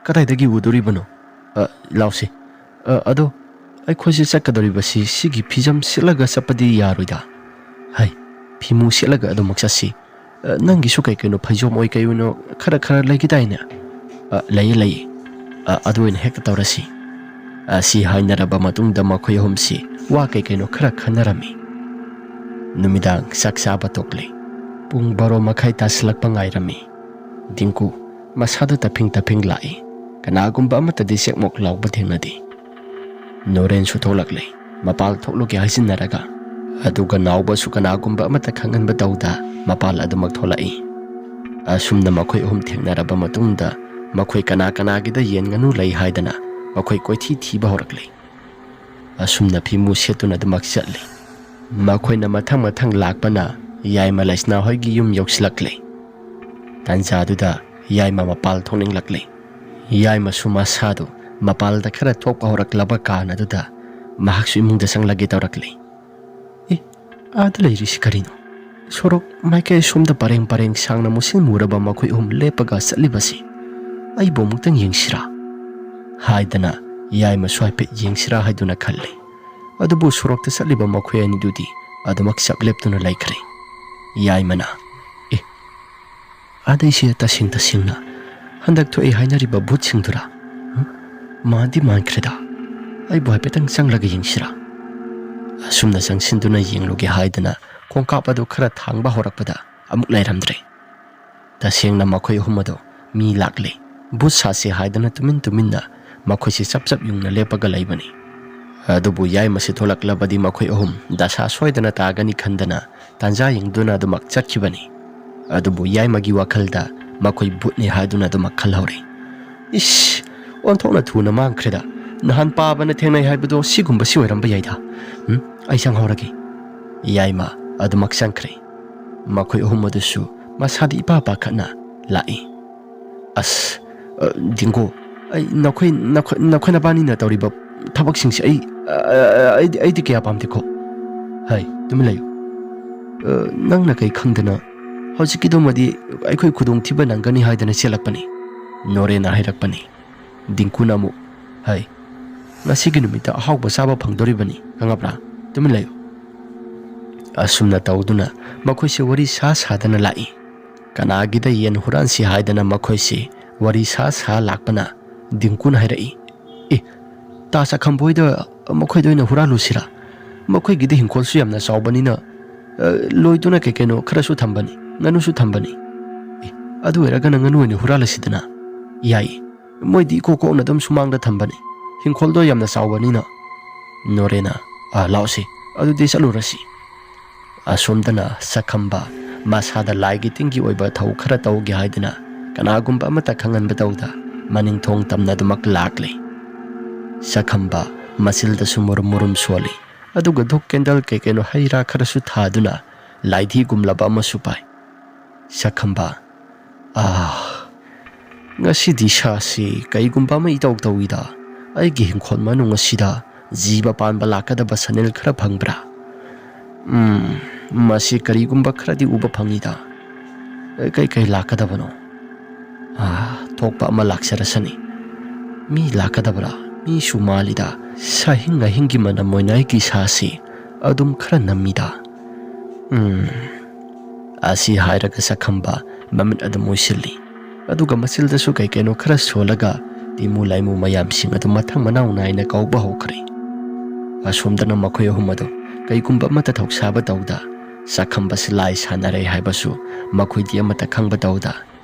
"ꯀꯗꯥꯏꯗꯒꯤ ꯎꯗꯣꯔꯤꯕꯅꯣ? ꯑ, ꯂꯥꯎꯁꯦ꯫ ꯑ, ꯑꯗꯣ ꯑꯩꯈꯣꯏꯁꯦ ꯆꯠꯀꯗꯧꯔꯤꯕꯁꯤ ꯁꯤꯒꯤ ꯐꯤꯖꯝ ꯁꯦꯠꯂꯒ ꯆꯠꯄꯗꯤ ꯌꯥꯔꯣꯏꯗ꯫ ꯍꯩ, ꯐꯤꯃꯨ ꯁꯦꯠꯂꯒ ꯑꯗꯨꯃꯛ ꯆꯠꯁꯤ꯫ ꯑ, ꯅꯪꯒꯤꯁꯨ ꯀꯩ ꯀꯩꯅꯣ ꯐꯩꯖꯣꯝ ꯑꯣꯏ ꯀꯩ ꯑꯣꯏꯅꯣ ꯈꯔ ꯈꯔ ꯂꯩꯈꯤꯗꯥꯏꯅꯦ?" "ꯑ, ꯂꯩꯌꯦ, ꯂꯩꯌꯦ꯫ ꯑ, ꯑꯗꯨ ꯑꯣꯏꯅ ꯍꯦꯛꯇ ꯇꯧꯔꯁꯤ꯫" ꯑ, ꯁꯤ ꯍꯥꯏꯅꯔꯕ ꯃꯇꯨꯡꯗ ꯃꯈꯣꯏ ꯑꯍꯨꯝꯁꯤ ꯋꯥ ꯀꯩ ꯀꯩꯅꯣ ꯈꯔ ꯈꯟꯅꯔꯝꯃꯤ꯫ ꯅꯨꯃꯤꯗꯥꯡ ꯆꯥꯛ ꯆꯥꯕ ꯇꯣꯛꯂꯦ꯫ ꯄꯨꯡ ꯕꯥꯔꯣ ꯃꯈꯥꯏ ꯇꯥꯁꯤꯜꯂꯛꯄ ꯉꯥꯏꯔꯝꯃꯤ꯫ ꯗꯤꯡꯀꯨ ꯃꯁꯥꯗꯨ ꯇꯞꯐꯤꯡ ꯇꯞꯐꯤꯡ ꯂꯥꯛꯏ꯫ ꯀꯅꯥꯒꯨꯝꯕ ꯑꯃꯠꯇꯗꯤ ꯆꯦꯛꯃꯣꯛ ꯂꯥꯎꯕ ꯊꯦꯡꯅꯗꯦ꯫ ꯅꯣꯔꯦꯟꯁꯨ ꯊꯣꯛꯂꯛꯂꯦ꯫ ꯃꯄꯥꯜ ꯊꯣꯛꯂꯨꯒꯦ ꯍꯥꯏꯖꯤꯟꯅꯔꯒ꯫ ꯑꯗꯨꯒ ꯅꯥꯎꯕꯁꯨ ꯀꯅꯥꯒꯨꯝꯕ ꯑꯃꯠꯇ ꯈꯪꯍꯟꯕ ꯇꯧꯗ ꯃꯄꯥꯜ ꯑꯗꯨꯃꯛ ꯊꯣꯛꯂꯛꯏ꯫ ꯑꯁꯨꯝꯅ ꯃꯈꯣꯏ ꯑꯍꯨꯝ ꯊꯦꯡꯅꯔꯕ ꯃꯇꯨꯡꯗ ꯃꯈꯣꯏ ꯀꯅꯥ ꯀꯅꯥꯒꯤꯗ ꯌꯦꯟ ꯉꯥꯅꯨ ꯂꯩ ꯍꯥꯏꯗꯅ ꯃꯈꯣꯏ ꯀꯣꯏꯊꯤ ꯊꯤꯕ ꯍꯧꯔꯛꯂꯦ꯫ ꯑꯁꯨꯝꯅ ꯐꯤꯃꯨ ꯁꯦꯠꯇꯨꯅ ꯑꯗꯨꯃꯛ ꯆꯠꯂꯤ꯫ ꯃꯈꯣꯏꯅ ꯃꯊꯪ ꯃꯊꯪ ꯂꯥꯛꯄꯅ ꯌꯥꯏꯃ ꯂꯩꯁꯅꯥ ꯍꯣꯏꯒꯤ ꯌꯨꯝ ꯌꯧꯁꯤꯜꯂꯛꯂꯦ꯫ ꯇꯥꯟꯖꯥꯗꯨꯗ ꯌꯥꯏꯃ ꯃꯄꯥꯜ ꯊꯣꯛꯅꯤꯡꯂꯛꯂꯦ꯫ ꯌꯥꯏꯃꯁꯨ ꯃꯁꯥꯗꯨ ꯃꯄꯥꯜꯗ ꯈꯔ ꯊꯣꯛꯄ ꯍꯧꯔꯛꯂꯕ ꯀꯥꯟ ꯑꯗꯨꯗ ꯃꯍꯥꯛꯁꯨ ꯏꯃꯨꯡꯗ ꯆꯪꯂꯒꯦ ꯇꯧꯔꯛꯂꯦ꯫ "ꯑꯦ, ꯑꯥꯗ ꯂꯩꯔꯤꯁꯤ ꯀꯔꯤꯅꯣ? ꯁꯣꯔꯣꯛ ꯃꯥꯏꯀꯩ ꯑꯁꯣꯝꯗ ꯄꯔꯦꯡ ꯄꯔꯦꯡ ꯁꯥꯡꯅ ꯃꯨꯁꯤꯟ ꯃꯨꯔꯕ ꯃꯈꯣꯏ ꯑꯍꯨꯝ ꯂꯦꯞꯄꯒ ꯆꯠꯂꯤꯕꯁꯤ ꯑꯩꯕꯨ ꯑꯃꯨꯛꯇꯪ ꯌꯦꯡꯁꯤꯔꯥ?" ꯍꯥꯏꯗꯅ ꯌꯥꯏꯃꯁꯨ ꯍꯥꯏꯐꯦꯠ ꯌꯦꯡꯁꯤꯔꯥ ꯍꯥꯏꯗꯨꯅ ꯈꯜꯂꯤ꯫ ꯑꯗꯨꯕꯨ ꯁꯣꯔꯣꯛꯇ ꯆꯠꯂꯤꯕ ꯃꯈꯣꯏ ꯑꯅꯤꯗꯨꯗꯤ ꯑꯗꯨꯃꯛ ꯆꯞ ꯂꯦꯞꯇꯨꯅ ꯂꯩꯈ꯭ꯔꯦ꯫ ꯌꯥꯏꯃꯅ, "ꯑꯦ, ꯑꯥꯗꯩꯁꯦ ꯇꯁꯦꯡ ꯇꯁꯦꯡꯅ ꯍꯟꯗꯛ ꯊꯣꯛꯑꯦ ꯍꯥꯏꯅꯔꯤꯕ ꯚꯨꯠꯁꯤꯡꯗꯨꯔꯥ? ꯍꯝ? ꯃꯥꯟꯗꯤ ꯃꯥꯟꯈ꯭ꯔꯦꯗ꯫ ꯑꯩꯕꯨ ꯍꯥꯏꯐꯦꯠꯇꯪ ꯆꯪꯂꯒ ꯌꯦꯡꯁꯤꯔꯥ?" ꯑꯁꯨꯝꯅ ꯆꯪꯁꯤꯟꯗꯨꯅ ꯌꯦꯡꯂꯨꯒꯦ ꯍꯥꯏꯗꯅ ꯈꯣꯡꯀꯥꯞ ꯑꯗꯨ ꯈꯔ ꯊꯥꯡꯕ ꯍꯧꯔꯛꯄꯗ ꯑꯃꯨꯛ ꯂꯩꯔꯝꯗ꯭ꯔꯦ꯫ ꯇꯁꯦꯡꯅ ꯃꯈꯣꯏ ꯑꯍꯨꯝ ꯑꯗꯨ ꯃꯤ ꯂꯥꯛꯂꯦ, ꯚꯨꯠ ꯁꯥꯁꯦ ꯍꯥꯏꯗꯅ ꯇꯨꯃꯤꯟ ꯇꯨꯃꯤꯟꯅ ꯃꯈꯣꯏꯁꯤ ꯆꯞ ꯆꯞ ꯌꯨꯡꯅ ꯂꯦꯞꯄꯒ ꯂꯩꯕꯅꯤ꯫ ꯑꯗꯨꯕꯨ ꯌꯥꯏꯃꯁꯤ ꯊꯣꯛꯂꯛꯂꯕꯗꯤ ꯃꯈꯣꯏ ꯑꯍꯨꯝ ꯗꯁꯥ ꯁꯣꯏꯗꯅ ꯇꯥꯒꯅꯤ ꯈꯟꯗꯅ ꯇꯥꯟꯖꯥ ꯌꯦꯡꯗꯨꯅ ꯑꯗꯨꯃꯛ ꯆꯠꯈꯤꯕꯅꯤ꯫ ꯑꯗꯨꯕꯨ ꯌꯥꯏꯃꯒꯤ ꯋꯥꯈꯜꯗ ꯃꯈꯣꯏ ꯚꯨꯠꯅꯤ ꯍꯥꯏꯗꯨꯅ ꯑꯗꯨꯃꯛ ꯈꯜꯍꯧꯔꯦ꯫ "ꯏꯁ, ꯑꯣꯟꯊꯣꯛꯅ ꯊꯨꯅ ꯃꯥꯡꯈ꯭ꯔꯦꯗ꯫ ꯅꯍꯥꯟ ꯄꯥꯕꯅ ꯊꯦꯡꯅꯩ ꯍꯥꯏꯕꯗꯣ ꯁꯤꯒꯨꯝꯕꯁꯤ ꯑꯣꯏꯔꯝꯕ ꯌꯥꯏꯗ꯫ ꯎꯝ, ꯑꯩ ꯆꯪꯍꯧꯔꯒꯦ꯫" ꯌꯥꯏꯃ ꯑꯗꯨꯃꯛ ꯆꯪꯈ꯭ꯔꯦ꯫ ꯃꯈꯣꯏ ꯑꯍꯨꯝ ꯑꯗꯨꯁꯨ ꯃꯁꯥꯗꯤ ꯏꯄꯥ ꯄꯥꯈꯠꯅ ꯂꯥꯛꯏ꯫ "ꯑꯁ, ꯑ, ꯗꯤꯡꯒꯣ, ꯑꯩ ꯅꯈꯣꯏ, ꯅꯈꯣꯏ, ꯅꯈꯣꯏ ꯅꯕꯥꯅꯤꯅ ꯇꯧꯔꯤꯕ ꯊꯕꯛꯁꯤꯡꯁꯦ ꯑꯩ, ꯑ, ꯑ, ꯑꯩꯗꯤ, ꯑꯩꯗꯤ ꯀꯌꯥ ꯄꯥꯝꯗꯦꯀꯣ꯫" "ꯍꯩ, ꯇꯨꯃꯤꯟ ꯂꯩꯌꯨ꯫ ꯑ, ꯅꯪꯅ ꯀꯩ ꯈꯪꯗꯅ? ꯍꯧꯖꯤꯛꯀꯤꯗꯨꯃꯗꯤ ꯑꯩꯈꯣꯏ ꯈꯨꯗꯣꯡꯊꯤꯕ ꯅꯪꯒꯅꯤ ꯍꯥꯏꯗꯅ ꯆꯦꯜꯂꯛꯄꯅꯤ꯫" ꯅꯣꯔꯦꯅ ꯍꯥꯏꯔꯛꯄꯅꯤ꯫ ꯗꯤꯡꯀꯨꯅ ꯑꯃꯨꯛ, "ꯍꯩ, ꯉꯁꯤꯒꯤ ꯅꯨꯃꯤꯠꯇ ꯑꯍꯥꯎꯕ ꯆꯥꯕ ꯐꯪꯗꯣꯔꯤꯕꯅꯤ, ꯈꯪꯉꯕ꯭ꯔꯥ? ꯇꯨꯃꯤꯟ ꯂꯩꯌꯨ꯫" ꯑꯁꯨꯝꯅ ꯇꯧꯗꯨꯅ ꯃꯈꯣꯏꯁꯦ ꯋꯥꯔꯤ ꯁꯥ ꯁꯥꯗꯅ ꯂꯥꯛꯏ꯫ ꯀꯅꯥꯒꯤꯗ ꯌꯦꯟ ꯍꯨꯔꯥꯟꯁꯤ ꯍꯥꯏꯗꯅ ꯃꯈꯣꯏꯁꯤ ꯋꯥꯔꯤ ꯁꯥ ꯁꯥ ꯂꯥꯛꯄꯅ ꯗꯤꯡꯀꯨꯅ ꯍꯥꯏꯔꯛꯏ, "ꯑꯦ, ꯇꯥ ꯆꯥꯛꯈꯝꯕ ꯍꯣꯏꯗ ꯃꯈꯣꯏꯗ ꯑꯣꯏꯅ ꯍꯨꯔꯥꯜꯂꯨꯁꯤꯔꯥ? ꯃꯈꯣꯏꯒꯤꯗꯤ ꯍꯤꯡꯈꯣꯜꯁꯨ ꯌꯥꯝꯅ ꯆꯥꯎꯕꯅꯤꯅ, ꯑ, ꯂꯣꯏꯗꯨꯅ ꯀꯩ ꯀꯩꯅꯣ ꯈꯔꯁꯨ ꯊꯝꯕꯅꯤ, ꯉꯥꯅꯨꯁꯨ ꯊꯝꯕꯅꯤ꯫" "ꯑꯦ, ꯑꯗꯨ ꯑꯣꯏꯔꯒꯅ ꯉꯥꯅꯨ ꯑꯣꯏꯅ ꯍꯨꯔꯥꯜꯂꯁꯤꯗꯅ꯫" "ꯌꯥꯏ, ꯃꯣꯏꯗꯤ ꯏꯀꯣꯛ ꯀꯣꯛꯅ ꯑꯗꯨꯝ ꯁꯨꯃꯥꯡꯗ ꯊꯝꯕꯅꯤ, ꯍꯤꯡꯈꯣꯜꯗꯣ ꯌꯥꯝꯅ ꯆꯥꯎꯕꯅꯤꯅ꯫" ꯅꯣꯔꯦꯅ, "ꯑ, ꯂꯥꯛꯑꯣꯁꯤ, ꯑꯗꯨꯗꯤ ꯆꯠꯂꯨꯔꯁꯤ꯫" ꯑꯁꯣꯝꯗꯅ ꯆꯥꯛꯈꯝꯕ ꯃꯁꯥꯗ ꯂꯥꯏꯒꯤ ꯇꯤꯟꯒꯤ ꯑꯣꯏꯕ ꯊꯧ ꯈꯔ ꯇꯧꯒꯦ ꯍꯥꯏꯗꯨꯅ ꯀꯅꯥꯒꯨꯝꯕ ꯑꯃꯠꯇ ꯈꯪꯍꯟꯕ ꯇꯧꯗ ꯃꯅꯤꯡ ꯊꯣꯡ ꯇꯝꯅ ꯑꯗꯨꯃꯛ ꯂꯥꯛꯂꯦ꯫ ꯁꯛꯈꯝꯕ ꯃꯆꯤꯜꯗꯁꯨ ꯃꯨꯔꯨꯝ ꯃꯨꯔꯨꯝ ꯁꯣꯜꯂꯤ꯫ ꯑꯗꯨꯒ ꯙꯨꯞ ꯀꯦꯟꯗꯜ ꯀꯩ ꯀꯩꯅꯣ ꯍꯩ ꯔꯥ ꯈꯔꯁꯨ ꯊꯥꯗꯨꯅ ꯂꯥꯏꯙꯤꯒꯨꯝꯂꯕ ꯑꯃꯁꯨ ꯄꯥꯏ꯫ ꯁꯛꯈꯝꯕ, "ꯑꯥ, ꯉꯁꯤꯗꯤ ꯏꯁꯥꯁꯤ ꯀꯩꯒꯨꯝꯕ ꯑꯃ ꯏꯇꯧ ꯇꯧꯏꯗ꯫ ꯑꯩꯒꯤ ꯍꯤꯡꯈꯣꯜ ꯃꯅꯨꯡ ꯑꯁꯤꯗ ꯖꯤꯕ ꯄꯥꯟꯕ ꯂꯥꯛꯀꯗꯕ ꯁꯅꯦꯜ ꯈꯔ ꯐꯪꯕ꯭ꯔꯥ? ꯎꯝ, ꯃꯁꯤ ꯀꯔꯤꯒꯨꯝꯕ ꯈꯔꯗꯤ ꯎꯕ ꯐꯪꯏꯗ꯫ ꯀꯩ ꯀꯩ ꯂꯥꯛꯀꯗꯕꯅꯣ? ꯑꯥ, ꯊꯣꯛꯄ ꯑꯃ ꯂꯥꯛꯆꯔꯁꯅꯤ꯫ ꯃꯤ ꯂꯥꯛꯀꯗꯕ꯭ꯔꯥ? ꯃꯤꯁꯨ ꯃꯥꯜꯂꯤꯗ꯫ ꯁꯥꯍꯤꯡ ꯉꯥꯍꯤꯡꯒꯤ ꯃꯅꯝ ꯑꯣꯏꯅ ꯑꯩꯒꯤ ꯏꯁꯥꯁꯤ ꯑꯗꯨꯝ ꯈꯔ ꯅꯝꯃꯤꯗ꯫ ꯎꯝ," ꯑꯁꯤ ꯍꯥꯏꯔꯒ ꯁꯛꯈꯝꯕ ꯃꯃꯤꯠ ꯑꯗꯨꯝ ꯎꯏꯁꯤꯜꯂꯤ꯫ ꯑꯗꯨꯒ ꯃꯆꯤꯜꯗꯁꯨ ꯀꯩ ꯀꯩꯅꯣ ꯈꯔ ꯁꯣꯜꯂꯒ ꯇꯤꯃꯨ ꯂꯥꯏꯃꯨ ꯃꯌꯥꯝꯁꯤꯡ ꯑꯗꯨ ꯃꯊꯪ ꯃꯅꯥꯎ ꯅꯥꯏꯅ ꯀꯧꯕ ꯍꯧꯈ꯭ꯔꯦ꯫ ꯑꯁꯣꯝꯗꯅ ꯃꯈꯣꯏ ꯑꯍꯨꯝ ꯑꯗꯨ ꯀꯩꯒꯨꯝꯕ ꯑꯃꯠꯇ ꯊꯧꯁꯥꯕ ꯇꯧꯗ, ꯁꯛꯈꯝꯕꯁꯤ ꯂꯥꯏ ꯁꯥꯟꯅꯔꯦ ꯍꯥꯏꯕꯁꯨ ꯃꯈꯣꯏꯗꯤ ꯑꯃꯠꯇ ꯈꯪꯕ ꯇꯧꯗ,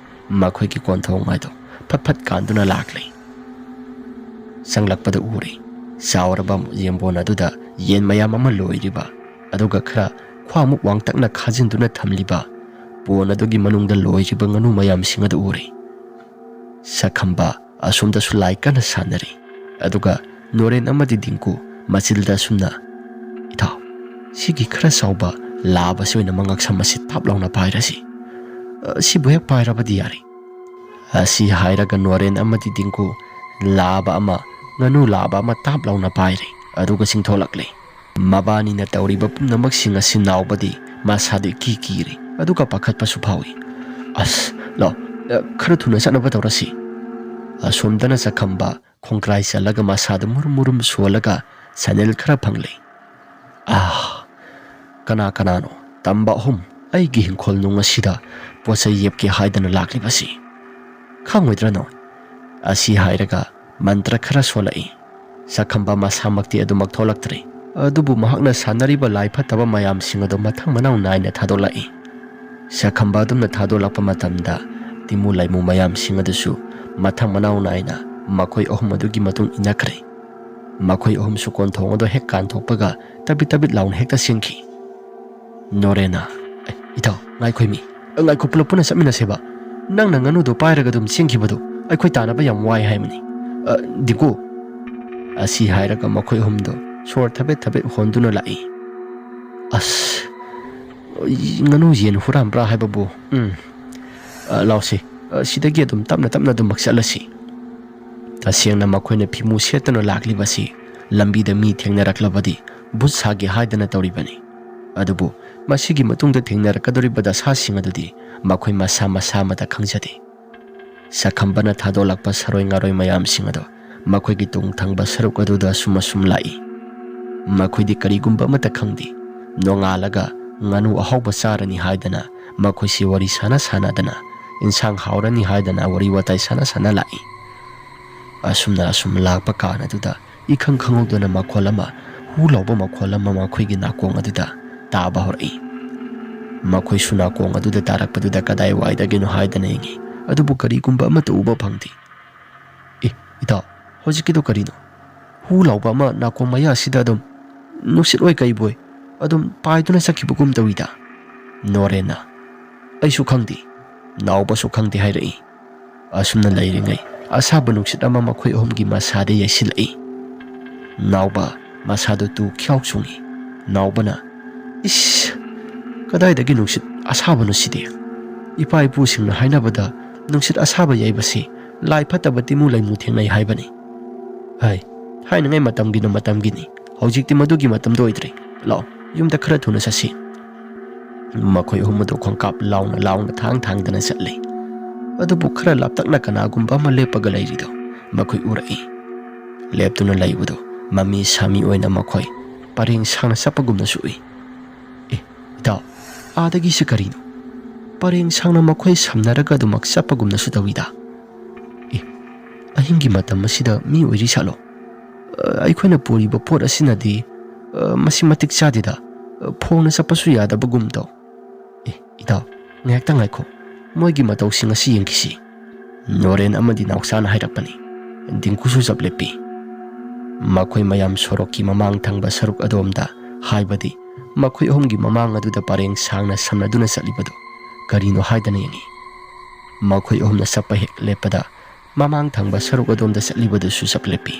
ꯃꯈꯣꯏꯒꯤ ꯀꯣꯟꯊꯣꯡ ꯑꯗꯨ ꯐꯠ ꯐꯠ ꯀꯥꯟꯗꯨꯅ ꯂꯥꯛꯂꯦ꯫ ꯆꯪꯂꯛꯄꯗ ꯎꯔꯦ, ꯆꯥꯎꯔꯕ ꯌꯦꯟꯕꯣꯟ ꯑꯗꯨꯗ ꯌꯦꯟ ꯃꯌꯥꯝ ꯑꯃ ꯂꯣꯏꯔꯤꯕ, ꯑꯗꯨꯒ ꯈꯔ ꯈ꯭ꯋꯥꯡꯃꯨꯛ ꯋꯥꯡꯇꯛꯅ ꯈꯥꯖꯤꯟꯗꯨꯅ ꯊꯝꯂꯤꯕ ꯕꯣꯟ ꯑꯗꯨꯒꯤ ꯃꯅꯨꯡꯗ ꯂꯣꯏꯔꯤꯕ ꯉꯥꯅꯨ ꯃꯌꯥꯝꯁꯤꯡ ꯑꯗꯨ ꯎꯔꯦ꯫ ꯁꯛꯈꯝꯕ ꯑꯁꯣꯝꯗꯁꯨ ꯂꯥꯏ ꯀꯟꯅ ꯁꯥꯟꯅꯔꯤ꯫ ꯑꯗꯨꯒ ꯅꯣꯔꯦꯟ ꯑꯃꯗꯤ ꯗꯤꯡꯀꯨ ꯃꯆꯤꯜꯗ ꯑꯁꯨꯝꯅ, "ꯏꯇꯥꯎ, ꯁꯤꯒꯤ ꯈꯔ ꯆꯥꯎꯕ ꯂꯥꯕꯁꯤ ꯑꯣꯏꯅ ꯃꯉꯛꯁꯝ ꯑꯁꯤ ꯇꯥꯞ ꯂꯥꯎꯅ ꯄꯥꯏꯔꯁꯤ꯫ ꯑ, ꯁꯤꯕꯨ ꯍꯦꯛ ꯄꯥꯏꯔꯕꯗꯤ ꯌꯥꯔꯦ꯫" ꯑꯁꯤ ꯍꯥꯏꯔꯒ ꯅꯣꯔꯦꯟ ꯑꯃꯗꯤ ꯗꯤꯡꯀꯨ ꯂꯥꯕ ꯑꯃ, ꯉꯥꯅꯨ ꯂꯥꯕ ꯑꯃ ꯇꯥꯞ ꯂꯥꯎꯅ ꯄꯥꯏꯔꯦ꯫ ꯑꯗꯨꯒ ꯆꯤꯡꯊꯣꯛꯂꯛꯂꯦ꯫ ꯃꯕꯥꯅꯤꯅ ꯇꯧꯔꯤꯕ ꯄꯨꯝꯅꯃꯛꯁꯤꯡ ꯑꯁꯤ ꯅꯥꯎꯕꯗꯤ ꯃꯁꯥꯗ ꯏꯀꯤ ꯀꯤꯔꯦ, ꯑꯗꯨꯒ ꯄꯥꯈꯠꯄꯁꯨ ꯐꯥꯎꯏ꯫ "ꯑꯁ, ꯂꯥꯎ, ꯑ, ꯈꯔ ꯊꯨꯅ ꯆꯠꯅꯕ ꯇꯧꯔꯁꯤ꯫" ꯑꯁꯣꯝꯗꯅ ꯆꯈꯝꯕ ꯈꯣꯡꯒ꯭ꯔꯥꯏ ꯆꯜꯂꯒ ꯃꯁꯥꯗ ꯃꯨꯔꯨꯝ ꯃꯨꯔꯨꯝ ꯁꯣꯜꯂꯒ ꯁꯅꯦꯜ ꯈꯔ ꯐꯪꯂꯦ꯫ "ꯑꯥ, ꯀꯅꯥ ꯀꯅꯥꯅꯣ ꯇꯝꯕ ꯑꯍꯨꯝ ꯑꯩꯒꯤ ꯍꯤꯡꯈꯣꯜ ꯅꯨꯡ ꯑꯁꯤꯗ ꯄꯣꯠ ꯆꯩ ꯌꯦꯞꯀꯦ ꯍꯥꯏꯗꯅ ꯂꯥꯛꯂꯤꯕꯁꯤ? ꯈꯪꯉꯣꯏꯗ꯭ꯔꯅꯣ?" ꯑꯁꯤ ꯍꯥꯏꯔꯒ ꯃꯟꯇ꯭ꯔ ꯈꯔ ꯁꯣꯜꯂꯛꯏ꯫ ꯁꯛꯈꯝꯕ ꯃꯁꯥꯃꯛꯇꯤ ꯑꯗꯨꯃꯛ ꯊꯣꯛꯂꯛꯇ꯭ꯔꯤ, ꯑꯗꯨꯕꯨ ꯃꯍꯥꯛꯅ ꯁꯥꯟꯅꯔꯤꯕ ꯂꯥꯏ ꯐꯠꯇꯕ ꯃꯌꯥꯝꯁꯤꯡ ꯑꯗꯨ ꯃꯊꯪ ꯃꯅꯥꯎ ꯅꯥꯏꯅ ꯊꯥꯗꯣꯛꯂꯛꯏ꯫ ꯁꯛꯈꯝꯕ ꯑꯗꯨꯝꯅ ꯊꯥꯗꯣꯛꯂꯛꯄ ꯃꯇꯝꯗ ꯇꯤꯃꯨ ꯂꯥꯏꯃꯨ ꯃꯌꯥꯝꯁꯤꯡ ꯑꯗꯨꯁꯨ ꯃꯊꯪ ꯃꯅꯥꯎ ꯅꯥꯏꯅ ꯃꯈꯣꯏ ꯑꯍꯨꯝ ꯑꯗꯨꯒꯤ ꯃꯇꯨꯡ ꯏꯟꯅꯈ꯭ꯔꯦ꯫ ꯃꯈꯣꯏ ꯑꯍꯨꯝꯁꯨ ꯀꯣꯟꯊꯣꯡ ꯑꯗꯨ ꯍꯦꯛ ꯀꯥꯟꯊꯣꯛꯄꯒ ꯇꯕꯤꯠ ꯇꯕꯤꯠ ꯂꯥꯎꯅ ꯍꯦꯛꯇ ꯆꯦꯟꯈꯤ꯫ ꯅꯣꯔꯦꯅ, "ꯑꯦ, ꯏꯇꯥꯎ, ꯉꯥꯏꯈꯣ ꯃꯤ, ꯉꯥꯏꯈꯣ, ꯄꯨꯂꯞ ꯄꯨꯟꯅ ꯆꯠꯃꯤꯟꯅꯁꯦꯕ꯫ ꯅꯪꯅ ꯉꯥꯅꯨꯗꯣ ꯄꯥꯏꯔꯒ ꯑꯗꯨꯝ ꯆꯦꯟꯈꯤꯕꯗꯣ ꯑꯩꯈꯣꯏ ꯇꯥꯟꯅꯕ ꯌꯥꯝ ꯋꯥꯏ ꯍꯥꯏꯕꯅꯤ꯫ ꯑ, ꯗꯤꯡꯀꯨ, ꯑꯁꯤ ꯍꯥꯏꯔꯒ ꯃꯈꯣꯏ ꯑꯍꯨꯝꯗꯣ ꯁꯣꯔ ꯊꯕꯦꯠ ꯊꯕꯦꯠ ꯍꯣꯟꯗꯨꯅ ꯂꯥꯛꯏ꯫ "ꯑꯁ, ꯉꯥꯅꯨ ꯌꯦꯟ ꯍꯨꯔꯥꯟꯕ꯭ꯔꯥ ꯍꯥꯏꯕꯕꯨ? ꯎꯝ, ꯑ, ꯂꯥꯎꯁꯤ, ꯑ, ꯁꯤꯗꯒꯤ ꯑꯗꯨꯝ ꯇꯞꯅ ꯇꯞꯅ ꯑꯗꯨꯃꯛ ꯆꯠꯂꯁꯤ꯫" ꯇꯁꯦꯡꯅ ꯃꯈꯣꯏꯅ ꯐꯤꯃꯨ ꯁꯦꯠꯇꯨꯅ ꯂꯥꯛꯂꯤꯕꯁꯤ ꯂꯝꯕꯤꯗ ꯃꯤ ꯊꯦꯡꯅꯔꯛꯂꯕꯗꯤ ꯚꯨꯠ ꯁꯥꯒꯦ ꯍꯥꯏꯗꯅ ꯇꯧꯔꯤꯕꯅꯤ꯫ ꯑꯗꯨꯕꯨ ꯃꯁꯤꯒꯤ ꯃꯇꯨꯡꯗ ꯊꯦꯡꯅꯔꯛꯀꯗꯧꯔꯤꯕ ꯗꯁꯥꯁꯤꯡ ꯑꯗꯨꯗꯤ ꯃꯈꯣꯏ ꯃꯁꯥ ꯃꯁꯥ ꯑꯃꯠꯇ ꯈꯪꯖꯗꯦ꯫ ꯁꯛꯈꯝꯕꯅ ꯊꯥꯗꯣꯛꯂꯛꯄ ꯁꯔꯣꯏ ꯉꯥꯔꯣꯏ ꯃꯌꯥꯝꯁꯤꯡ ꯑꯗꯣ ꯃꯈꯣꯏꯒꯤ ꯇꯨꯡ ꯊꯪꯕ ꯁꯔꯨꯛ ꯑꯗꯨꯗ ꯑꯁꯨꯝ ꯑꯁꯨꯝ ꯂꯥꯛꯏ꯫ ꯃꯈꯣꯏꯗꯤ ꯀꯔꯤꯒꯨꯝꯕ ꯑꯃꯠꯇ ꯈꯪꯗꯦ꯫ ꯅꯣꯡꯉꯥꯜꯂꯒ ꯉꯥꯅꯨ ꯑꯍꯥꯎꯕ ꯆꯥꯔꯅꯤ ꯍꯥꯏꯗꯅ ꯃꯈꯣꯏꯁꯤ ꯋꯥꯔꯤ ꯁꯥꯟꯅ ꯁꯥꯟꯅꯗꯅ, ꯏꯟꯁꯥꯡ ꯍꯥꯎꯔꯅꯤ ꯍꯥꯏꯗꯅ ꯋꯥꯔꯤ ꯋꯥꯇꯥꯏ ꯁꯥꯟꯅ ꯁꯥꯟꯅ ꯂꯥꯛꯏ꯫ ꯑꯁꯨꯝꯅ ꯑꯁꯨꯝ ꯂꯥꯛꯄ ꯀꯥꯟ ꯑꯗꯨꯗ ꯏꯈꯪ ꯈꯪꯍꯧꯗꯅ ꯃꯈꯣꯜ ꯑꯃ, ꯍꯨ ꯂꯥꯎꯕ ꯃꯈꯣꯜ ꯑꯃ ꯃꯈꯣꯏꯒꯤ ꯅꯥꯀꯣꯡ ꯑꯗꯨꯗ ꯇꯥꯕ ꯍꯧꯔꯛꯏ꯫ ꯃꯈꯣꯏꯁꯨ ꯅꯥꯀꯣꯡ ꯑꯗꯨꯗ ꯇꯥꯔꯛꯄꯗꯨꯗ ꯀꯗꯥꯏꯋꯥꯏꯗꯒꯤꯅꯣ ꯍꯥꯏꯗꯅ ꯌꯦꯡꯏ, ꯑꯗꯨꯕꯨ ꯀꯔꯤꯒꯨꯝꯕ ꯑꯃꯠꯇ ꯎꯕ ꯐꯪꯗꯦ꯫ "ꯑꯦ, ꯏꯇꯥꯎ, ꯍꯧꯖꯤꯛꯀꯤꯗꯣ ꯀꯔꯤꯅꯣ? ꯍꯨ ꯂꯥꯎꯕ ꯑꯃ ꯅꯥꯀꯣꯡ ꯃꯌꯥ ꯑꯁꯤꯗ ꯑꯗꯨꯝ ꯅꯨꯡꯁꯤꯠ ꯑꯣꯏ ꯀꯩꯕꯣꯏ ꯑꯗꯨꯝ ꯄꯥꯏꯗꯨꯅ ꯆꯠꯈꯤꯕꯒꯨꯝ ꯇꯧꯏꯗ꯫" ꯅꯣꯔꯦꯟꯅ, "ꯑꯩꯁꯨ ꯈꯪꯗꯦ, ꯅꯥꯎꯕꯁꯨ ꯈꯪꯗꯦ," ꯍꯥꯏꯔꯛꯏ꯫ ꯑꯁꯨꯝꯅ ꯂꯩꯔꯤꯉꯩ ꯑꯁꯥꯕ ꯅꯨꯡꯁꯤꯠ ꯑꯃ ꯃꯈꯣꯏ ꯑꯍꯨꯝꯒꯤ ꯃꯁꯥꯗ ꯌꯩꯁꯤꯜꯂꯛꯏ꯫ ꯅꯥꯎꯕ ꯃꯁꯥꯗꯨ ꯇꯨ ꯈ꯭ꯌꯥꯎ ꯆꯣꯡꯏ꯫ ꯅꯥꯎꯕꯅ, "ꯏꯁ! ꯀꯗꯥꯏꯗꯒꯤ ꯅꯨꯡꯁꯤꯠ ꯑꯁꯥꯕꯅꯣ ꯁꯤꯗꯤ? ꯏꯄꯥ ꯏꯄꯨꯁꯤꯡꯅ ꯍꯥꯏꯅꯕꯗ ꯅꯨꯡꯁꯤꯠ ꯑꯁꯥꯕ ꯌꯩꯕꯁꯤ ꯂꯥꯏ ꯐꯠꯇꯕ ꯇꯤꯃꯨ ꯂꯩꯃꯨ ꯊꯦꯡꯅꯩ ꯍꯥꯏꯕꯅꯤ꯫" "ꯍꯥꯏ, ꯊꯥꯏꯅꯉꯩ ꯃꯇꯝꯒꯤꯅ ꯃꯇꯝꯒꯤꯅꯤ, ꯍꯧꯖꯤꯛꯇꯤ ꯃꯗꯨꯒꯤ ꯃꯇꯝꯗꯣ ꯑꯣꯏꯗ꯭ꯔꯦ꯫ ꯂꯥꯛꯑꯣ, ꯌꯨꯝꯗ ꯈꯔ ꯊꯨꯅ ꯆꯠꯁꯤ꯫" ꯃꯈꯣꯏ ꯑꯍꯨꯝ ꯑꯗꯨ ꯈꯣꯡꯀꯥꯞ ꯂꯥꯎꯅ ꯂꯥꯎꯅ ꯊꯥꯡ ꯊꯥꯡꯗꯅ ꯆꯠꯂꯤ꯫ ꯑꯗꯨꯕꯨ ꯈꯔ ꯂꯥꯞꯇꯛꯅ ꯀꯅꯥꯒꯨꯝꯕ ꯑꯃ ꯂꯦꯞꯄꯒ ꯂꯩꯔꯤꯗꯨ ꯃꯈꯣꯏ ꯎꯔꯛꯏ꯫ ꯂꯦꯞꯇꯨꯅ ꯂꯩꯕꯗꯨ ꯃꯃꯤ ꯁꯥꯃꯤ ꯑꯣꯏꯅ ꯃꯈꯣꯏ ꯄꯔꯦꯡ ꯁꯥꯡꯅ ꯆꯠꯄꯒꯨꯝꯅꯁꯨ ꯎꯏ꯫ "ꯑꯦ, ꯏꯇꯥꯎ, ꯑꯥꯗꯒꯤꯁꯤ ꯀꯔꯤꯅꯣ? ꯄꯔꯦꯡ ꯁꯥꯡꯅ ꯃꯈꯣꯏ ꯁꯝꯅꯔꯒ ꯑꯗꯨꯃꯛ ꯆꯠꯄꯒꯨꯝꯅꯁꯨ ꯇꯧꯏꯗ꯫ ꯑꯦ, ꯑꯍꯤꯡꯒꯤ ꯃꯇꯝ ꯑꯁꯤꯗ ꯃꯤ ꯑꯣꯏꯔꯤ ꯁꯥꯠꯂꯣ? ꯑ, ꯑꯩꯈꯣꯏꯅ ꯄꯨꯔꯤꯕ ꯄꯣꯠ ꯑꯁꯤꯅꯗꯤ, ꯑ, ꯃꯁꯤ ꯃꯇꯤꯛ ꯆꯥꯗꯦꯗ꯫ ꯑ, ꯐꯣꯡꯅ ꯆꯠꯄꯁꯨ ꯌꯥꯗꯕꯒꯨꯝ ꯇꯧ꯫ ꯑꯦ, ꯏꯇꯥꯎ, ꯉꯥꯏꯍꯥꯛꯇꯪ ꯉꯥꯏꯈꯣ꯫ ꯃꯣꯏꯒꯤ ꯃꯇꯧꯁꯤꯡ ꯑꯁꯤ ꯌꯦꯡꯈꯤꯁꯤ꯫" ꯅꯣꯔꯦꯟ ꯑꯃꯗꯤ ꯅꯥꯎꯆꯥꯅ ꯍꯥꯏꯔꯛꯄꯅꯤ꯫ ꯗꯤꯡꯀꯨꯁꯨ ꯆꯞ ꯂꯦꯞꯄꯤ꯫ ꯃꯈꯣꯏ ꯃꯌꯥꯝ ꯁꯣꯔꯣꯛꯀꯤ ꯃꯃꯥꯡ ꯊꯪꯕ ꯁꯔꯨꯛ ꯑꯗꯣꯝꯗ, ꯍꯥꯏꯕꯗꯤ ꯃꯈꯣꯏ ꯑꯍꯨꯝꯒꯤ ꯃꯃꯥꯡ ꯑꯗꯨꯗ ꯄꯔꯦꯡ ꯁꯥꯡꯅ ꯁꯝꯅꯗꯨꯅ ꯆꯠꯂꯤꯕꯗꯨ ꯀꯔꯤꯅꯣ ꯍꯥꯏꯗꯅ ꯌꯦꯡꯏ꯫ ꯃꯈꯣꯏ ꯑꯍꯨꯝꯅ ꯆꯠꯄ ꯍꯦꯛ ꯂꯦꯞꯄꯗ ꯃꯃꯥꯡ ꯊꯪꯕ ꯁꯔꯨꯛ ꯑꯗꯣꯝꯗ ꯆꯠꯂꯤꯕꯗꯨꯁꯨ ꯆꯞ ꯂꯦꯞꯄꯤ꯫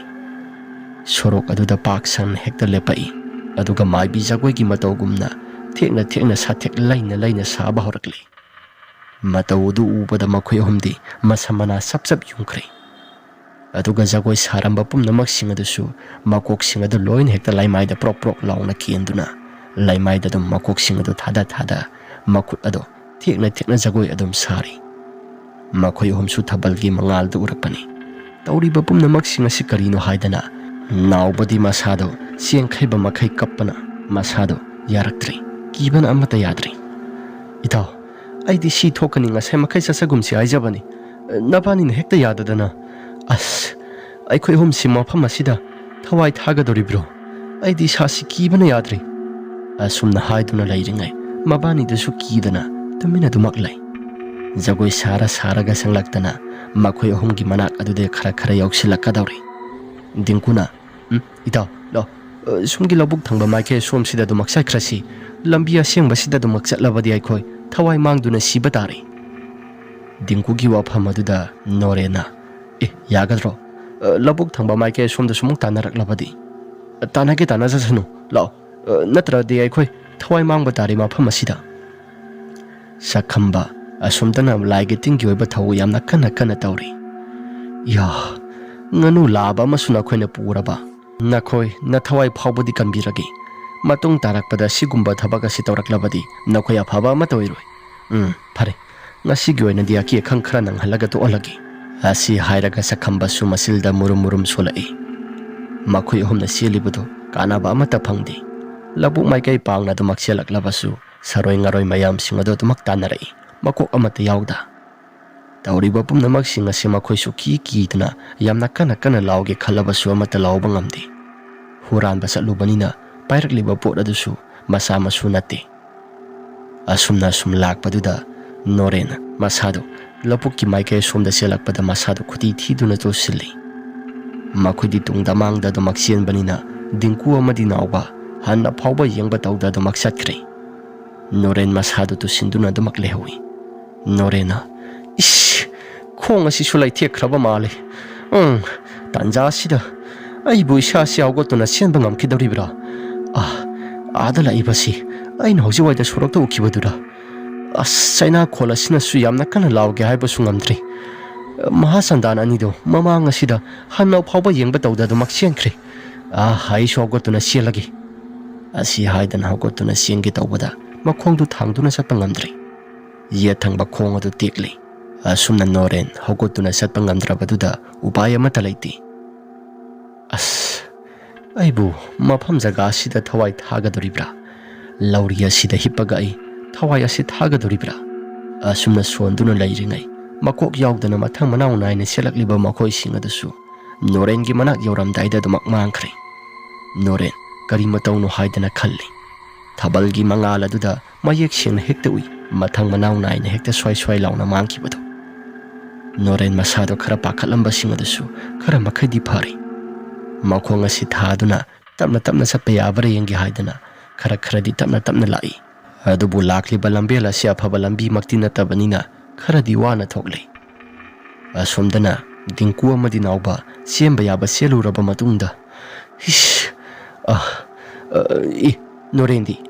ꯁꯣꯔꯣꯛ ꯑꯗꯨꯗ ꯄꯥꯛ ꯁꯟꯅ ꯍꯦꯛꯇ ꯂꯦꯞꯄꯛꯏ꯫ ꯑꯗꯨꯒ ꯃꯥꯏꯕꯤ ꯖꯒꯣꯏꯒꯤ ꯃꯇꯧꯒꯨꯝꯅ ꯊꯦꯛꯅ ꯊꯦꯛꯅ ꯁꯥꯊꯦꯛ ꯂꯩꯅ ꯂꯩꯅ ꯁꯥꯕ ꯍꯧꯔꯛꯂꯤ꯫ ꯃꯇꯧ ꯑꯗꯨ ꯎꯕꯗ ꯃꯈꯣꯏ ꯑꯍꯨꯝꯗꯤ ꯃꯁꯝ ꯃꯅꯥ ꯁꯞ ꯁꯞ ꯌꯨꯡꯈ꯭ꯔꯦ꯫ ꯑꯗꯨꯒ ꯖꯒꯣꯏ ꯁꯥꯔꯝꯕ ꯄꯨꯝꯅꯃꯛꯁꯤꯡ ꯑꯗꯨꯁꯨ ꯃꯀꯣꯛꯁꯤꯡ ꯑꯗꯨ ꯂꯣꯏꯅ ꯍꯦꯛꯇ ꯂꯩꯃꯥꯏꯗ ꯄ꯭ꯔꯣꯛ ꯄ꯭ꯔꯣꯛ ꯂꯥꯎꯅ ꯀꯦꯟꯗꯨꯅ ꯂꯩꯃꯥꯏꯗ ꯑꯗꯨꯝ ꯃꯀꯣꯛꯁꯤꯡ ꯑꯗꯨ ꯊꯥꯗ ꯊꯥꯗ ꯃꯈꯨꯠ ꯑꯗꯣ ꯊꯦꯛꯅ ꯊꯦꯛꯅ ꯖꯒꯣꯏ ꯑꯗꯨꯝ ꯁꯥꯔꯤ꯫ ꯃꯈꯣꯏ ꯑꯍꯨꯝꯁꯨ ꯊꯥꯕꯜꯒꯤ ꯃꯉꯥꯜꯗꯨ ꯎꯔꯛꯄꯅꯤ꯫ ꯇꯧꯔꯤꯕ ꯄꯨꯝꯅꯃꯛꯁꯤꯡ ꯑꯁꯤ ꯀꯔꯤꯅꯣ ꯍꯥꯏꯗꯅ ꯅꯥꯎꯕꯗꯤ ꯃꯁꯥꯗꯣ ꯆꯦꯡꯈꯩꯕ ꯃꯈꯩ ꯀꯞꯄꯅ ꯃꯁꯥꯗꯣ ꯌꯥꯔꯛꯇ꯭ꯔꯦ꯫ ꯀꯤꯕꯅ ꯑꯃꯠꯇ ꯌꯥꯗ꯭ꯔꯦ꯫ "ꯏꯇꯥꯎ, ꯑꯩꯗꯤ ꯁꯤ ꯊꯣꯛꯀꯅꯤ, ꯉꯁꯥꯏ ꯃꯈꯩ ꯆꯠꯆꯒꯨꯝꯁꯤ ꯍꯥꯏꯖꯕꯅꯤ꯫ ꯅꯕꯥꯅꯤꯅ ꯍꯦꯛꯇ ꯌꯥꯗꯗꯅ꯫ ꯑꯁ, ꯑꯩꯈꯣꯏ ꯑꯍꯨꯝꯁꯤ ꯃꯐꯝ ꯑꯁꯤꯗ ꯊꯋꯥꯏ ꯊꯥꯒꯗꯧꯔꯤꯕ꯭ꯔꯣ? ꯑꯩꯗꯤ ꯏꯁꯥꯁꯤ ꯀꯤꯕꯅ ꯌꯥꯗ꯭ꯔꯦ꯫" ꯑꯁꯨꯝꯅ ꯍꯥꯏꯗꯨꯅ ꯂꯩꯔꯤꯉꯩ ꯃꯕꯥꯅꯤꯗꯨꯁꯨ ꯀꯤꯗꯅ ꯇꯨꯃꯤꯟ ꯑꯗꯨꯃꯛ ꯂꯩ꯫ ꯖꯒꯣꯏ ꯁꯥꯔ ꯁꯥꯔꯒ ꯆꯪꯂꯛꯇꯅ ꯃꯈꯣꯏ ꯑꯍꯨꯝꯒꯤ ꯃꯅꯥꯛ ꯑꯗꯨꯗ ꯈꯔ ꯈꯔ ꯌꯧꯁꯤꯜꯂꯛꯀꯗꯧꯔꯦ꯫ ꯗꯤꯡꯀꯨꯅ, "ꯎꯝ, ꯏꯇꯥꯎ, ꯂꯥꯛꯑꯣ꯫ ꯑ, ꯁꯨꯝꯒꯤ ꯂꯧꯕꯨꯛ ꯊꯪꯕ ꯃꯥꯏꯀꯩ ꯁꯣꯝꯁꯤꯗ ꯑꯗꯨꯃꯛ ꯆꯠꯈ꯭ꯔꯁꯤ꯫ ꯂꯝꯕꯤ ꯑꯁꯦꯡꯕꯁꯤꯗ ꯑꯗꯨꯃꯛ ꯆꯠꯂꯕꯗꯤ ꯑꯩꯈꯣꯏ ꯊꯋꯥꯏ ꯃꯥꯡꯗꯨꯅ ꯁꯤꯕ ꯇꯥꯔꯦ꯫" ꯗꯤꯡꯀꯨꯒꯤ ꯋꯥꯐꯝ ꯑꯗꯨꯗ ꯅꯣꯔꯦꯟꯅ, "ꯑꯦ, ꯌꯥꯒꯗ꯭ꯔꯣ? ꯑ, ꯂꯧꯕꯨꯛ ꯊꯪꯕ ꯃꯥꯏꯀꯩ ꯁꯣꯝꯗꯁꯨ ꯑꯃꯨꯛ ꯇꯥꯟꯅꯔꯛꯂꯕꯗꯤ?" "ꯑ, ꯇꯥꯟꯅꯒꯦ ꯇꯥꯟꯅꯖꯁꯅꯨ, ꯂꯥꯛꯑꯣ꯫ ꯑ, ꯅꯠꯇ꯭ꯔꯗꯤ ꯑꯩꯈꯣꯏ ꯊꯋꯥꯏ ꯃꯥꯡꯕ ꯇꯥꯔꯦ ꯃꯐꯝ ꯑꯁꯤꯗ꯫" ꯁꯛꯈꯝꯕ, ꯑꯁꯣꯝꯗꯅ ꯂꯥꯏꯒꯤ ꯇꯤꯟꯒꯤ ꯑꯣꯏꯕ ꯊꯧ ꯌꯥꯝꯅ ꯀꯟꯅ ꯀꯟꯅ ꯇꯧꯔꯤ꯫ "ꯌꯥ, ꯉꯥꯅꯨ ꯂꯥꯕ ꯑꯃꯁꯨ ꯅꯈꯣꯏꯅ ꯄꯨꯔꯕ? ꯅꯈꯣꯏ ꯅꯊꯋꯥꯏ ꯐꯥꯎꯕꯗꯤ ꯀꯟꯕꯤꯔꯒꯦ꯫ ꯃꯇꯨꯡ ꯇꯥꯔꯛꯄꯗ ꯁꯤꯒꯨꯝꯕ ꯊꯕꯛ ꯑꯁꯤ ꯇꯧꯔꯛꯂꯕꯗꯤ ꯅꯈꯣꯏ ꯑꯐꯕ ꯑꯃꯠꯇ ꯑꯣꯏꯔꯣꯏ꯫ ꯎꯝ, ꯐꯔꯦ, ꯉꯁꯤꯒꯤ ꯑꯣꯏꯅꯗꯤ ꯑꯀꯤ ꯑꯈꯪ ꯈꯔ ꯅꯪꯍꯜꯂꯒ ꯇꯣꯛꯍꯜꯂꯒꯦ꯫" ꯑꯁꯤ ꯍꯥꯏꯔꯒ ꯁꯛꯈꯝꯕꯁꯨ ꯃꯆꯤꯜꯗ ꯃꯨꯔꯨꯝ ꯃꯨꯔꯨꯝ ꯁꯣꯜꯂꯛꯏ꯫ ꯃꯈꯣꯏ ꯑꯍꯨꯝꯅ ꯆꯦꯜꯂꯤꯕꯗꯨ ꯀꯥꯟꯅꯕ ꯑꯃꯠꯇ ꯐꯪꯗꯦ꯫ ꯂꯧꯕꯨꯛ ꯃꯥꯏꯀꯩ ꯄꯥꯡꯅ ꯑꯗꯨꯃꯛ ꯆꯦꯜꯂꯛꯂꯕꯁꯨ ꯁꯔꯣꯏ ꯉꯥꯔꯣꯏ ꯃꯌꯥꯝꯁꯤꯡ ꯑꯗꯨ ꯑꯗꯨꯃꯛ ꯇꯥꯟꯅꯔꯛꯏ, ꯃꯀꯣꯛ ꯑꯃꯠꯇ ꯌꯥꯎꯗ꯫ ꯇꯧꯔꯤꯕ ꯄꯨꯝꯅꯃꯛꯁꯤꯡ ꯑꯁꯤ ꯃꯈꯣꯏꯁꯨ ꯀꯤ ꯀꯤꯗꯨꯅ ꯌꯥꯝꯅ ꯀꯟꯅ ꯀꯟꯅ ꯂꯥꯎꯒꯦ ꯈꯜꯂꯕꯁꯨ ꯑꯃꯠꯇ ꯂꯥꯎꯕ ꯉꯝꯗꯦ꯫ ꯍꯨꯔꯥꯟꯕ ꯆꯠꯂꯨꯕꯅꯤꯅ ꯄꯥꯏꯔꯛꯂꯤꯕ ꯄꯣꯠ ꯑꯗꯨꯁꯨ ꯃꯆꯥ ꯃꯁꯨ ꯅꯠꯇꯦ꯫ ꯑꯁꯨꯝꯅ ꯑꯁꯨꯝ ꯂꯥꯛꯄꯗꯨꯗ ꯅꯣꯔꯦꯟ ꯃꯁꯥꯗꯨ ꯂꯧꯕꯨꯛꯀꯤ ꯃꯥꯏꯀꯩ ꯑꯁꯣꯝꯗ ꯆꯦꯜꯂꯛꯄꯗ ꯃꯁꯥꯗꯨ ꯈꯨꯗꯤ ꯊꯤꯗꯨꯅ ꯆꯣꯠꯁꯤꯜꯂꯤ꯫ ꯃꯈꯣꯏꯗꯤ ꯇꯨꯡꯗ ꯃꯥꯡꯗ ꯑꯗꯨꯃꯛ ꯆꯦꯟꯕꯅꯤꯅ ꯗꯤꯡꯀꯨ ꯑꯃꯗꯤ ꯅꯥꯎꯕ ꯍꯟꯅ ꯐꯥꯎꯕ ꯌꯦꯡꯕ ꯇꯧꯗ ꯑꯗꯨꯃꯛ ꯆꯠꯈ꯭ꯔꯦ꯫ ꯅꯣꯔꯦꯟ ꯃꯁꯥꯗꯨ ꯇꯨꯁꯤꯟꯗꯨꯅ ꯑꯗꯨꯃꯛ ꯂꯩꯍꯧꯏ꯫ ꯅꯣꯔꯦꯟꯅ, "ꯏꯁ, ꯈꯣꯡ ꯑꯁꯤꯁꯨ ꯂꯩꯊꯦꯛꯈ꯭ꯔꯕ ꯃꯥꯜꯂꯦ꯫ ꯎꯝ, ꯇꯥꯟꯖꯥ ꯑꯁꯤꯗ ꯑꯩꯕꯨ ꯏꯁꯥꯁꯤ ꯍꯧꯒꯠꯇꯨꯅ ꯆꯦꯟꯕ ꯉꯝꯈꯤꯗꯧꯔꯤꯕ꯭ꯔꯥ? ꯑꯥ, ꯑꯥꯗ ꯂꯥꯛꯏꯕꯁꯤ ꯑꯩꯅ ꯍꯧꯖꯤꯛꯋꯥꯏꯗ ꯁꯣꯔꯣꯛꯇ ꯎꯈꯤꯕꯗꯨꯔꯥ? ꯑꯁ, ꯆꯩꯅꯥꯈꯣꯜ ꯑꯁꯤꯅꯁꯨ ꯌꯥꯝꯅ ꯀꯟꯅ ꯂꯥꯎꯒꯦ ꯍꯥꯏꯕꯁꯨ ꯉꯝꯗ꯭ꯔꯤ꯫ ꯃꯍꯥꯁꯟꯗꯥꯟ ꯑꯅꯤꯗꯨ ꯃꯃꯥꯡ ꯑꯁꯤꯗ ꯍꯟꯅ ꯐꯥꯎꯕ ꯌꯦꯡꯕ ꯇꯧꯗ ꯑꯗꯨꯃꯛ ꯆꯦꯟꯈ꯭ꯔꯦ꯫ ꯑꯥ, ꯑꯩꯁꯨ ꯍꯧꯒꯠꯇꯨꯅ ꯆꯦꯜꯂꯒꯦ꯫ ꯑꯁꯤ ꯍꯥꯏꯗꯅ ꯍꯧꯒꯠꯇꯨꯅ ꯆꯦꯟꯒꯦ ꯇꯧꯕꯗ ꯃꯈꯣꯡꯗꯨ ꯊꯥꯡꯗꯨꯅ ꯆꯠꯄ ꯉꯝꯗ꯭ꯔꯦ꯫ ꯌꯦꯠ ꯊꯪꯕ ꯈꯣꯡ ꯑꯗꯨ ꯇꯦꯛꯂꯤ꯫ ꯑꯁꯨꯝꯅ ꯅꯣꯔꯦꯟ ꯍꯧꯒꯠꯇꯨꯅ ꯆꯠꯄ ꯉꯝꯗ꯭ꯔꯕꯗꯨꯗ ꯎꯄꯥꯏ ꯑꯃꯠꯇ ꯂꯩꯇꯦ꯫ ꯑꯁ, ꯑꯩꯕꯨ ꯃꯐꯝ ꯖꯒꯥ ꯑꯁꯤꯗ ꯊꯋꯥꯏ ꯊꯥꯒꯗꯧꯔꯤꯕ꯭ꯔꯥ? ꯂꯧꯔꯤ ꯑꯁꯤꯗ ꯍꯤꯞꯄꯒ ꯑꯩ ꯊꯋꯥꯏ ꯑꯁꯤ ꯊꯥꯒꯗꯧꯔꯤꯕ꯭ꯔꯥ? ꯑꯁꯨꯝꯅ ꯁꯣꯟꯗꯨꯅ ꯂꯩꯔꯤꯉꯩ, ꯃꯀꯣꯛ ꯌꯥꯎꯗꯅ ꯃꯊꯪ ꯃꯅꯥꯎ ꯅꯥꯏꯅ ꯆꯦꯜꯂꯛꯂꯤꯕ ꯃꯈꯣꯏꯁꯤꯡ ꯑꯗꯨꯁꯨ ꯅꯣꯔꯦꯟꯒꯤ ꯃꯅꯥꯛ ꯌꯧꯔꯝꯗꯥꯏꯗ ꯑꯗꯨꯃꯛ ꯃꯥꯡꯈ꯭ꯔꯦ꯫ ꯅꯣꯔꯦꯟ ꯀꯔꯤ ꯃꯇꯧꯅꯣ ꯍꯥꯏꯗꯅ ꯈꯜꯂꯤ꯫ ꯊꯥꯕꯜꯒꯤ ꯃꯉꯥꯜ ꯑꯗꯨꯗ ꯃꯌꯦꯛ ꯁꯦꯡꯅ ꯍꯦꯛꯇ ꯎꯏ, ꯃꯊꯪ ꯃꯅꯥꯎ ꯅꯥꯏꯅ ꯍꯦꯛꯇ ꯁ꯭ꯋꯥꯏ ꯁ꯭ꯋꯥꯏ ꯂꯥꯎꯅ ꯃꯥꯡꯈꯤꯕꯗꯨ꯫ ꯅꯣꯔꯦꯟ ꯃꯁꯥꯗꯣ ꯈꯔ ꯄꯥꯈꯠꯂꯝꯕꯁꯤꯡ ꯑꯗꯨꯁꯨ ꯈꯔ ꯃꯈꯩꯗꯤ ꯐꯔꯦ꯫ ꯃꯈꯣꯡ ꯑꯁꯤ ꯊꯥꯗꯨꯅ ꯇꯞꯅ ꯇꯞꯅ ꯆꯠꯄ ꯌꯥꯕ꯭ꯔꯥ ꯌꯦꯡꯒꯦ ꯍꯥꯏꯗꯅ ꯈꯔ ꯈꯔꯗꯤ ꯇꯞꯅ ꯇꯞꯅ ꯂꯥꯛꯏ꯫ ꯑꯗꯨꯕꯨ ꯂꯥꯛꯂꯤꯕ ꯂꯝꯕꯦꯜ ꯑꯁꯤ ꯑꯐꯕ ꯂꯝꯕꯤꯃꯛꯇꯤ ꯅꯠꯇꯕꯅꯤꯅ ꯈꯔꯗꯤ ꯋꯥꯅ ꯊꯣꯛꯂꯦ꯫ ꯑꯁꯣꯝꯗꯅ ꯗꯤꯡꯀꯨ ꯑꯃꯗꯤ ꯅꯥꯎꯕ ꯆꯦꯟꯕ ꯌꯥꯕ ꯆꯦꯜꯂꯨꯔꯕ ꯃꯇꯨꯡꯗ, ꯏꯁ, ꯑ, ꯑ, ꯏ, ꯅꯣꯔꯦꯟꯗꯤ,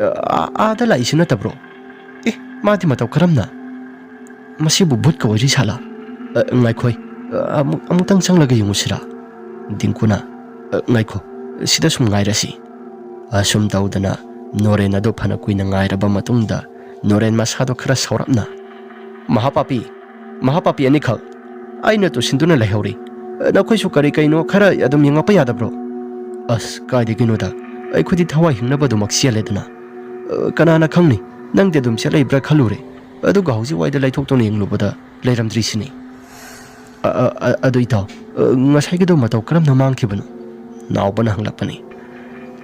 ꯑ, ꯑꯥꯗ ꯂꯥꯛꯏꯁꯤ ꯅꯠꯇꯕ꯭ꯔꯣ? ꯑꯦ, ꯃꯥꯗꯤ ꯃꯇꯧ ꯀꯔꯝꯅ? ꯃꯁꯤꯕꯨ ꯚꯨꯠꯀ ꯑꯣꯏꯔꯤ ꯁꯥꯠꯂꯥ? ꯑ, ꯉꯥꯏꯈꯣꯏ, ꯑ, ꯑꯃꯨꯛ-, ꯑꯃꯨꯛꯇꯪ ꯆꯪꯂꯒ ꯌꯦꯡꯉꯨꯁꯤꯔꯥ? ꯗꯤꯡꯀꯨꯅ, ꯑ, ꯉꯥꯏꯈꯣ, ꯁꯤꯗ ꯁꯨꯝ ꯉꯥꯏꯔꯁꯤ꯫ ꯑꯁꯨꯝ ꯇꯧꯗꯅ ꯅꯣꯔꯦꯟ ꯑꯗꯨ ꯐꯅ ꯀꯨꯏꯅ ꯉꯥꯏꯔꯕ ꯃꯇꯨꯡꯗ ꯅꯣꯔꯦꯟ ꯃꯁꯥꯗꯣ ꯈꯔ ꯁꯥꯎꯔꯞꯅ, "ꯃꯍꯥꯄꯥꯄꯤ, ꯃꯍꯥꯄꯥꯄꯤ ꯑꯅꯤꯈꯛ, ꯑꯩꯅ ꯇꯨꯁꯤꯟꯗꯨꯅ ꯂꯩꯍꯧꯔꯤ꯫ ꯅꯈꯣꯏꯁꯨ ꯀꯔꯤ ꯀꯩꯅꯣ ꯈꯔ ꯑꯗꯨꯝ ꯌꯦꯡꯉꯛꯄ ꯌꯥꯗꯕ꯭ꯔꯣ?" "ꯑꯁ, ꯀꯥꯏꯗꯒꯤꯅꯣꯗ, ꯑꯩꯈꯣꯏꯗꯤ ꯊꯋꯥꯏ ꯍꯤꯡꯅꯕꯗꯨꯃꯛ ꯆꯦꯜꯂꯦꯗꯅ꯫ ꯑ, ꯀꯅꯥꯅ ꯈꯪꯅꯤ, ꯅꯪꯗꯤ ꯑꯗꯨꯝ ꯆꯦꯜꯂꯛꯏꯕ꯭ꯔꯥ ꯈꯜꯂꯨꯔꯦ꯫ ꯑꯗꯨꯒ ꯍꯧꯖꯤꯛ ꯋꯥꯏꯗ ꯂꯩꯊꯣꯛꯇꯨꯅ ꯌꯦꯡꯂꯨꯕꯗ ꯂꯩꯔꯝꯗ꯭ꯔꯤꯁꯤꯅꯤ꯫ ꯑ, ꯑ, ꯑ, ꯑꯗꯨ ꯏꯇꯥꯎ, ꯑ, ꯉꯁꯥꯏꯒꯤꯗꯣ ꯃꯇꯧ ꯀꯔꯝꯅ ꯃꯥꯡꯈꯤꯕꯅꯣ?" ꯅꯥꯎꯕꯅ ꯍꯪꯂꯛꯄꯅꯤ꯫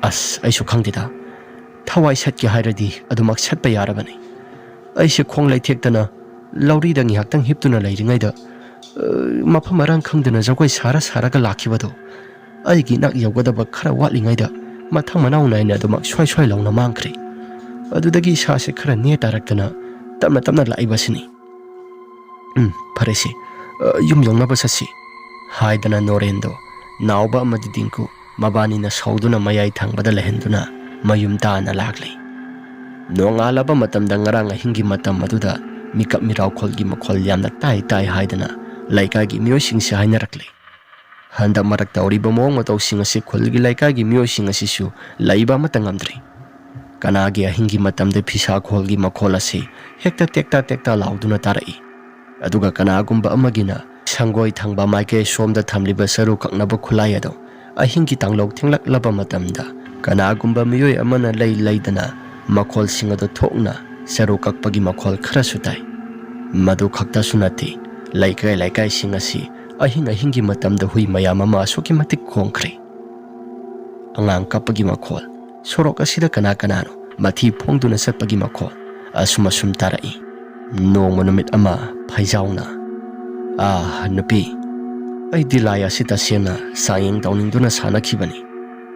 "ꯑꯁ, ꯑꯩꯁꯨ ꯈꯪꯗꯦꯗ꯫ ꯊꯋꯥꯏ ꯁꯠꯀꯦ ꯍꯥꯏꯔꯗꯤ ꯑꯗꯨꯃꯛ ꯁꯠꯄ ꯌꯥꯔꯕꯅꯤ꯫ ꯑꯩꯁꯦ ꯈꯣꯡ ꯂꯩꯊꯦꯛꯇꯅ ꯂꯧꯔꯤꯗ ꯉꯥꯏꯍꯥꯛꯇꯪ ꯍꯤꯞꯇꯨꯅ ꯂꯩꯔꯤꯉꯩꯗ, ꯑ, ꯃꯐꯝ ꯃꯔꯥꯡ ꯈꯪꯗꯅ ꯖꯒꯣꯏ ꯁꯥꯔ ꯁꯥꯔꯒ ꯂꯥꯛꯈꯤꯕꯗꯣ, ꯑꯩꯒꯤ ꯏꯅꯥꯛ ꯌꯧꯒꯗꯕ ꯈꯔ ꯋꯥꯠꯂꯤꯉꯩꯗ ꯃꯊꯪ ꯃꯅꯥꯎ ꯅꯥꯏꯅ ꯑꯗꯨꯃꯛ ꯁ꯭ꯋꯥꯏ ꯁ꯭ꯋꯥꯏ ꯂꯥꯎꯅ ꯃꯥꯡꯈ꯭ꯔꯦ꯫ ꯑꯗꯨꯗꯒꯤ ꯏꯁꯥꯁꯦ ꯈꯔ ꯅꯦ ꯇꯥꯔꯛꯇꯅ ꯇꯞꯅ ꯇꯞꯅ ꯂꯥꯛꯏꯕꯁꯤꯅꯤ꯫ ꯎꯝ, ꯐꯔꯦꯁꯦ, ꯑ, ꯌꯨꯝ ꯌꯧꯅꯕ ꯆꯠꯁꯤ," ꯍꯥꯏꯗꯅ ꯅꯣꯔꯦꯟꯗꯣ ꯅꯥꯎꯕ ꯑꯃꯗꯤ ꯗꯤꯡꯀꯨ ꯃꯕꯥꯅꯤꯅ ꯁꯧꯗꯨꯅ ꯃꯌꯥꯏ ꯊꯪꯕꯗ ꯂꯩꯍꯟꯗꯨꯅ ꯃꯌꯨꯝ ꯇꯥꯅ ꯂꯥꯛꯂꯤ꯫ ꯅꯣꯡꯉꯥꯜꯂꯕ ꯃꯇꯝꯗ ꯉꯔꯥꯡ ꯑꯍꯤꯡꯒꯤ ꯃꯇꯝ ꯑꯗꯨꯗ ꯃꯤꯀꯞ ꯃꯤꯔꯥꯎꯈꯣꯜꯒꯤ ꯃꯈꯣꯜ ꯌꯥꯝꯅ ꯇꯥꯏ ꯇꯥꯏ ꯍꯥꯏꯗꯅ ꯂꯩꯀꯥꯏꯒꯤ ꯃꯤꯑꯣꯏꯁꯤꯡꯁꯦ ꯍꯥꯏꯅꯔꯛꯂꯤ꯫ ꯍꯟꯗꯛ ꯃꯔꯛ ꯇꯧꯔꯤꯕ ꯃꯑꯣꯡ ꯃꯇꯧꯁꯤꯡ ꯑꯁꯤ ꯈꯨꯜꯒꯤ ꯂꯩꯀꯥꯏꯒꯤ ꯃꯤꯑꯣꯏꯁꯤꯡ ꯑꯁꯤꯁꯨ ꯂꯩꯕ ꯑꯃꯠꯇ ꯉꯝꯗ꯭ꯔꯤ꯫ ꯀꯅꯥꯒꯤ ꯑꯍꯤꯡꯒꯤ ꯃꯇꯝꯗ ꯐꯤꯁꯥ ꯈꯣꯜꯒꯤ ꯃꯈꯣꯜ ꯑꯁꯤ ꯍꯦꯛꯇ ꯇꯦꯛꯇꯥ ꯇꯦꯛꯇꯥ ꯂꯥꯎꯗꯨꯅ ꯇꯥꯔꯛꯏ꯫ ꯑꯗꯨꯒ ꯀꯅꯥꯒꯨꯝꯕ ꯑꯃꯒꯤꯅ ꯁꯪꯒꯣꯏ ꯊꯪꯕ ꯃꯥꯏꯀꯩ ꯁꯣꯝꯗ ꯊꯝꯂꯤꯕ ꯆꯔꯨ ꯀꯛꯅꯕ ꯈꯨꯠꯂꯥꯏ ꯑꯗꯨ ꯑꯍꯤꯡꯒꯤ ꯇꯥꯡꯂꯧ ꯊꯦꯡꯂꯛꯂꯕ ꯃꯇꯝꯗ ꯀꯅꯥꯒꯨꯝꯕ ꯃꯤꯑꯣꯏ ꯑꯃꯅ ꯂꯩ ꯂꯩꯗꯅ ꯃꯈꯣꯜꯁꯤꯡ ꯑꯗꯨ ꯊꯣꯛꯅ ꯆꯔꯨ ꯀꯛꯄꯒꯤ ꯃꯈꯣꯜ ꯈꯔꯁꯨ ꯇꯥꯏ꯫ ꯃꯗꯨ ꯈꯛꯇꯁꯨ ꯅꯠꯇꯦ, ꯂꯩꯀꯥꯏ ꯂꯩꯀꯥꯏꯁꯤꯡ ꯑꯁꯤ ꯑꯍꯤꯡ ꯑꯍꯤꯡꯒꯤ ꯃꯇꯝꯗ ꯍꯨꯏ ꯃꯌꯥꯝ ꯑꯃ ꯑꯁꯨꯛꯀꯤ ꯃꯇꯤꯛ ꯈꯣꯡꯈ꯭ꯔꯦ꯫ ꯑꯉꯥꯡ ꯀꯞꯄꯒꯤ ꯃꯈꯣꯜ, ꯁꯣꯔꯣꯛ ꯑꯁꯤꯗ ꯀꯅꯥ ꯀꯅꯥꯅꯣ ꯃꯊꯤ ꯐꯣꯡꯗꯨꯅ ꯆꯠꯄꯒꯤ ꯃꯈꯣꯜ, ꯑꯁꯨꯝ ꯑꯁꯨꯝ ꯇꯥꯔꯛꯏ꯫ ꯅꯣꯡꯃ ꯅꯨꯃꯤꯠ ꯑꯃ ꯐꯩꯖꯥꯎꯅ, "ꯑꯥ, ꯅꯨꯄꯤ, ꯑꯩꯗꯤ ꯂꯥꯏ ꯑꯁꯤ ꯇꯁꯦꯡꯅ ꯆꯥꯡꯌꯦꯡ ꯇꯧꯅꯤꯡꯗꯨꯅ ꯁꯥꯟꯅꯈꯤꯕꯅꯤ꯫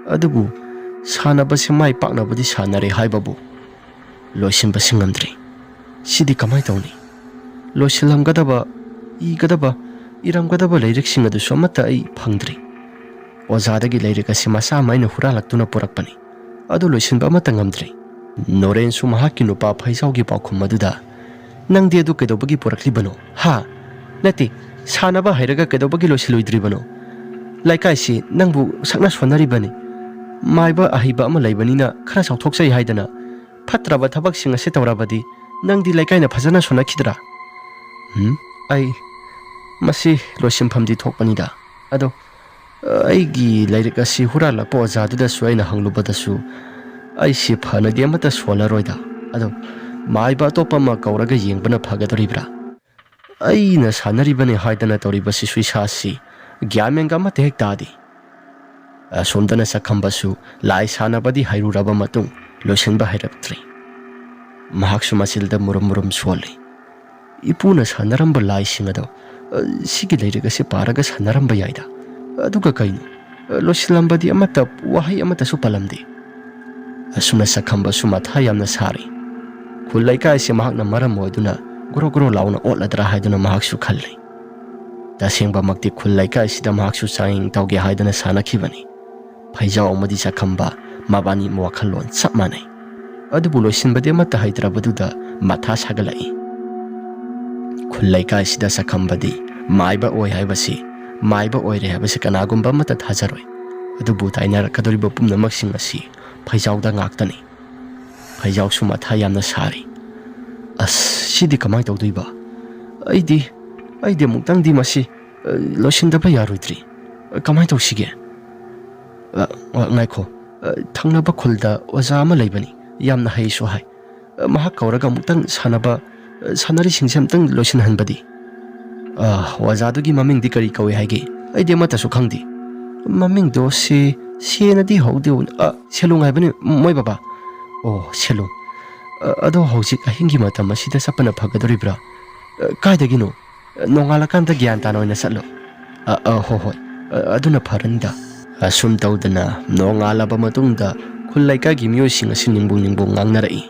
ꯑꯗꯨꯕꯨ ꯁꯥꯟꯅꯕꯁꯤ ꯃꯥꯏ ꯄꯥꯛꯅꯕꯗꯤ ꯁꯥꯟꯅꯔꯦ ꯍꯥꯏꯕꯕꯨ ꯂꯣꯏꯁꯤꯟꯕꯁꯤ ꯉꯝꯗ꯭ꯔꯤ꯫ ꯁꯤꯗꯤ ꯀꯃꯥꯏ ꯇꯧꯅꯤ? ꯂꯣꯏꯁꯤꯜꯂꯝꯒꯗꯕ, ꯏꯒꯗꯕ, ꯏꯔꯝꯒꯗꯕ ꯂꯥꯏꯔꯤꯛꯁꯤꯡ ꯑꯗꯨꯁꯨ ꯑꯃꯠꯇ ꯑꯩ ꯐꯪꯗ꯭ꯔꯤ꯫ ꯑꯣꯖꯥꯗꯒꯤ ꯂꯥꯏꯔꯤꯛ ꯑꯁꯤ ꯃꯆꯥ ꯑꯃ ꯑꯩꯅ ꯍꯨꯔꯥꯜꯂꯛꯇꯨꯅ ꯄꯨꯔꯛꯄꯅꯤ꯫ ꯑꯗꯨ ꯂꯣꯏꯁꯤꯟꯕ ꯑꯃꯠꯇ ꯉꯝꯗ꯭ꯔꯤ꯫" ꯅꯣꯔꯦꯟꯁꯨ ꯃꯍꯥꯛꯀꯤ ꯅꯨꯄꯥ ꯐꯩꯖꯥꯎꯒꯤ ꯄꯥꯎꯈꯨꯝ ꯑꯗꯨꯗ, "ꯅꯪꯗꯤ ꯑꯗꯨ ꯀꯩꯗꯧꯕꯒꯤ ꯄꯨꯔꯛꯂꯤꯕꯅꯣ? ꯍꯥ? ꯅꯠꯇꯦ, ꯁꯥꯟꯅꯕ ꯍꯩꯔꯒ ꯀꯩꯗꯧꯕꯒꯤ ꯂꯣꯏꯁꯤꯜꯂꯣꯏꯗ꯭ꯔꯤꯕꯅꯣ? ꯂꯩꯀꯥꯏꯁꯤ ꯅꯪꯕꯨ ꯁꯛꯅ ꯁꯣꯟꯅꯔꯤꯕꯅꯤ꯫ ꯃꯥꯏꯕ ꯑꯍꯩꯕ ꯑꯃ ꯂꯩꯕꯅꯤꯅ ꯈꯔ ꯆꯥꯎꯊꯣꯛꯆꯩ ꯍꯥꯏꯗꯅ ꯐꯠꯇ꯭ꯔꯕ ꯊꯕꯛꯁꯤꯡ ꯑꯁꯤ ꯇꯧꯔꯕꯗꯤ ꯅꯪꯗꯤ ꯂꯩꯀꯥꯏꯅ ꯐꯖꯅ ꯁꯣꯟꯅꯈꯤꯗ꯭ꯔꯥ?" "ꯎꯝ, ꯑꯩ ꯃꯁꯤ ꯂꯣꯏꯁꯤꯟꯐꯝꯗꯤ ꯊꯣꯛꯄꯅꯤꯗ꯫ ꯑꯗꯣ, ꯑꯩꯒꯤ ꯂꯥꯏꯔꯤꯛ ꯑꯁꯤ ꯍꯨꯔꯥꯜꯂꯛꯄ ꯑꯣꯖꯥꯗꯨꯗꯁꯨ ꯑꯩꯅ ꯍꯪꯂꯨꯕꯗꯁꯨ ꯑꯩꯁꯤ ꯐꯅꯗꯤ ꯑꯃꯠꯇ ꯁꯣꯜꯂꯔꯣꯏꯗ꯫ ꯑꯗꯣ, ꯃꯥꯏꯕ ꯑꯇꯣꯞꯄ ꯑꯃ ꯀꯧꯔꯒ ꯌꯦꯡꯕꯅ ꯐꯒꯗꯧꯔꯤꯕ꯭ꯔꯥ? ꯑꯩꯅ ꯁꯥꯟꯅꯔꯤꯕꯅꯤ ꯍꯥꯏꯗꯅ ꯇꯧꯔꯤꯕ ꯁꯤꯁꯨ ꯏꯁꯥꯁꯤ ꯒ꯭ꯌꯥꯟ ꯃꯦꯟꯒ ꯑꯃꯠꯇ ꯍꯦꯛ ꯇꯥꯗꯦ꯫" ꯑꯁꯣꯝꯗꯅ ꯆꯈꯝꯕꯁꯨ ꯂꯥꯏ ꯁꯥꯟꯅꯕꯗꯤ ꯍꯩꯔꯨꯔꯕ ꯃꯇꯨꯡ ꯂꯣꯏꯁꯤꯟꯕ ꯍꯩꯔꯛꯇ꯭ꯔꯤ꯫ ꯃꯍꯥꯛꯁꯨ ꯃꯆꯤꯜꯗ ꯃꯨꯔꯨꯝ ꯃꯨꯔꯨꯝ ꯁꯣꯜꯂꯤ꯫ "ꯏꯄꯨꯅ ꯁꯥꯟꯅꯔꯝꯕ ꯂꯥꯏꯁꯤꯡ ꯑꯗꯣ, ꯑ, ꯁꯤꯒꯤ ꯂꯥꯏꯔꯤꯛ ꯑꯁꯤ ꯄꯥꯔꯒ ꯁꯥꯟꯅꯔꯝꯕ ꯌꯥꯏꯗ꯫ ꯑꯗꯨꯒ ꯀꯩꯅꯣ, ꯑ, ꯂꯣꯏꯁꯤꯜꯂꯝꯕꯗꯤ ꯑꯃꯠꯇ, ꯋꯥꯍꯩ ꯑꯃꯠꯇꯁꯨ ꯄꯜꯂꯝꯗꯦ꯫" ꯑꯁꯨꯝꯅ ꯆꯈꯝꯕꯁꯨ ꯃꯊꯥ ꯌꯥꯝꯅ ꯁꯥꯔꯤ꯫ ꯈꯨꯜ ꯂꯩꯀꯥꯏꯁꯤ ꯃꯍꯥꯛꯅ ꯃꯔꯝ ꯑꯣꯏꯗꯨꯅ ꯒ꯭ꯔꯣ ꯒ꯭ꯔꯣ ꯂꯥꯎꯅ ꯑꯣꯠꯂꯗ꯭ꯔꯥ ꯍꯥꯏꯗꯨꯅ ꯃꯍꯥꯛꯁꯨ ꯈꯜꯂꯤ꯫ ꯇꯁꯦꯡꯕꯃꯛꯇꯤ ꯈꯨꯜ ꯂꯩꯀꯥꯏꯁꯤꯗ ꯃꯍꯥꯛꯁꯨ ꯆꯥꯡꯌꯦꯡ ꯇꯧꯒꯦ ꯍꯥꯏꯗꯅ ꯁꯥꯟꯅꯈꯤꯕꯅꯤ꯫ ꯐꯩꯖꯥꯎ ꯑꯃꯗꯤ ꯆꯥꯛꯈꯝꯕ, ꯃꯕꯥꯅꯤ ꯋꯥꯈꯜꯂꯣꯟ ꯆꯞ ꯃꯥꯟꯅꯩ꯫ ꯑꯗꯨꯕꯨ ꯂꯣꯏꯁꯤꯟꯕꯗꯤ ꯑꯃꯠꯇ ꯍꯩꯇ꯭ꯔꯕꯗꯨꯗ ꯃꯊꯥ ꯁꯥꯒꯠꯂꯛꯏ꯫ ꯈꯨꯜ ꯂꯩꯀꯥꯏꯁꯤꯗ ꯆꯥꯛꯈꯝꯕꯗꯤ ꯃꯥꯏꯕ ꯑꯣꯏ ꯍꯥꯏꯕꯁꯤ, ꯃꯥꯏꯕ ꯑꯣꯏꯔꯦ ꯍꯥꯏꯕꯁꯤ ꯀꯅꯥꯒꯨꯝꯕ ꯑꯃꯠꯇ ꯊꯥꯖꯔꯣꯏ꯫ ꯑꯗꯨꯕꯨ ꯇꯥꯏꯅꯔꯛꯀꯗꯧꯔꯤꯕ ꯄꯨꯝꯅꯃꯛꯁꯤꯡ ꯑꯁꯤ ꯐꯩꯖꯥꯎꯗ ꯉꯥꯛꯇꯅꯤ꯫ ꯐꯩꯖꯥꯎꯁꯨ ꯃꯊꯥ ꯌꯥꯝꯅ ꯁꯥꯔꯤ꯫ "ꯑꯁ, ꯁꯤꯗꯤ ꯀꯃꯥꯏꯅ ꯇꯧꯗꯣꯏꯕ? ꯑꯩꯗꯤ, ꯑꯩꯗꯤ ꯑꯃꯨꯛꯇꯪꯗꯤ ꯃꯁꯤ, ꯑ, ꯂꯣꯏꯁꯤꯟꯗꯕ ꯌꯥꯔꯣꯏꯗ꯭ꯔꯤ꯫ ꯑ, ꯀꯃꯥꯏꯅ ꯇꯧꯁꯤꯒꯦ? ꯑ, ꯑ, ꯉꯥꯏꯈꯣ, ꯑ, ꯊꯪꯅꯕ ꯈꯨꯜꯗ ꯑꯣꯖꯥ ꯑꯃ ꯂꯩꯕꯅꯤ, ꯌꯥꯝꯅ ꯍꯩꯁꯨ ꯍꯥꯏ꯫ ꯑ, ꯃꯍꯥꯛ ꯀꯧꯔꯒ ꯑꯃꯨꯛꯇꯪ ꯁꯥꯟꯅꯕ, ꯑ, ꯁꯥꯟꯅꯔꯤꯁꯤꯡꯁꯦ ꯑꯃꯨꯛꯇꯪ ꯂꯣꯏꯁꯤꯟꯍꯟꯕꯗꯤ?" "ꯑ, ꯑꯣꯖꯥꯗꯨꯒꯤ ꯃꯃꯤꯡꯗꯤ ꯀꯔꯤ ꯀꯧꯏ ꯍꯥꯏꯒꯦ? ꯑꯩꯗꯤ ꯑꯃꯠꯇꯁꯨ ꯈꯪꯗꯦ꯫ ꯃꯃꯤꯡꯗꯣ ꯁꯤ, ꯁꯤꯅꯗꯤ ꯍꯧꯗꯦ, ꯑ, ꯁꯦꯂꯨꯡ ꯍꯥꯏꯕꯅꯤ ꯃꯣꯏ ꯕꯕꯥ꯫" "ꯑꯣ, ꯁꯦꯂꯨꯡ꯫ ꯑ, ꯑꯗꯣ ꯍꯧꯖꯤꯛ ꯑꯍꯤꯡꯒꯤ ꯃꯇꯝ ꯑꯁꯤꯗ ꯆꯠꯄꯅ ꯐꯒꯗꯧꯔꯤꯕ꯭ꯔꯥ? ꯑ, ꯀꯥꯏꯗꯒꯤꯅꯣ? ꯑ, ꯅꯣꯡꯉꯥꯜꯂꯀꯥꯟꯗ ꯒ꯭ꯌꯥꯟ ꯇꯥꯅ ꯑꯣꯏꯅ ꯆꯠꯂꯣ꯫" "ꯑ, ꯑ, ꯍꯣ, ꯍꯣꯏ꯫ ꯑ, ꯑꯗꯨꯅ ꯐꯔꯅꯤꯗ꯫" ꯑꯁꯨꯝ ꯇꯧꯗꯅ ꯅꯣꯡꯉꯥꯜꯂꯕ ꯃꯇꯨꯡꯗ ꯈꯨꯜ ꯂꯩꯀꯥꯏꯒꯤ ꯃꯤꯑꯣꯏꯁꯤꯡ ꯑꯁꯤ ꯅꯤꯡꯕꯨꯡ ꯅꯤꯡꯕꯨꯡ ꯉꯥꯡꯅꯔꯛꯏ꯫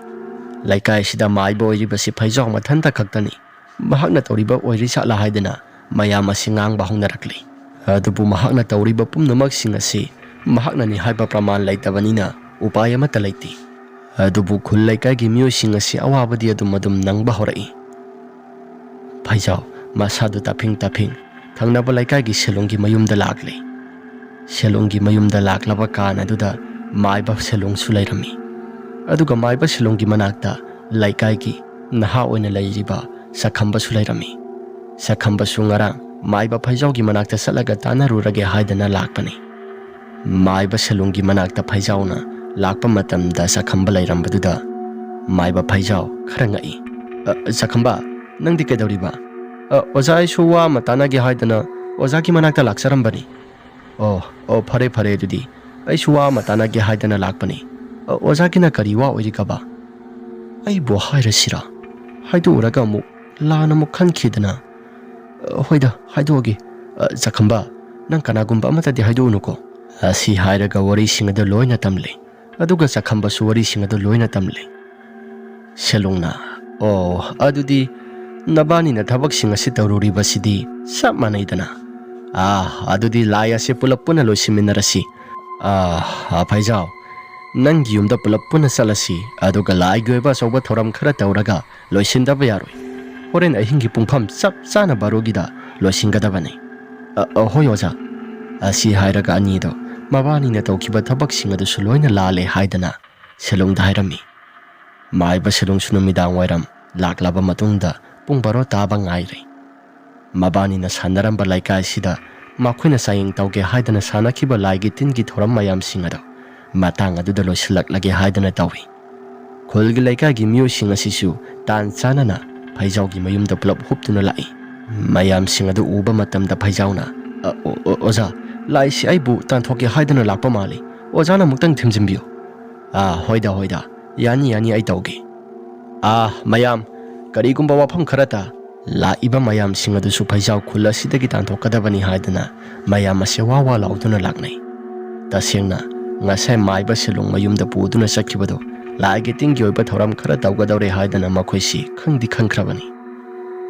ꯂꯩꯀꯥꯏꯁꯤꯗ ꯃꯥꯏꯕ ꯑꯣꯏꯔꯤꯕꯁꯤ ꯐꯩꯖꯥꯎ ꯃꯊꯟꯇ ꯈꯛꯇꯅꯤ꯫ ꯃꯍꯥꯛꯅ ꯇꯧꯔꯤꯕ ꯑꯣꯏꯔꯤ ꯁꯥꯠꯂꯥ ꯍꯥꯏꯗꯅ ꯃꯌꯥꯝ ꯑꯁꯤ ꯉꯥꯡꯕ ꯍꯧꯅꯔꯛꯂꯤ꯫ ꯑꯗꯨꯕꯨ ꯃꯍꯥꯛꯅ ꯇꯧꯔꯤꯕ ꯄꯨꯝꯅꯃꯛꯁꯤꯡ ꯑꯁꯤ ꯃꯍꯥꯛꯅꯅꯤ ꯍꯥꯏꯕ ꯄ꯭ꯔꯃꯥꯟ ꯂꯩꯇꯕꯅꯤꯅ ꯎꯄꯥꯏ ꯑꯃꯠꯇ ꯂꯩꯇꯦ꯫ ꯑꯗꯨꯕꯨ ꯈꯨꯜ ꯂꯩꯀꯥꯏꯒꯤ ꯃꯤꯑꯣꯏꯁꯤꯡ ꯑꯁꯤ ꯑꯋꯥꯕꯗꯤ ꯑꯗꯨꯝ ꯑꯗꯨꯝ ꯅꯪꯕ ꯍꯧꯔꯛꯏ꯫ ꯐꯩꯖꯥꯎ ꯃꯁꯥꯗꯨ ꯇꯞꯐꯤꯡ ꯇꯞꯐꯤꯡ ꯊꯪꯅꯕ ꯂꯩꯀꯥꯏꯒꯤ ꯁꯦꯂꯨꯡꯒꯤ ꯃꯌꯨꯝꯗ ꯂꯥꯛꯂꯦ꯫ ꯁꯦꯂꯨꯡꯒꯤ ꯃꯌꯨꯝꯗ ꯂꯥꯛꯂꯕ ꯀꯥꯟ ꯑꯗꯨꯗ ꯃꯥꯏꯕ ꯁꯦꯂꯨꯡꯁꯨ ꯂꯩꯔꯝꯃꯤ꯫ ꯑꯗꯨꯒ ꯃꯥꯏꯕ ꯁꯦꯂꯨꯡꯒꯤ ꯃꯅꯥꯛꯇ ꯂꯩꯀꯥꯏꯒꯤ ꯅꯍꯥ ꯑꯣꯏꯅ ꯂꯩꯔꯤꯕ ꯁꯛꯈꯝꯕꯁꯨ ꯂꯩꯔꯝꯃꯤ꯫ ꯁꯛꯈꯝꯕꯁꯨ ꯉꯔꯥꯡ ꯃꯥꯏꯕ ꯐꯩꯖꯥꯎꯒꯤ ꯃꯅꯥꯛꯇ ꯆꯠꯂꯒ ꯇꯥꯟꯅꯔꯨꯔꯒꯦ ꯍꯥꯏꯗꯅ ꯂꯥꯛꯄꯅꯤ꯫ ꯃꯥꯏꯕ ꯁꯦꯂꯨꯡꯒꯤ ꯃꯅꯥꯛꯇ ꯐꯩꯖꯥꯎꯅ ꯂꯥꯛꯄ ꯃꯇꯝꯗ ꯁꯛꯈꯝꯕ ꯂꯩꯔꯝꯕꯗꯨꯗ ꯃꯥꯏꯕ ꯐꯩꯖꯥꯎ ꯈꯔ ꯉꯛꯏ꯫ "ꯑ, ꯁꯛꯈꯝꯕ, ꯅꯪꯗꯤ ꯀꯩꯗꯧꯔꯤꯕ?" "ꯑ, ꯑꯣꯖꯥ, ꯑꯩꯁꯨ ꯋꯥ ꯑꯃ ꯇꯥꯟꯅꯒꯦ ꯍꯥꯏꯗꯅ ꯑꯣꯖꯥꯒꯤ ꯃꯅꯥꯛꯇ ꯂꯥꯛꯆꯔꯝꯕꯅꯤ꯫" "ꯑꯣ, ꯑꯣ, ꯐꯔꯦ, ꯐꯔꯦ, ꯑꯗꯨꯗꯤ ꯑꯩꯁꯨ ꯋꯥ ꯑꯃ ꯇꯥꯟꯅꯒꯦ ꯍꯥꯏꯗꯅ ꯂꯥꯛꯄꯅꯤ꯫ ꯑ, ꯑꯣꯖꯥꯒꯤꯅ ꯀꯔꯤ ꯋꯥ ꯑꯣꯏꯔꯤꯒꯕ?" "ꯑꯩꯕꯨ ꯍꯥꯏꯔꯁꯤꯔꯥ? ꯍꯥꯏꯗꯣꯛꯎꯔꯒ ꯑꯃꯨꯛ ꯂꯥꯟꯅ ꯑꯃꯨꯛ ꯈꯟꯈꯤꯗꯅ꯫" "ꯑ, ꯍꯣꯏꯗ, ꯍꯥꯏꯗꯣꯛꯑꯒꯦ꯫ ꯑ, ꯆꯥꯛꯈꯝꯕ, ꯅꯪ ꯀꯅꯥꯒꯨꯝꯕ ꯑꯃꯠꯇꯗꯤ ꯍꯥꯏꯗꯣꯛꯎꯅꯨꯀꯣ꯫" ꯑꯁꯤ ꯍꯥꯏꯔꯒ ꯋꯥꯔꯤꯁꯤꯡ ꯑꯗꯨ ꯂꯣꯏꯅ ꯇꯝꯂꯦ꯫ ꯑꯗꯨꯒ ꯆꯥꯛꯈꯝꯕꯁꯨ ꯋꯥꯔꯤꯁꯤꯡ ꯑꯗꯨ ꯂꯣꯏꯅ ꯇꯝꯂꯦ꯫ ꯁꯦꯂꯨꯡꯅ, "ꯑꯣ, ꯑꯗꯨꯗꯤ ꯅꯕꯥꯅꯤꯅ ꯊꯕꯛꯁꯤꯡ ꯑꯁꯤ ꯇꯧꯔꯨꯔꯤꯕꯁꯤꯗꯤ ꯆꯞ ꯃꯥꯟꯅꯩꯗꯅ꯫ ꯑꯥ, ꯑꯗꯨꯗꯤ ꯂꯥꯏ ꯑꯁꯤ ꯄꯨꯂꯞ ꯄꯨꯟꯅ ꯂꯣꯏꯁꯤꯟꯃꯤꯟꯅꯔꯁꯤ꯫ ꯑꯥ, ꯑꯥ, ꯐꯩꯖꯥꯎ, ꯅꯪꯒꯤ ꯌꯨꯝꯗ ꯄꯨꯂꯞ ꯄꯨꯟꯅ ꯆꯠꯂꯁꯤ, ꯑꯗꯨꯒ ꯂꯥꯏꯒꯤ ꯑꯣꯏꯕ ꯑꯆꯧꯕ ꯊꯧꯔꯝ ꯈꯔ ꯇꯧꯔꯒ ꯂꯣꯏꯁꯤꯟꯗꯕ ꯌꯥꯔꯣꯏ꯫ ꯍꯣꯔꯦꯟ ꯑꯍꯤꯡꯒꯤ ꯄꯨꯡꯐꯝ ꯆꯞ ꯆꯥꯅ ꯕꯥꯔꯣꯒꯤꯗ ꯂꯣꯏꯁꯤꯟꯒꯗꯕꯅꯤ꯫ ꯑ, ꯑ, ꯍꯣꯏ ꯑꯣꯖꯥ꯫ ꯑꯁꯤ ꯍꯥꯏꯔꯒ ꯑꯅꯤꯗꯣ ꯃꯕꯥꯅꯤꯅ ꯇꯧꯈꯤꯕ ꯊꯕꯛꯁꯤꯡ ꯑꯗꯨꯁꯨ ꯂꯣꯏꯅ ꯂꯥꯜꯂꯦ ꯍꯥꯏꯗꯅ ꯁꯦꯂꯨꯡꯗ ꯍꯥꯏꯔꯝꯃꯤ꯫ ꯃꯥꯏꯕ ꯁꯦꯂꯨꯡꯁꯨ ꯅꯨꯃꯤꯗꯥꯡ ꯋꯥꯏꯔꯝ ꯂꯥꯛꯂꯕ ꯃꯇꯨꯡꯗ ꯄꯨꯡ ꯕꯥꯔꯣ ꯇꯥꯕ ꯉꯥꯏꯔꯦ꯫ ꯃꯕꯥꯅꯤꯅ ꯁꯥꯟꯅꯔꯝꯕ ꯂꯩꯀꯥꯏꯁꯤꯗ ꯃꯈꯣꯏꯅ ꯆꯥꯌꯦꯡ ꯇꯧꯒꯦ ꯍꯥꯏꯗꯅ ꯁꯥꯟꯅꯈꯤꯕ ꯂꯥꯏꯒꯤ ꯇꯤꯟꯒꯤ ꯊꯧꯔꯝ ꯃꯌꯥꯝꯁꯤꯡ ꯑꯗꯣ ꯃꯇꯥꯡ ꯑꯗꯨꯗ ꯂꯣꯏꯁꯤꯜꯂꯛꯂꯒꯦ ꯍꯥꯏꯗꯅ ꯇꯧꯏ꯫ ꯈꯨꯜꯒꯤ ꯂꯩꯀꯥꯏꯒꯤ ꯃꯤꯑꯣꯏꯁꯤꯡ ꯑꯁꯤꯁꯨ ꯇꯥꯟ ꯆꯥꯅꯅ ꯐꯩꯖꯥꯎꯒꯤ ꯃꯌꯨꯝꯗ ꯄꯨꯂꯞ ꯍꯨꯞꯇꯨꯅ ꯂꯥꯛꯏ꯫ ꯃꯌꯥꯝꯁꯤꯡ ꯑꯗꯨ ꯎꯕ ꯃꯇꯝꯗ ꯐꯩꯖꯥꯎꯅ, "ꯑ, ꯑꯣ, ꯑꯣ, ꯑꯣꯖꯥ, ꯂꯥꯏꯁꯤ ꯑꯩꯕꯨ ꯇꯥꯟꯊꯣꯛꯀꯦ ꯍꯥꯏꯗꯨꯅ ꯂꯥꯛꯄ ꯃꯥꯜꯂꯤ꯫ ꯑꯣꯖꯥꯅ ꯑꯃꯨꯛꯇꯪ ꯊꯤꯡꯖꯤꯟꯕꯤꯌꯨ꯫" "ꯑꯥ, ꯍꯣꯏꯗ, ꯍꯣꯏꯗ, ꯌꯥꯅꯤ, ꯌꯥꯅꯤ, ꯑꯩ ꯇꯧꯒꯦ꯫" "ꯑꯥ, ꯃꯌꯥꯝ, ꯀꯔꯤꯒꯨꯝꯕ ꯋꯥꯐꯝ ꯈꯔꯇ ꯂꯥꯛꯏꯕ ꯃꯌꯥꯝꯁꯤꯡ ꯑꯗꯨꯁꯨ ꯐꯩꯖꯥꯎ ꯈꯨꯜ ꯑꯁꯤꯗꯒꯤ ꯇꯥꯟꯊꯣꯛꯀꯗꯕꯅꯤ" ꯍꯥꯏꯗꯨꯅ ꯃꯌꯥꯝ ꯑꯁꯦ ꯋꯥ ꯋꯥ ꯂꯥꯎꯗꯨꯅ ꯂꯥꯛꯅꯩ꯫ ꯇꯁꯦꯡꯅ, ꯉꯁꯥꯏ ꯃꯥꯏꯕ ꯁꯦꯂꯨꯡ ꯃꯌꯨꯝꯗ ꯄꯨꯗꯨꯅ ꯆꯠꯈꯤꯕꯗꯨ ꯂꯥꯏꯒꯤ ꯇꯤꯟꯒꯤ ꯑꯣꯏꯕ ꯊꯧꯔꯝ ꯈꯔ ꯇꯧꯒꯗꯧꯔꯦ ꯍꯥꯏꯗꯅ ꯃꯈꯣꯏꯁꯤ ꯈꯪꯗꯤ ꯈꯪꯈ꯭ꯔꯕꯅꯤ꯫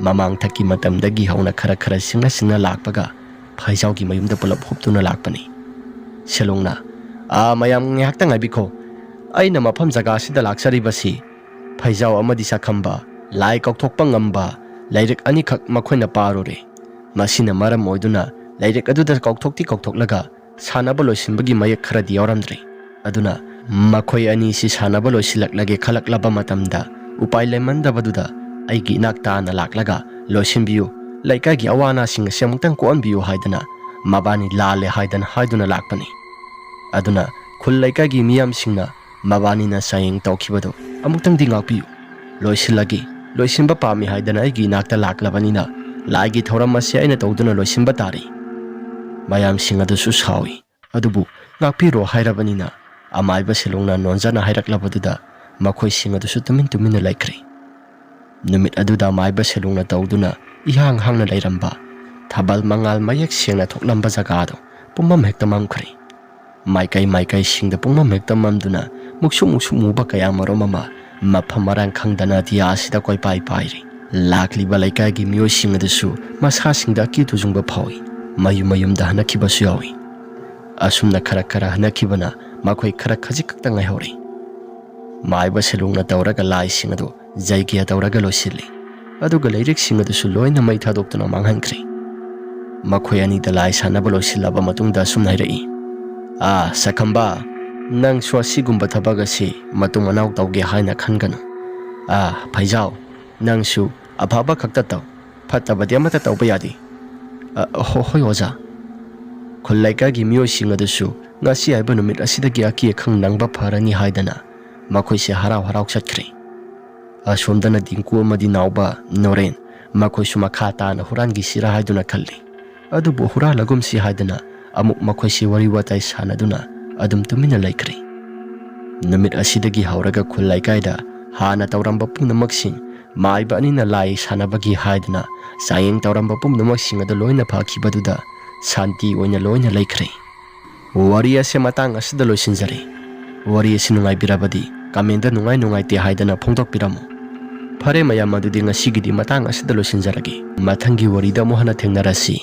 ꯃꯃꯥꯡꯊꯛꯀꯤ ꯃꯇꯝꯗꯒꯤ ꯍꯧꯅ ꯈꯔ ꯈꯔ ꯁꯤꯡꯅ ꯁꯤꯡꯅ ꯂꯥꯛꯄꯒ ꯐꯩꯖꯥꯎꯒꯤ ꯃꯌꯨꯝꯗ ꯄꯨꯂꯞ ꯍꯨꯞꯇꯨꯅ ꯂꯥꯛꯄꯅꯤ꯫ ꯁꯦꯂꯨꯡꯅ, "ꯑꯥ, ꯃꯌꯥꯝ ꯉꯥꯏꯍꯥꯛꯇꯪ ꯉꯥꯏꯕꯤꯈꯣ꯫ ꯑꯩꯅ ꯃꯐꯝ ꯖꯒꯥ ꯑꯁꯤꯗ ꯂꯥꯛꯆꯔꯤꯕꯁꯤ ꯐꯩꯖꯥꯎ ꯑꯃꯗꯤ ꯁꯛꯈꯝꯕ, ꯂꯥꯏ ꯀꯧꯊꯣꯛꯄ ꯉꯝꯕ ꯂꯥꯏꯔꯤꯛ ꯑꯅꯤꯈꯛ ꯃꯈꯣꯏꯅ ꯄꯥꯔꯨꯔꯦ꯫ ꯃꯁꯤꯅ ꯃꯔꯝ ꯑꯣꯏꯗꯨꯅ ꯂꯥꯏꯔꯤꯛ ꯑꯗꯨꯗ ꯀꯧꯊꯣꯛꯇꯤ ꯀꯧꯊꯣꯛꯂꯒ ꯁꯥꯟꯅꯕ ꯂꯣꯏꯁꯤꯟꯕꯒꯤ ꯃꯌꯦꯛ ꯈꯔꯗꯤ ꯌꯥꯎꯔꯝꯗ꯭ꯔꯦ꯫ ꯑꯗꯨꯅ ꯃꯈꯣꯏ ꯑꯅꯤꯁꯤ ꯁꯥꯟꯅꯕ ꯂꯣꯏꯁꯤꯜꯂꯛꯂꯒꯦ ꯈꯜꯂꯛꯂꯕ ꯃꯇꯝꯗ ꯎꯄꯥꯏ ꯂꯩꯃꯟꯗꯕꯗꯨꯗ ꯑꯩꯒꯤ ꯏꯅꯥꯛ ꯇꯥꯅ ꯂꯥꯛꯂꯒ ꯂꯣꯏꯁꯤꯟꯕꯤꯌꯨ, ꯂꯩꯀꯥꯏꯒꯤ ꯑꯋꯥ ꯑꯅꯥꯁꯤꯡ ꯑꯁꯤ ꯑꯃꯨꯛꯇꯪ ꯀꯣꯛꯍꯟꯕꯤꯌꯨ" ꯍꯥꯏꯗꯅ ꯃꯕꯥꯅꯤ ꯂꯥꯜꯂꯦ ꯍꯥꯏꯗꯅ ꯍꯥꯏꯗꯨꯅ ꯂꯥꯛꯄꯅꯤ꯫ ꯑꯗꯨꯅ ꯈꯨꯜ ꯂꯩꯀꯥꯏꯒꯤ ꯃꯤꯌꯥꯝꯁꯤꯡꯅ ꯃꯕꯥꯅꯤꯅ ꯆꯥꯌꯦꯡ ꯇꯧꯈꯤꯕꯗꯨ ꯑꯃꯨꯛꯇꯪꯗꯤ ꯉꯥꯛꯄꯤꯌꯨ꯫ ꯂꯣꯏꯁꯤꯜꯂꯒꯦ, ꯂꯣꯏꯁꯤꯟꯕ ꯄꯥꯝꯃꯤ ꯍꯥꯏꯗꯅ ꯑꯩꯒꯤ ꯏꯅꯥꯛꯇ ꯂꯥꯛꯂꯕꯅꯤꯅ ꯂꯥꯏꯒꯤ ꯊꯧꯔꯝ ꯑꯁꯤ ꯑꯩꯅ ꯇꯧꯗꯨꯅ ꯂꯣꯏꯁꯤꯟꯕ ꯇꯥꯔꯦ꯫ ꯃꯌꯥꯝꯁꯤꯡ ꯑꯗꯨꯁꯨ ꯁꯥꯎꯏ꯫ ꯑꯗꯨꯕꯨ ꯉꯥꯛꯄꯤꯔꯣ ꯍꯥꯏꯔꯕꯅꯤꯅ ꯑꯃꯥꯏꯕ ꯁꯦꯂꯨꯡꯅ ꯅꯣꯟꯖꯅ ꯍꯥꯏꯔꯛꯂꯕꯗꯨꯗ ꯃꯈꯣꯏꯁꯤꯡ ꯑꯗꯨꯁꯨ ꯇꯨꯃꯤꯟ ꯇꯨꯃꯤꯟꯅ ꯂꯩꯈ꯭ꯔꯦ꯫ ꯅꯨꯃꯤꯠ ꯑꯗꯨꯗ ꯑꯃꯥꯏꯕ ꯁꯦꯂꯨꯡꯅ ꯇꯧꯗꯨꯅ ꯏꯍꯥꯡ ꯍꯥꯡꯅ ꯂꯩꯔꯝꯕ ꯊꯥꯕꯜ ꯃꯉꯥꯜ ꯃꯌꯦꯛ ꯁꯦꯡꯅ ꯊꯣꯛꯂꯝꯕ ꯖꯒꯥꯗꯨ ꯄꯨꯝꯃꯝ ꯍꯦꯛꯇ ꯃꯝꯈ꯭ꯔꯦ꯫ ꯃꯥꯏꯀꯩ ꯃꯥꯏꯀꯩꯁꯤꯡꯗ ꯄꯨꯡꯃꯝ ꯍꯦꯛꯇ ꯃꯝꯗꯨꯅ ꯃꯨꯛꯁꯨꯛ ꯃꯨꯛꯁꯨꯛ ꯃꯨꯕ ꯀꯌꯥ ꯃꯔꯨꯝ ꯑꯃ ꯃꯐꯝ ꯃꯔꯥꯡ ꯈꯪꯗꯅ ꯑꯇꯤꯌꯥ ꯑꯁꯤꯗ ꯀꯣꯏꯄꯥꯏ ꯄꯥꯏꯔꯤ꯫ ꯂꯥꯛꯂꯤꯕ ꯂꯩꯀꯥꯏꯒꯤ ꯃꯤꯑꯣꯏꯁꯤꯡ ꯑꯗꯨꯁꯨ ꯃꯁꯥꯁꯤꯡꯗ ꯑꯀꯤ ꯇꯨꯖꯨꯡꯕ ꯐꯥꯎꯏ꯫ ꯃꯌꯨꯝ ꯃꯌꯨꯝꯗ ꯍꯟꯅꯈꯤꯕꯁꯨ ꯌꯥꯎꯏ꯫ ꯑꯁꯨꯝꯅ ꯈꯔ ꯈꯔ ꯍꯟꯅꯈꯤꯕꯅ ꯃꯈꯣꯏ ꯈꯔ ꯈꯖꯤꯛ ꯈꯛꯇ ꯉꯥꯏꯍꯧꯔꯦ꯫ ꯃꯥꯏꯕ ꯁꯦꯂꯨꯡꯅ ꯇꯧꯔꯒ ꯂꯥꯏꯁꯤꯡ ꯑꯗꯨ ꯖꯩꯒ꯭ꯌ ꯇꯧꯔꯒ ꯂꯣꯏꯁꯤꯜꯂꯤ꯫ ꯑꯗꯨꯒ ꯂꯩꯔꯤꯛꯁꯤꯡ ꯑꯗꯨꯁꯨ ꯂꯣꯏꯅ ꯃꯩ ꯊꯥꯗꯣꯛꯇꯨꯅ ꯃꯥꯡꯍꯟꯈ꯭ꯔꯦ꯫ ꯃꯈꯣꯏ ꯑꯅꯤꯗ ꯂꯥꯏ ꯁꯥꯟꯅꯕ ꯂꯣꯏꯁꯤꯜꯂꯕ ꯃꯇꯨꯡꯗ ꯑꯁꯨꯝꯅ ꯍꯥꯏꯔꯛꯏ, "ꯑꯥ, ꯁꯈꯝꯕ, ꯅꯪꯁꯨ ꯑꯁꯤꯒꯨꯝꯕ ꯊꯕꯛ ꯑꯁꯤ ꯃꯇꯨꯡ ꯃꯅꯥꯎ ꯇꯧꯒꯦ ꯍꯥꯏꯅ ꯈꯟꯒꯅꯨ꯫ ꯑꯥ, ꯐꯩꯖꯥꯎ, ꯅꯪꯁꯨ ꯑꯐꯕ ꯈꯛꯇ ꯇꯧ, ꯐꯠꯇꯕꯗꯤ ꯑꯃꯠꯇ ꯇꯧꯕ ꯌꯥꯗꯦ꯫" "ꯑ, ꯍꯣ-, ꯍꯣꯏ ꯑꯣꯖꯥ꯫" ꯈꯨꯜ ꯂꯩꯀꯥꯏꯒꯤ ꯃꯤꯑꯣꯏꯁꯤꯡ ꯑꯗꯨꯁꯨ ꯉꯁꯤ ꯍꯥꯏꯕ ꯅꯨꯃꯤꯠ ꯑꯁꯤꯗꯒꯤ ꯑꯀꯤ ꯑꯈꯪ ꯅꯪꯕ ꯐꯔꯅꯤ ꯍꯥꯏꯗꯅ ꯃꯈꯣꯏꯁꯦ ꯍꯔꯥꯎ ꯍꯔꯥꯎ ꯆꯠꯈ꯭ꯔꯦ꯫ ꯑꯁꯣꯝꯗꯅ ꯗꯤꯡꯀꯨ ꯑꯃꯗꯤ ꯅꯥꯎꯕ ꯅꯣꯔꯦꯟ ꯃꯈꯣꯏꯁꯨ ꯃꯈꯥ ꯇꯥꯅ ꯍꯨꯔꯥꯟꯈꯤꯁꯤꯔꯥ ꯍꯥꯏꯗꯨꯅ ꯈꯜꯂꯤ꯫ ꯑꯗꯨꯕꯨ ꯍꯨꯔꯥꯜꯂꯒꯨꯝꯁꯤ ꯍꯥꯏꯗꯅ ꯑꯃꯨꯛ ꯃꯈꯣꯏꯁꯤ ꯋꯥꯔꯤ ꯋꯥꯇꯥꯏ ꯁꯥꯟꯅꯗꯨꯅ ꯑꯗꯨꯝ ꯇꯨꯃꯤꯟꯅ ꯂꯩꯈ꯭ꯔꯦ꯫ ꯅꯨꯃꯤꯠ ꯑꯁꯤꯗꯒꯤ ꯍꯧꯔꯒ ꯈꯨꯜ ꯂꯩꯀꯥꯏꯗ ꯍꯥꯟꯅ ꯇꯧꯔꯝꯕ ꯄꯨꯝꯅꯃꯛꯁꯤꯡ, ꯃꯥꯏꯕ ꯑꯅꯤꯅ ꯂꯥꯏ ꯁꯥꯟꯅꯕꯒꯤ ꯍꯥꯏꯗꯨꯅ ꯆꯥꯌꯦꯡ ꯇꯧꯔꯝꯕ ꯄꯨꯝꯅꯃꯛꯁꯤꯡ ꯑꯗꯨ ꯂꯣꯏꯅ ꯐꯈꯤꯕꯗꯨꯗ ꯁꯥꯟꯇꯤ ꯑꯣꯏꯅ ꯂꯣꯏꯅ ꯂꯩꯈ꯭ꯔꯦ꯫ ꯋꯥꯔꯤ ꯑꯁꯦ ꯃꯇꯥꯡ ꯑꯁꯤꯗ ꯂꯣꯏꯁꯤꯟꯖꯔꯦ꯫ ꯋꯥꯔꯤ ꯑꯁꯤ ꯅꯨꯡꯉꯥꯏꯕꯤꯔꯕꯗꯤ comment ꯅꯨꯡꯉꯥꯏ ꯅꯨꯡꯉꯥꯏꯇꯦ ꯍꯥꯏꯗꯅ ꯐꯣꯡꯗꯣꯛꯄꯤꯔꯝꯃꯨ꯫ ꯐꯔꯦ ꯃꯌꯥꯝ, ꯑꯗꯨꯗꯤ ꯉꯁꯤꯒꯤꯗꯤ ꯃꯇꯥꯡ ꯑꯁꯤꯗ ꯂꯣꯏꯁꯤꯟꯖꯔꯒꯦ꯫ ꯃꯊꯪꯒꯤ ꯋꯥꯔꯤꯗ ꯑꯃꯨꯛ ꯍꯟꯅ ꯊꯦꯡꯅꯔꯁꯤ꯫